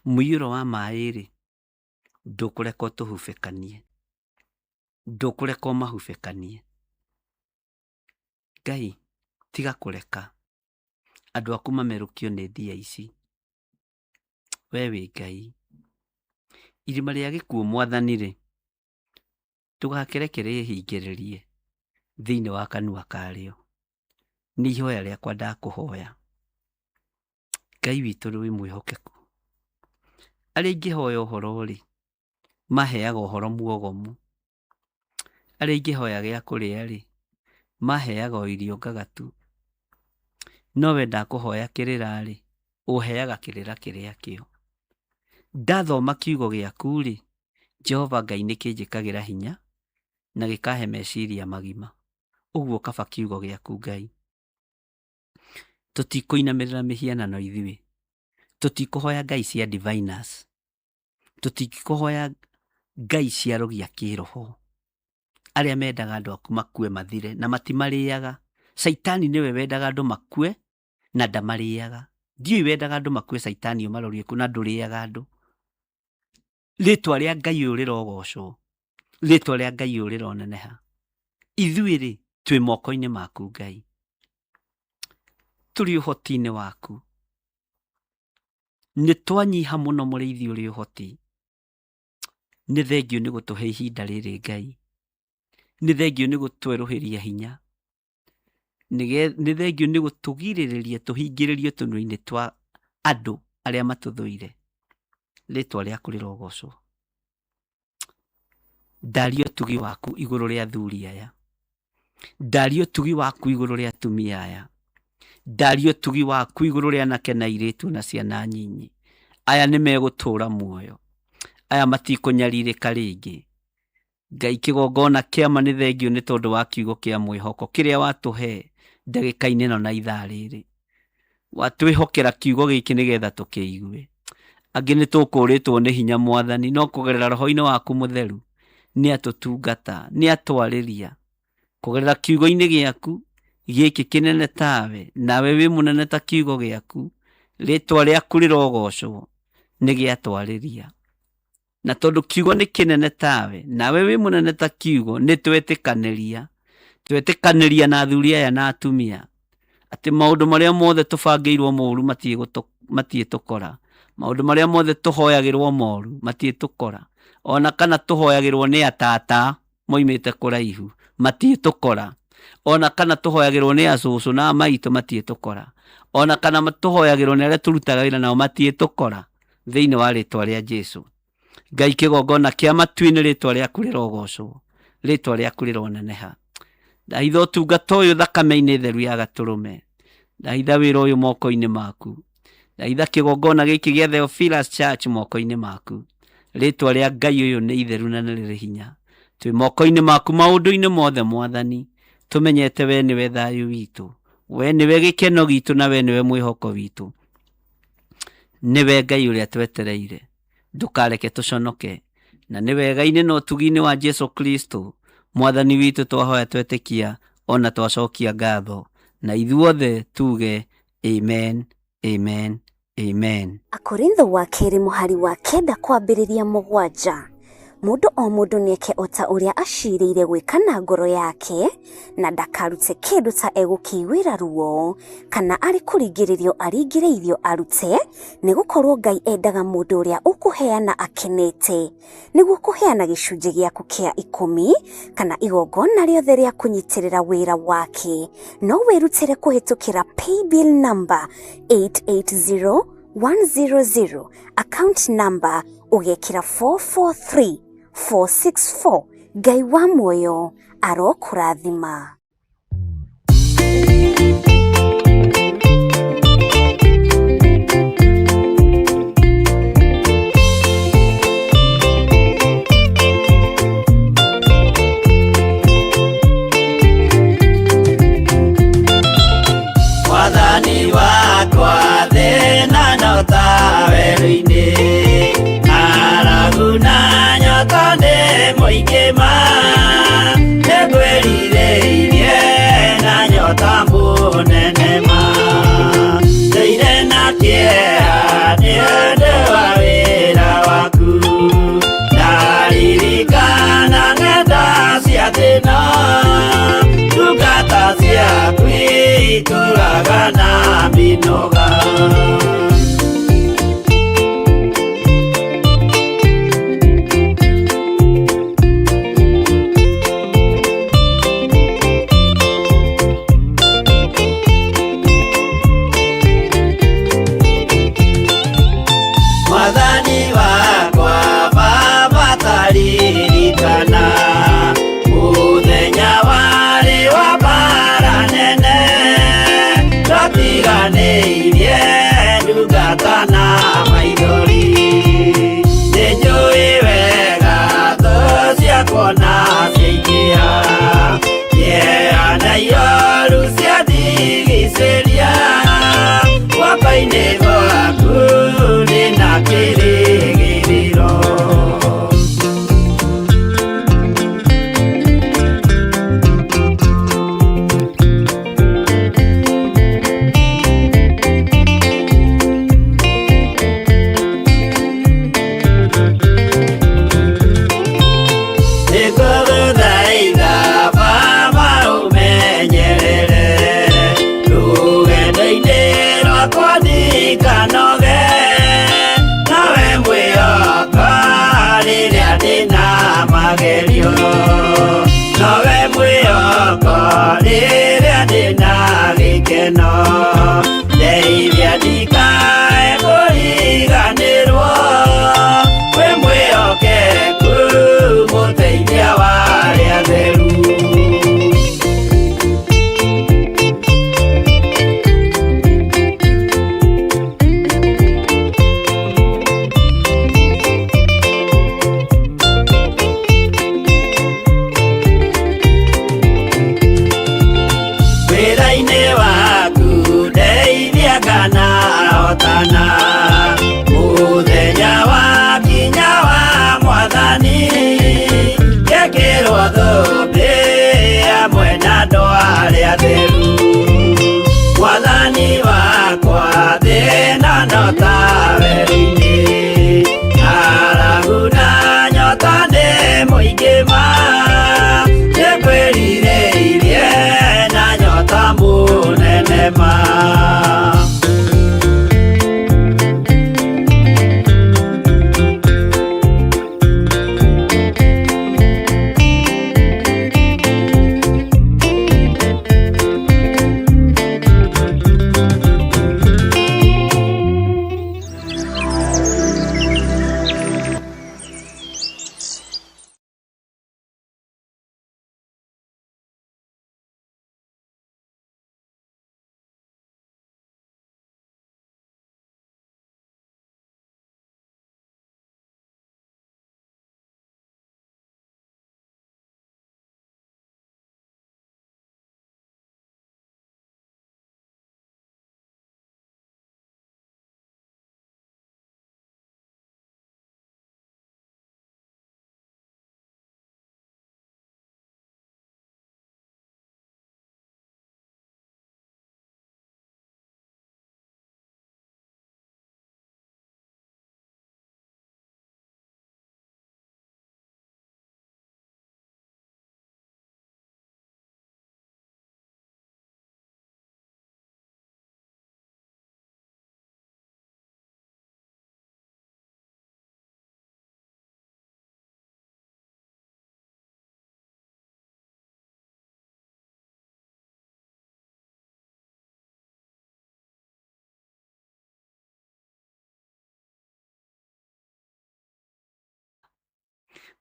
mũiyũro wa maĩ-rĩ, ndũkũreka ũtũhubĩkanie, ndũkũreka ũmahubĩkanie. Ngai tiga kũreka andũ aku mamerũkio nĩ ndia ici. We wĩ Ngai. Irima rĩa gĩkuũ Mwathani-rĩ, ndũgakĩreke rĩhingĩrĩrie thĩinĩ wa kanua karĩo. Nĩ ihoya rĩakwa ndakũhoya. Ngai witũ wĩ mwĩhokeku. Arĩa ingĩhoya ũhoro-rĩ, maheaga ũhoro muogomu. Arĩa ingĩhoya gĩa kũrĩa-rĩ, maheaga o irio ngagatu. No we ndakũhoya kĩrĩra-rĩ, ũheaga kĩrĩra kĩrĩa kĩo. Ndathoma kiugo gĩaku-rĩ, Jehova Ngai nĩ kĩnjĩkagĩra hinya na gĩkahe meciria magima. Ũguo kaba kiugo gĩaku Ngai. Tũtikũinamĩrĩra mĩhianano ithuĩ. Tũtikũhoya ngai cia diviners. Tũtingĩkũhoya ngai cia arogi a kĩroho arĩa mendaga andũ aku makue mathire na matimarĩaga. Caitani nĩwe wendaga andũ makue na ndamarĩaga. Ndiũĩ wendaga andũ makue caitani ũmarorie kũ na ndũrĩaga andũ. Rĩtwa rĩa Ngai ũyũ rĩrogocwo, rĩtwa rĩa Ngai ũyũ rĩroneneha. Ithuĩ rĩ, twĩ moko-inĩ maku Ngai, tũrĩ ũhoti-inĩ waku. Nĩ twanyiha mũno mũrĩithi ũrĩ ũhoti. Nĩ thengiũ nĩ gũtũhe ihinda rĩrĩ Ngai. Nĩ thengiũ nĩ gũtwerũhĩria hinya. Nĩ thengiũ nĩ gũtũgirĩrĩria tũhingĩrĩrio tũnua-inĩ twa andũ arĩa matũthũire. Rĩtwa rĩaku rĩrogocwo. Ndaria ũtugi waku igũrũ rĩa athuri aya. Ndaria ũtugi waku igũrũ rĩa atumia aya. Ndaria ũtugi waku igũrũ rĩa anake na airĩtu na ciana nyinyi. Aya nĩ megũtũũra muoyo. Aya matikũnyarirĩka rĩngĩ. Ngai kĩgongona kĩa ma nĩ thengiũ nĩ tondũ wa kiugo kĩa mwĩhoko kĩrĩa watũhe ndagĩka-inĩ ĩno na ithaa rĩrĩ. Watwĩhokera kiugo gĩkĩ nĩgetha tũkĩigue. Angĩ nĩ tũkũrĩtwo nĩ hinya Mwathani, no kũgerera roho-inĩ waku mũtheru nĩ atũtungata, nĩ atwarĩria. Kũgerera kiugo-inĩ gĩaku gĩkĩ kĩnene tawe, nawe wĩ mũnene ta kiugo gĩaku, rĩtwa rĩaku rĩrogocwo, nĩ gĩatwarĩria. Na tondũ kiugo nĩ kĩnene tawe, nawe wĩ mũnene ta kiugo, nĩ twetĩkanĩria. Twetĩkanĩria na athuri aya na atumia atĩ maũndũ marĩa mothe tũbangĩirwo moru matiĩtũkora, maũndũ marĩa mothe tũhoyagĩrwo moru matiĩtũkora, ona kana tũhoyagĩrwo nĩ atata moimĩte kũraihu matiĩtũkora, ona kana tũhoyagĩrwo nĩ acũcũ na maitũ matiĩtũkora, ona kana tũhoyagĩrwo nĩ arĩa tũrutaga wĩra nao matiĩtũkora, thĩinĩ wa rĩtwa rĩa Jesu. Ngai kĩgongona kĩa matu-inĩ rĩtwa rĩaku rĩrogocwo, rĩtwa rĩaku rĩroneneha. Ndahitha ũtungata ũyũ thakame-inĩ theru ya gatũrũme. Ndahitha wĩra ũyũ moko-inĩ maku. Ndahitha kĩgongona gĩkĩ gĩa Theophilus Church moko-inĩ maku. Rĩtwa rĩa Ngai ũyũ nĩ itheru na nĩ rĩrĩ hinya. Twĩ moko-inĩ maku maũndũ-inĩ mothe Mwathani. Tũmenyete we nĩwe thayũ witũ. We nĩwe gĩkeno gitũ na we nĩwe mwĩhoko witũ. Nĩwe Ngai ũrĩa twetereire. Ndũkareke tũconoke. Na nĩ wega-inĩ na ũtugi-inĩ wa Jesu Kristo Mwathani witũ twahoya twetĩkia ona twacokia ngatho. Na ithuothe tuge amen, amen, amen. Akorintho wa kerĩ mũhari wa kenda kwambĩrĩria mũgwanja. Mũndũ o mũndũ nĩeke o ta ũrĩa aciirĩire gwĩka na ngoro yake, na ndakarute kĩndũ ta egũkĩiguĩra ruo, kana arĩ kũringĩrĩrio aringĩrĩirio arute, nĩ gũkorwo Ngai endaga mũndũ ũrĩa ũkũheana akenete. Nĩguo kũheana gĩcunjĩ gĩaku kĩa ikũmi, kana igongona rĩothe rĩa kũnyitĩrĩra wĩra wake, no wĩrutĩre kũhĩtũkĩra paybill number 880100, account number ũgekĩra 443464. Ngai wa muoyo arokũrathima. Mwathani wakwa thĩna no ta werũ-inĩ, ng'aragu na nyota nĩ mũingĩ ma, nĩngwĩrirĩirie na nyota mũnene ma, ndũire na kĩeha nĩ ũndũ wa wĩra waku, ndaririkana ng'enda cia thĩna, ndungata ciaku itũraga na mĩnoga. Mwathani wakwa Baba taririkana mũthenya warĩ wa mbara nene, twatiganĩirie ndungata na maithori, nĩnjũĩ wega thũ ciakwa na ciaingĩha, kĩeha na ioru ciandigicĩria, guoko-inĩ gwaku ndĩna kĩrĩgĩrĩro. Wĩra-inĩ waku ndeithia kana hotana, mũthenya wa kinya wa mwathani, ngekĩrwo thũmbĩ hamwe na andũ arĩa atheru. Mwathani wakwa thĩna no ta werũ-inĩ, ng'aragu na nyota nĩ mũingĩ ma, nĩngwĩrirĩirie na nyota mũnene ma.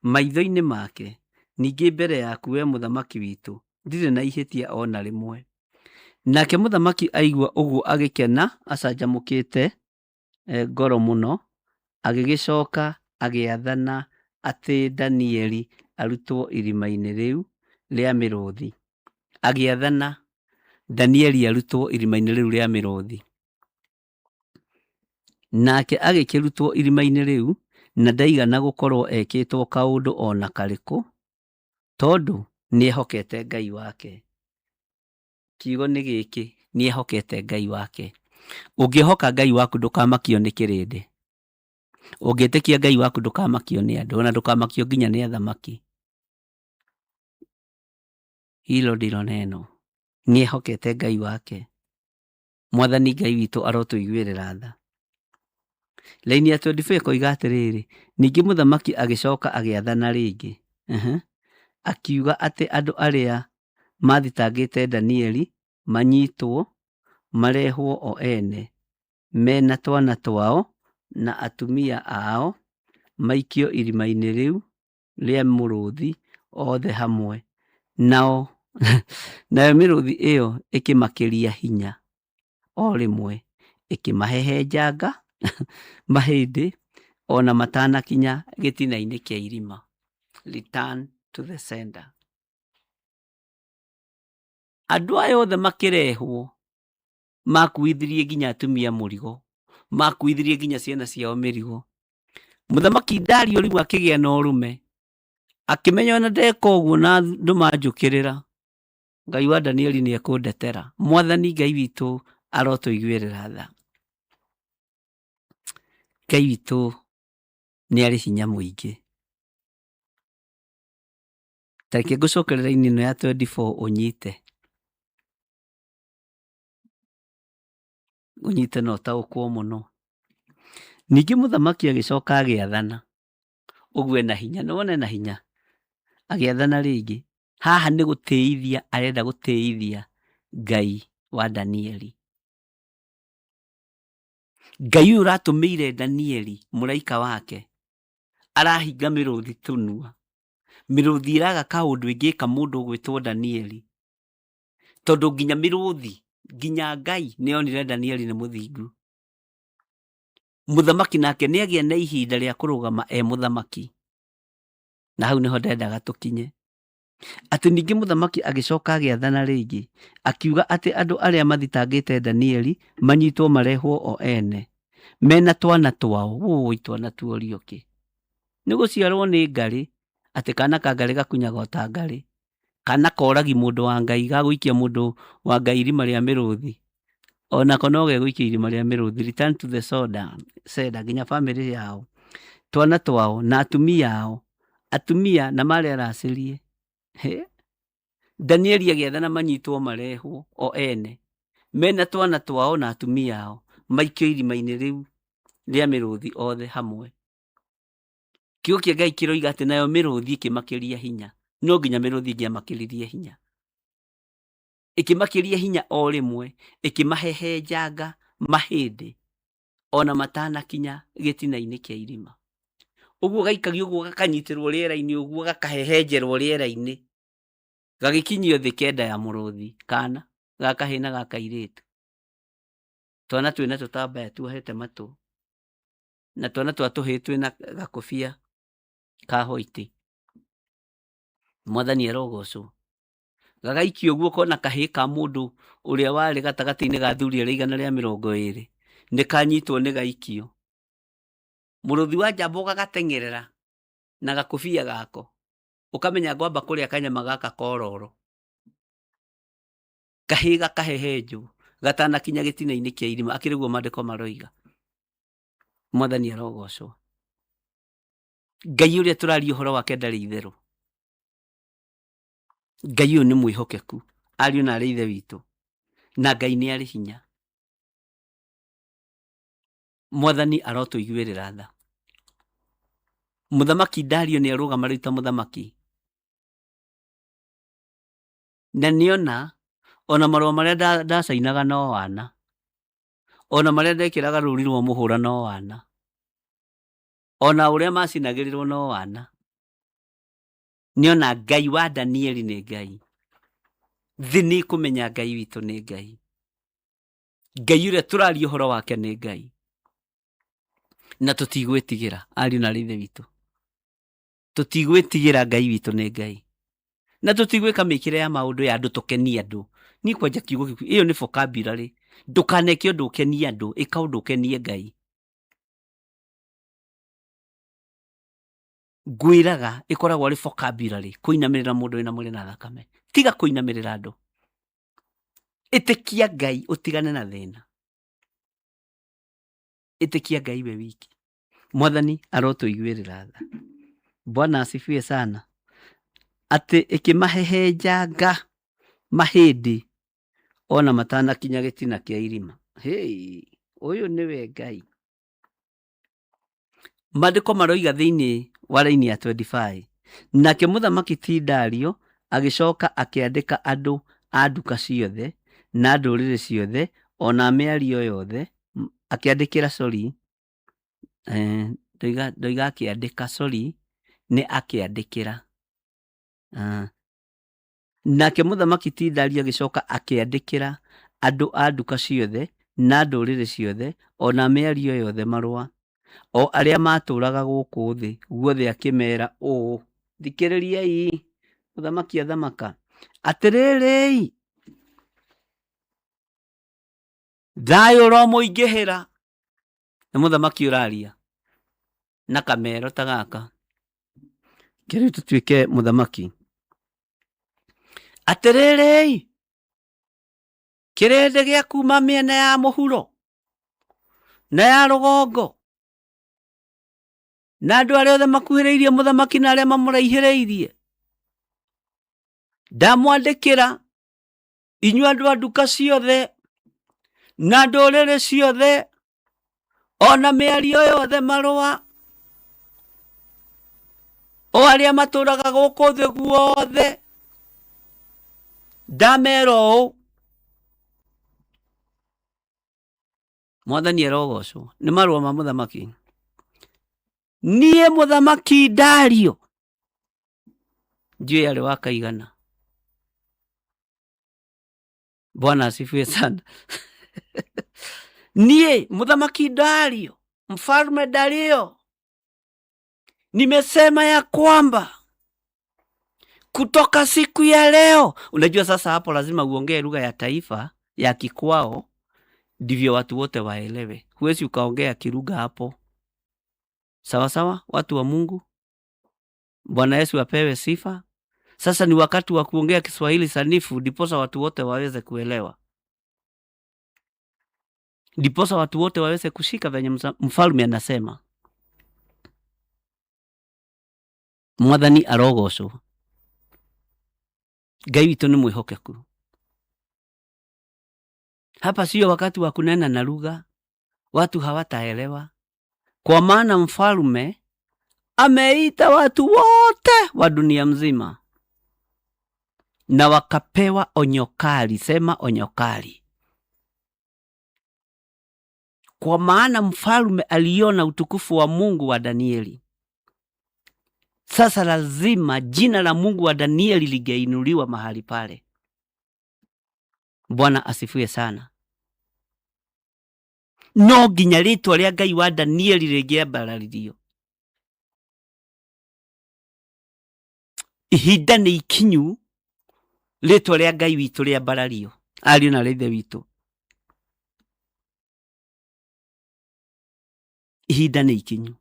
Maitho-inĩ make, ningĩ mbere yaku wee mũthamaki witũ, ndirĩ na ihĩtia o na rĩmwe. Nake mũthamaki aigua ũguo agĩkena acanjamũkĩte ngoro mũno, agĩgĩcoka agĩathana atĩ Danieli arutwo irima-inĩ rĩu rĩa mĩrũthi. Agĩathana Danieli arutwo irima-inĩ rĩu rĩa mĩrũthi. Nake agĩkĩrutwo irima-inĩ rĩu, na ndaigana gũkorwo ekĩtwo kaũndũ o na karĩkũ, tondũ nĩehokete Ngai wake. Kiugo nĩ gĩkĩ, nĩehokete Ngai wake. Ũngĩhoka Ngai waku ndũkamakio nĩ kĩrĩndĩ. Ũngĩtĩkia Ngai waku ndũkamakio nĩ andũ, ona ndũkamakio nginya nĩ athamaki. Hilo ndilo neno. Nĩehokete Ngai wake. Mwathani Ngai witũ arotũiguĩrĩra tha. Laini ya 24 ĩkoiga atĩrĩrĩ, ningĩ mũthamaki agĩcoka agĩathana rĩngĩ. Akiuga atĩ andũ arĩa maathitangĩte Danieli manyitwo marehwo o ene, mena twana twao na atumia ao, maikio irima-inĩ rĩu rĩa mũrũthi othe hamwe. Nao nayo mĩrũthi ĩyo ĩkĩmakĩria hinya o rĩmwe, ĩkĩmahehenjanga mahĩndĩ o na matanakinya gĩtina-inĩ kĩa irima. Return to the sender. Andũ aya othe makĩrehwo makuithirie nginya atumia mũrigo, makuithirie nginya ciana ciao mĩrigo. Mũthamaki Dario rĩu akĩgĩa na ũrũme, akĩmenya ona ndeka ũguo na andũ manjũkĩrĩra, Ngai wa Danieli nĩ ekũndetera. Mwathani Ngai witũ arotũiguĩrĩra tha. Ngai witũ nĩ arĩ hinya mũingĩ. Ta reke ngũcokerere raini ĩno ya 24 ũnyite. Ũnyite na ũtaũkwo mũno. Ningĩ mũthamaki agĩcoka agĩathana, ũguo ena hinya, nĩwona ena hinya, agĩathana rĩngĩ. Haha nĩ gũtĩithia arenda gũtĩithia Ngai wa Danieli. Ngai ũyũ ũratũmĩire Danieli mũraika wake, arahinga mĩrũthi tũnua. Mĩrũthi ĩraga kaũndũ ĩngĩka mũndũ ũgwĩtwo Danieli. Tondũ nginya mĩrũthi, nginya Ngai nĩ onire Danieli nĩ mũthingu. Mũthamaki nake nĩ agĩa na ihinda rĩa kũrũgama e mũthamaki. Na hau nĩho ndendaga tũkinye. Atĩ ningĩ mũthamaki agĩcoka agĩathana rĩngĩ, akiuga atĩ andũ arĩa mathitangĩte Danieli manyitwo marehwo o ene, mena twana twao. Wũi twana tuorio kĩ? Nĩ gũciarwo nĩ ngarĩ, atĩ kana ka ngarĩ gakunyaga o ta ngarĩ. Kana koragi mũndũ wa Ngai gagũikia mũndũ wa Ngai irima rĩa mĩrũthi. Onako no gegũikia irima rĩa mĩrũthi. Return to the soda, seda nginya bamĩrĩ yao. Twana twao na atumia ao. Atumia na marĩ aracĩrie. He? Danieli agĩathana manyitwo marehwo o ene. Mena twana twao na atumia ao. Maikio irima-inĩ rĩu rĩa mĩrũthi othe hamwe. Kiugo kĩa Ngai kĩroiga atĩ nayo mĩrũthi ĩkĩmakĩria hinya. No nginya mĩrũthi ĩngĩamakĩririe hinya. Ĩkĩmakĩria hinya o rĩmwe, ĩkĩmahehenjanga mahĩndĩ ona matanakinya gĩtina-inĩ kĩa irima. Ũguo gaikagio ũguo gakanyitĩrwo rĩera-inĩ ũguo gakahehenjerwo rĩera-inĩ. Gagĩkinyio thĩ kenda ya mũrũthi kana ga kahĩĩ na ga kairĩtu. Twana twĩna tũtambaya tuohete matũ. Na twana twa tũhĩĩ twĩna gakobia ka white. Mwathani arogocwo. Gagaikio ũguo ũkona kahĩĩ ka mũndũ ũrĩa warĩ gatagatĩ-inĩ ga athuri arĩa 120 nĩ kanyitwo nĩ gaikio. Mũrũthi wa njamba ũgagateng'erera na gakobia gako, ũkamenya ngwamba kũrĩa kanyama gaka kororo. Kahĩĩ gakahehenjwo gatanakinya gĩtina-inĩ kĩa irima, akĩrĩ guo maandĩko maroiga. Mwathani arogocwo. Ngai ũrĩa tũraria ũhoro wake ndarĩ itherũ. Ngai ũyũ nĩ mwĩhokeku, ariũ na arĩ ithe witũ, na Ngai nĩ arĩ hinya. Mwathani arotũiguĩrĩra tha. Mũthamaki Dario nĩ arũgama rĩu ta mũthamaki. Na nĩona ona marũa marĩa ndacainaga no wana. Ona marĩa ndekĩraga rũri rwa mũhũra no wana. Ona ũrĩa macinagĩrĩrwo no wana. Nĩona Ngai wa Danieli nĩ Ngai. Thĩ nĩ ĩkũmenya Ngai witũ nĩ Ngai. Ngai ũrĩa tũraria ũhoro wake nĩ Ngai. Na tũtigwĩtigĩra ariũ na arĩ ithe witũ. Tũtigwĩtigĩra Ngai witũ nĩ Ngai. Na tũtigwĩka mĩkĩre ya maũndũ ya andũ tũkenie andũ. Niĩ kwanja kiugo gĩkũ, ĩyo nĩ vocabulary. Ndũkaneke ũndũ ũkenie andũ, ĩka ũndũ ũkenie Ngai. Ngwĩraga ĩkoragwo arĩ vocabulary kũinamĩrĩra mũndũ wĩna mwĩrĩ na thakame. Tiga kũinamĩrĩra andũ. Ĩtĩkia Ngai ũtigane na thĩna. Ĩtĩkia Ngai we wiki. Mwathani arotũiguĩrĩra tha. Bwana asifiwe sana. Atĩ ĩkĩmahehenjanga mahĩndĩ ona matanakinya gĩtina kĩa irima. Hey, ũyũ nĩwe Ngai. Maandĩko maroiga thĩinĩ wa raini ya 25, nake mũthamaki ti Dario agĩcoka akĩandĩka andũ a nduka ciothe na ndũrĩrĩ ciothe o na mĩario yothe, akĩandĩkĩra sorry, ndoiga akĩandĩka sorry, nĩ akĩandĩkĩra. Nake mũthamaki ti Dario agĩcoka akĩandĩkĩra andũ a nduka ciothe na ndũrĩrĩ ciothe o na mĩario yothe marũa, o arĩa maatũũraga gũkũ thĩ guothe akĩmeera ũũ, thikĩrĩriai, mũthamaki athamaka, atĩrĩrĩi, thayũ ũromũingĩhĩra. Nĩ mũthamaki ũraria na kamero ta gaka. Kĩrĩu tũtuĩke mũthamaki. Atĩrĩrĩi, kĩrĩndĩ gĩa kuma mĩena ya mũhuro na ya rũgongo na andũ arĩa othe makuhĩrĩirie mũthamaki na arĩa mamũraihĩrĩirie, ndamwandĩkĩra inyuĩ andũ a nduka ciothe na ndũrĩrĩ ciothe ona mĩario yothe marũa, o arĩa matũraga gũkũ thĩ guothe, ndamera ũũ, Mwathani arogocwo. Nĩ marũa ma mũthamaki. Niĩ mũthamaki Dario, ndiũĩ arĩ wa kaigana. Bwana asifiwe sana. Niĩ mũthamaki Dario, mfalme Dario, nimesema ya kwamba Kutoka siku ya leo. Unajua sasa hapo lazima uongee lugha ya taifa ya kikwao, ndivyo watu wote waelewe. Huwezi ukaongea kilugha hapo. Sawa sawa, watu wa Mungu. Bwana Yesu apewe sifa. Sasa ni wakati wa kuongea Kiswahili sanifu, ndiposa watu wote waweze kuelewa, ndiposa watu wote waweze kushika venye mfalme anasema. Mwathani arogocwo. Ngai witũ nĩ mwĩhokeku. Hapa sio wakati wa kunena na lugha, watu hawataelewa, kwa maana mfalme ameita watu wote wa dunia mzima na wakapewa onyo kali. Sema onyo kali. Kwa maana mfalme aliona utukufu wa Mungu wa Danieli. Sasa lazima jina la Mungu wa Danieli lingeinuliwa mahali pale. Bwana asifiwe sana. No nginya rĩtwa rĩa Ngai wa Danieli rĩngĩambararirio. Ihinda nĩ ikinyu rĩtwa rĩa Ngai witũ rĩambarario, ariũ na ithe witũ. Ihinda nĩ ikinyu.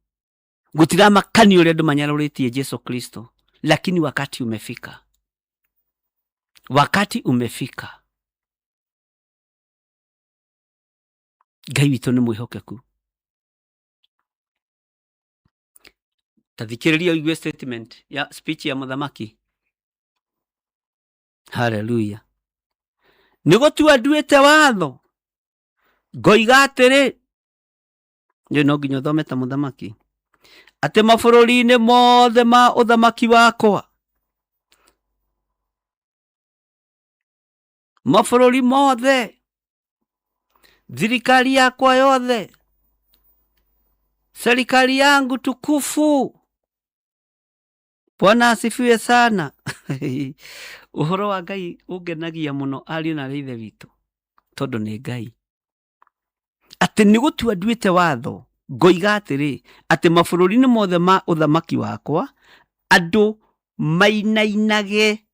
Gũtiramakania ũrĩa andũ manyarũrĩtie Jesu Kristo, lakini wakati umefika, wakati umefika. Ngai witũ nĩ mwĩhokeku. Ta thikĩrĩria ũigue statement ya speech ya mũthamaki. Haleluya. Nĩ gũtua nduĩte watho ngoiga atĩrĩ, nĩ no nginya ũthome ta mũthamaki, atĩ mabũrũri-inĩ mothe ma ũthamaki wakwa, mabũrũri mothe, thirikari yakwa yothe, serikali yangu tukufu. Bwana asifiwe sana. Ũhoro wa Ngai ũngenagia mũno ariũ na ithe witũ, tondũ nĩ Ngai. Atĩ nĩ gũtua nduĩte watho ngoiga atĩrĩ, atĩ mabũrũri-inĩ mothe ma ũthamaki wakwa andũ mainainage,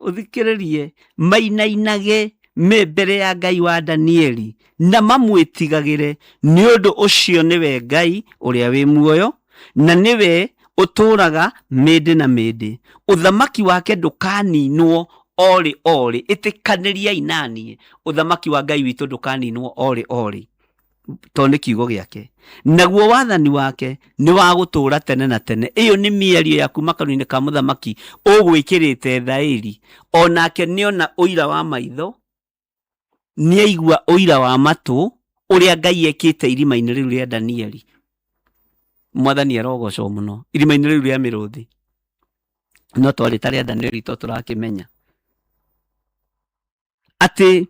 ũthikĩrĩrie, mainainage me mbere ya Ngai wa Danieli na mamwĩtigagĩre, nĩ ũndũ ũcio nĩwe Ngai ũrĩa wĩ muoyo na nĩwe ũtũũraga mĩndĩ na mĩndĩ. Ũthamaki wake ndũkaninwo orĩ orĩ. Ĩtĩkanĩriai naniĩ, ũthamaki wa Ngai witũ ndũkaninwo orĩ orĩ, tondũ nĩ kiugo gĩake. Naguo wathani wake nĩ wa gũtũũra tene na tene. Ĩyo nĩ mĩario ya kuma kanua-inĩ ka mũthamaki ũgwĩkĩrĩte thaĩri. Onake nĩona ũira wa maitho, nĩaigua ũira wa matũ ũrĩa Ngai ekĩte irima-inĩ rĩu rĩa Danieli. Mwathani arogocwo mũno irima-inĩ rĩu rĩa mĩrũthi. No twarĩ ta rĩa Danieli to tũrakĩmenya atĩ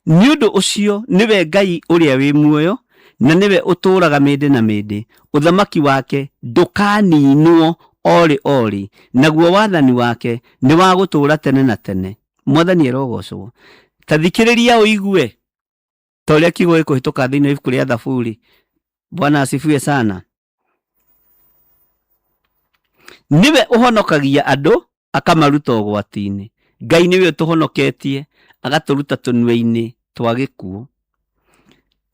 nĩ ũndũ ũcio nĩwe Ngai ũrĩa wĩ muoyo na nĩwe ũtũũraga mĩndĩ na mĩndĩ. Ũthamaki wake ndũkaninwo orĩ orĩ, naguo wathani wake nĩ wa gũtũũra tene na tene. Mwathani arogocwo. Ta thikĩrĩria ũigue ta ũrĩa kiugo gĩkũhĩtũka thĩinĩ wa ibuku rĩa Thaburi. Bwana asifiwe sana. Nĩwe ũhonokagia andũ akamaruta ũgwati-inĩ. Ngai nĩwe ũtũhonoketie agatũruta tũnua-inĩ twa gĩkuũ,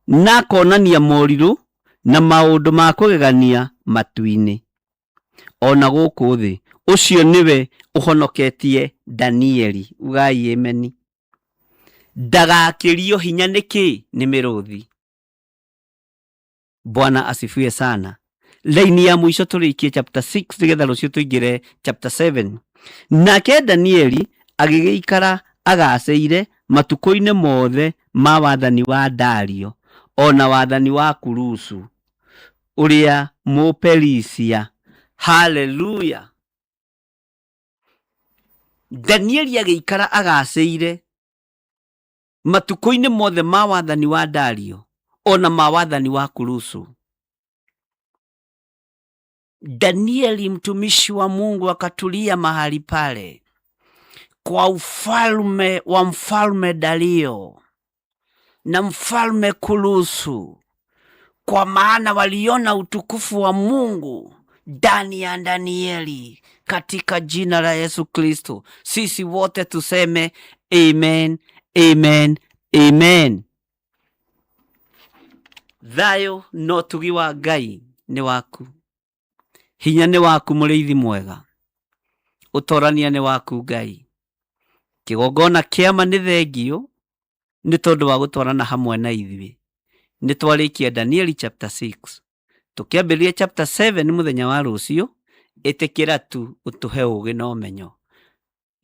na akonania morirũ na maũndũ ma kũgegania matu-inĩ ona gũkũ thĩ. Ũcio nĩwe ũhonoketie Danieli. Ugai ameni. Ndagakĩrio hinya nĩkĩ? Nĩ mĩrũthi. Bwana asifiwe sana. Laini ya mũico tũrĩkie chapter 6 nĩgetha rũciũ tũingĩre chapter 7. Nake Danieli agĩgĩikara agacĩire matukũ-inĩ mothe ma wathani wa Dario ona wathani wa Kurusu ũrĩa Mũperisia. Haleluya. Danieli agĩikara agacĩire matukũ-inĩ mothe ma wathani wa Dario ona ma wathani wa Kurusu. Danieli mtumishi wa Mungu akatulia mahali pale kwa ufalme wa mfalme Dario na mfalme Kurusu, kwa maana waliona utukufu wa Mungu ndani ya Danieli, katika jina la Yesu Kristo. Sisi wote tuseme amen, amen, amen. Thayũ na ũtugi wa Ngai nĩ waku, hinya nĩ waku mũrĩithi mwega, ũtorania nĩ waku Ngai. Kĩgongona kĩa ma nĩ thengio nĩ tondũ wa gũtwarana hamwe na ithuĩ. Nĩ twarĩkia Danieli chapter 6, tũkĩambĩrĩria chapter 7 mũthenya wa rũciũ. Ĩtĩkĩra tu ũtũhe ũgĩ na ũmenyo,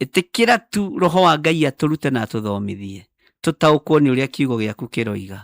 ĩtĩkĩra tu roho wa Ngai atũrute na atũthomithie, tũtaũkwo nĩ ũrĩa kiugo gĩaku kĩroiga.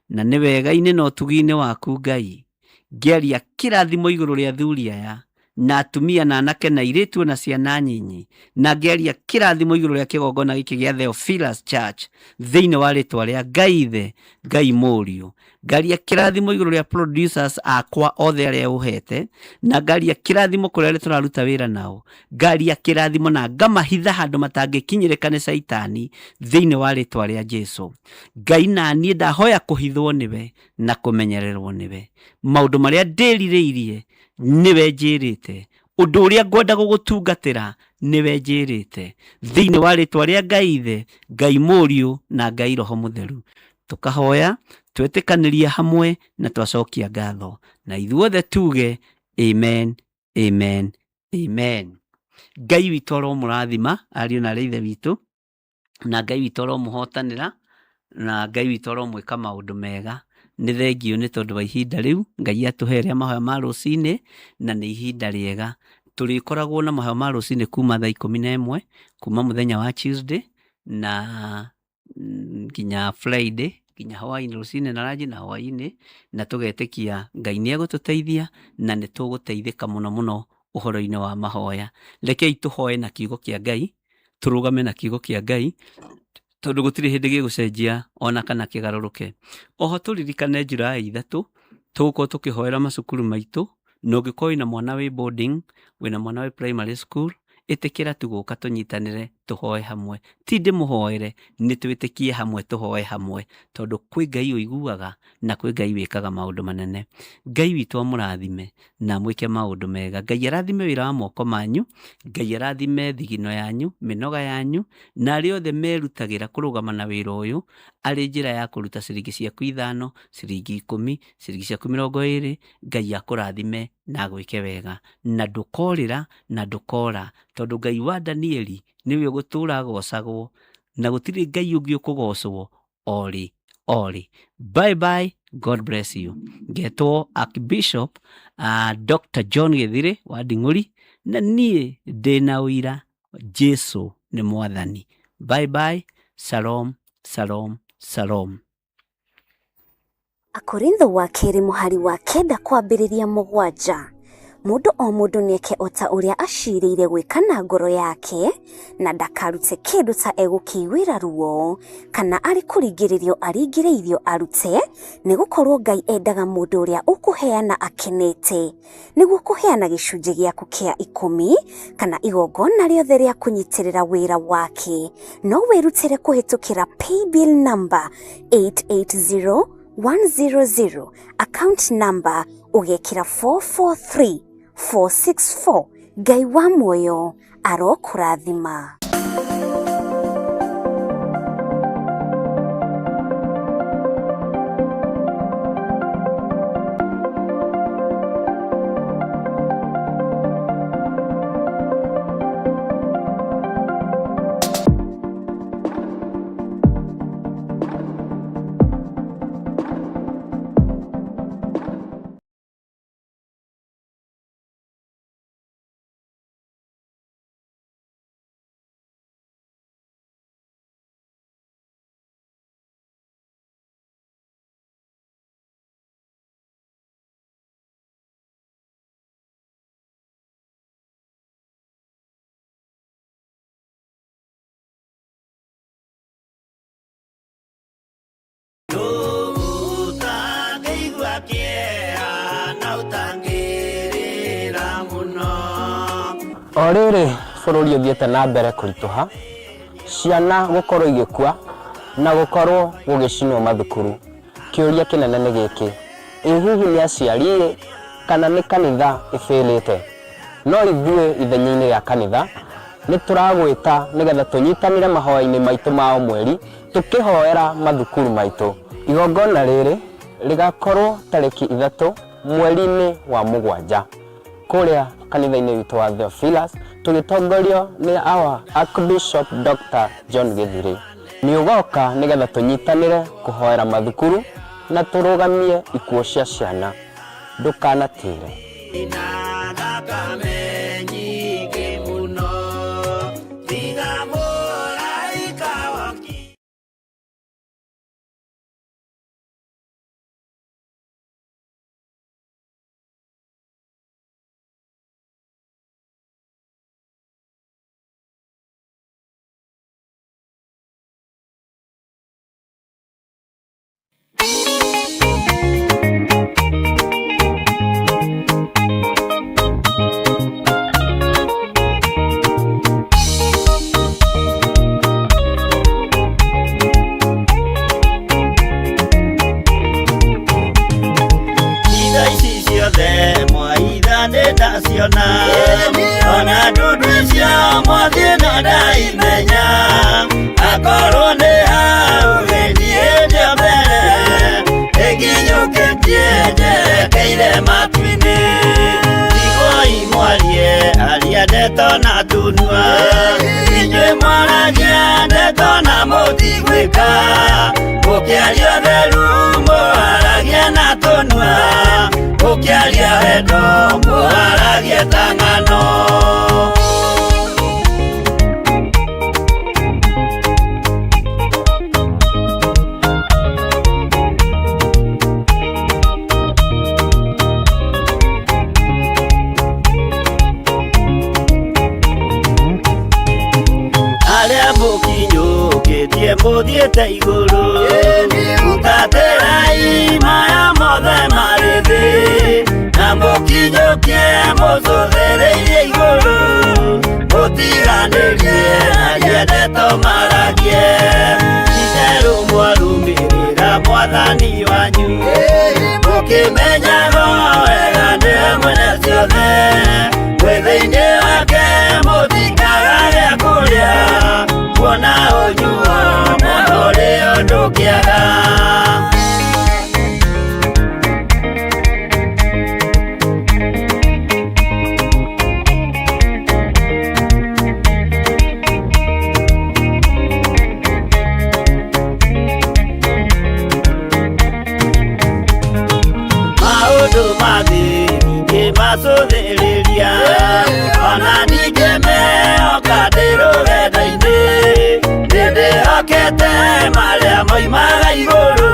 Na nĩ wega-inĩ na ũtugi-inĩ waku Ngai, ngĩaria kĩrathimo igũrũ rĩa athuri aya na atumia na anake na airĩtu na ciana nyinyi, na ngĩaria kĩrathimo igũrũ rĩa kĩgongona gĩkĩ gĩa Theophilus Church thĩinĩ wa rĩtwa rĩa Ngai Ithe, Ngai Mũriũ. Ngaria kĩrathimo igũrũ rĩa producers akwa othe arĩa ũhete, na ngaria kĩrathimo kũrĩ arĩa tũraruta wĩra nao, ngaria kĩrathimo na ngamahitha handũ matangĩkinyĩrĩka nĩ Caitani thĩinĩ wa rĩtwa rĩa Jesu. Ngai na niĩ ndahoya kũhithwo nĩwe na kũmenyererwo nĩwe. Maũndũ marĩa ndĩrirĩirie nĩwe njĩrĩte, ũndũ ũrĩa ngwenda gũgũtungatĩra nĩwe njĩrĩte, thĩinĩ wa rĩtwa rĩa Ngai Ithe, Ngai Mũriũ na Ngai Roho Mũtheru. Tũkahoya twetĩkanĩria hamwe na twacokia ngatho, na ithuothe tuge amen, amen, amen. Ngai witũ aromũrathima ariũ na arĩ ithe witũ, na Ngai witũ aromũhotanĩra, na Ngai witũ aromwĩka maũndũ mega. Nĩ thengio nĩ tondũ wa ihinda rĩu Ngai atũhe rĩa mahoya ma rũcinĩ, na nĩ ihinda rĩega. Tũrĩkoragwo na mahoya ma rũcinĩ kuma thaa 11 kuma mũthenya wa Tuesday na nginya Friday, nginya hwaĩ-inĩ, rũcinĩ na ranji na hwaĩ-inĩ, na tũgetĩkia Ngai nĩ egũtũteithia na nĩ tũgũteithĩka mũno mũno ũhoro-inĩ wa mahoya. Rekei tũhoe na kiugo kĩa Ngai, tũrũgame na kiugo kĩa Ngai, tondũ gũtirĩ hĩndĩ gĩgũcenjia ona kana kĩgarũrũke. Oho tũririkane July 3 tũgũkorwo tũkĩhoera macukuru maitũ, na ũngĩkorwo wĩna mwana wĩ boarding, wĩna mwana wĩ primary school, ĩtĩkĩra tu gũka tũnyitanĩre tũhoe hamwe. Ti ndĩmũhoere, nĩ twĩtĩkie hamwe tũhoe hamwe, tondũ kwĩ Ngai ũiguaga na kwĩ Ngai wĩkaga maũndũ manene. Ngai witũ amũrathime na amwĩke maũndũ mega. Ngai arathime wĩra wa moko manyu, Ngai arathime thigino yanyu, mĩnoga yanyu, na arĩa othe merutagĩra kũrũgama na wĩra ũyũ arĩ njĩra ya kũruta ciringi ciaku 5, ciringi 10, ciringi ciaku 20. Ngai akũrathime na agwĩke wega, na ndũkorĩra na ndũkora, tondũ Ngai wa Danieli nĩwe ũgũtũra agocagwo, na gũtirĩ Ngai ũngĩ ũkũgocwo orĩ orĩ. Bye bye, God bless you. Ngetwo Archbishop Dr. John Githire wa Nding'ũri, na niĩ ndĩna ũira Jesu nĩ Mwathani. Bye bye, shalom, shalom, shalom. Akorintho wa kerĩ mũhari wa 9 kwambĩrĩria 7. Mũndũ o mũndũ nĩeke o ta ũrĩa acirĩire gwĩka na ngoro yake, na ndakarute kĩndũ ta egũkĩiguĩra ruo, kana arĩ kũringĩrĩrio aringĩrĩirio arute, nĩgũkorwo Ngai endaga mũndũ ũrĩa ũkũheana akenete. Nĩguo kũheana gĩcunjĩ gĩaku kĩa 10 kana igongona rĩothe rĩa kũnyitĩrĩra wĩra wake, no wĩrutĩre kũhĩtũkĩra paybill number 880100, account number ũgekĩra 443464. Ngai wa muoyo arokũrathima. Ũtangĩigua kĩeha na ũtangĩrĩra mũno. O rĩrĩ bũrũri ũthiĩte na mbere kũritũha, ciana gũkorwo igĩkua na gũkorwo gũgĩcinwo mathukuru, kĩũria kĩnene nĩ gĩkĩ, ĩ hihi nĩ aciari ĩ Kana nĩ kanitha ĩbĩrĩte. No ithuĩ ithenya-inĩ rĩa kanitha nĩ tũragwĩta nĩgetha tũnyitanĩre mahoya-inĩ maitũ ma o mweri tũkĩhoera mathukuru maitũ. Igongona rĩrĩ rĩgakorwo tarĩki 3 mweri-inĩ wa 7 kũrĩa kanitha-inĩ witũ wa Theophilus tũgĩtongorio nĩ our Archbishop Dr. John Gĩthirĩ. Nĩ ũgoka nĩgetha tũnyitanĩre kũhoera mathukuru na tũrũgamie ikuũ cia ciana. Ndũkanatĩre. Na thakame nyingĩ mũno tiga mũraika waki. Itha ici ciothe mwaitha nĩ ndaciona, ona ndundu icio mwathiĩ no ndaimenya. Akorwo nĩ hau gĩthiĩ ndio mbere ĩnginyũkĩtie njerekeire matu-inĩ. Tigwoi mwarie aria ndeto na tunua, inyuĩ mwaragia ndeto na mũtigwĩka. Mũkĩaria ũtheru mũharagia na tũnua, mũkĩaria wendo mũharagia ta ng'ano. Arĩa mũkinyũkĩtie mũthiĩte igũrũ, hutatĩrai maya mothe marĩ thĩ, na mũkinyũkie mũcũthĩrĩirie igũrũ, mũtiganĩrie aria ndeto maragie. Itherũ mwarũmĩrĩra mwathani wanyu, mũkĩmenyaga wega nĩwe mwene ciothe. Mwĩ thĩinĩ wake mũtikaga gĩa kũrĩa, kuona ũnyuo na ũrĩo ndũkĩaga. Maũndũ ma thĩ ndingĩmacũthĩrĩria, ona ndingĩmehoka ndĩ rũgendo-inĩ. Nĩndĩhokete marĩa moimaga igũrũ,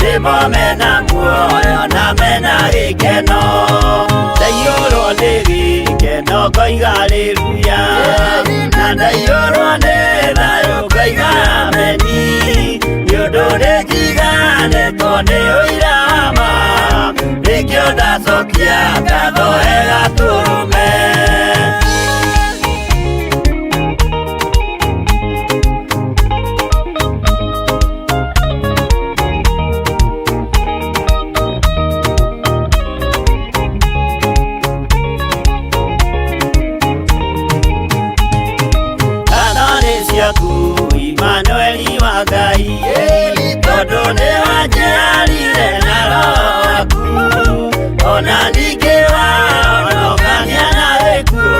nĩmo mena muoyo na mena gĩkeno. Ndaiyũrwo nĩ gĩkeno ngoiga haleluya, na ndaiyũrwo nĩ thayũ ngoiga ameni. Nĩ ũndũ nĩnjiganĩtwo nĩ ũira wa ma, nĩkĩo ndacokia ngatho he Gatũrũme. Ngatho nĩ ciaku Imanueli wa Ngai, tondũ nĩ wanjiarire na roho waku. Ona ningĩ wahonokania na gĩkuũ,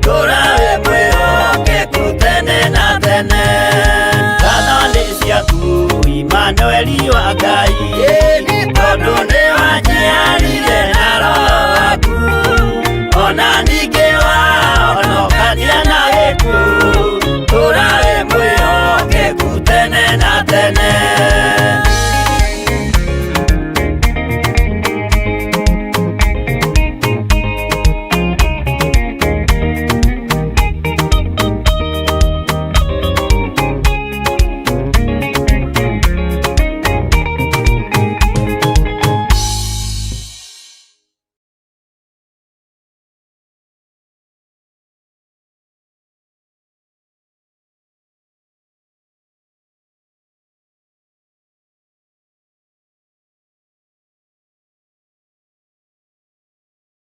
tũũra wĩ mwĩhokeku tene na tene. Ngatho nĩ ciaku Imanueli wa Ngai,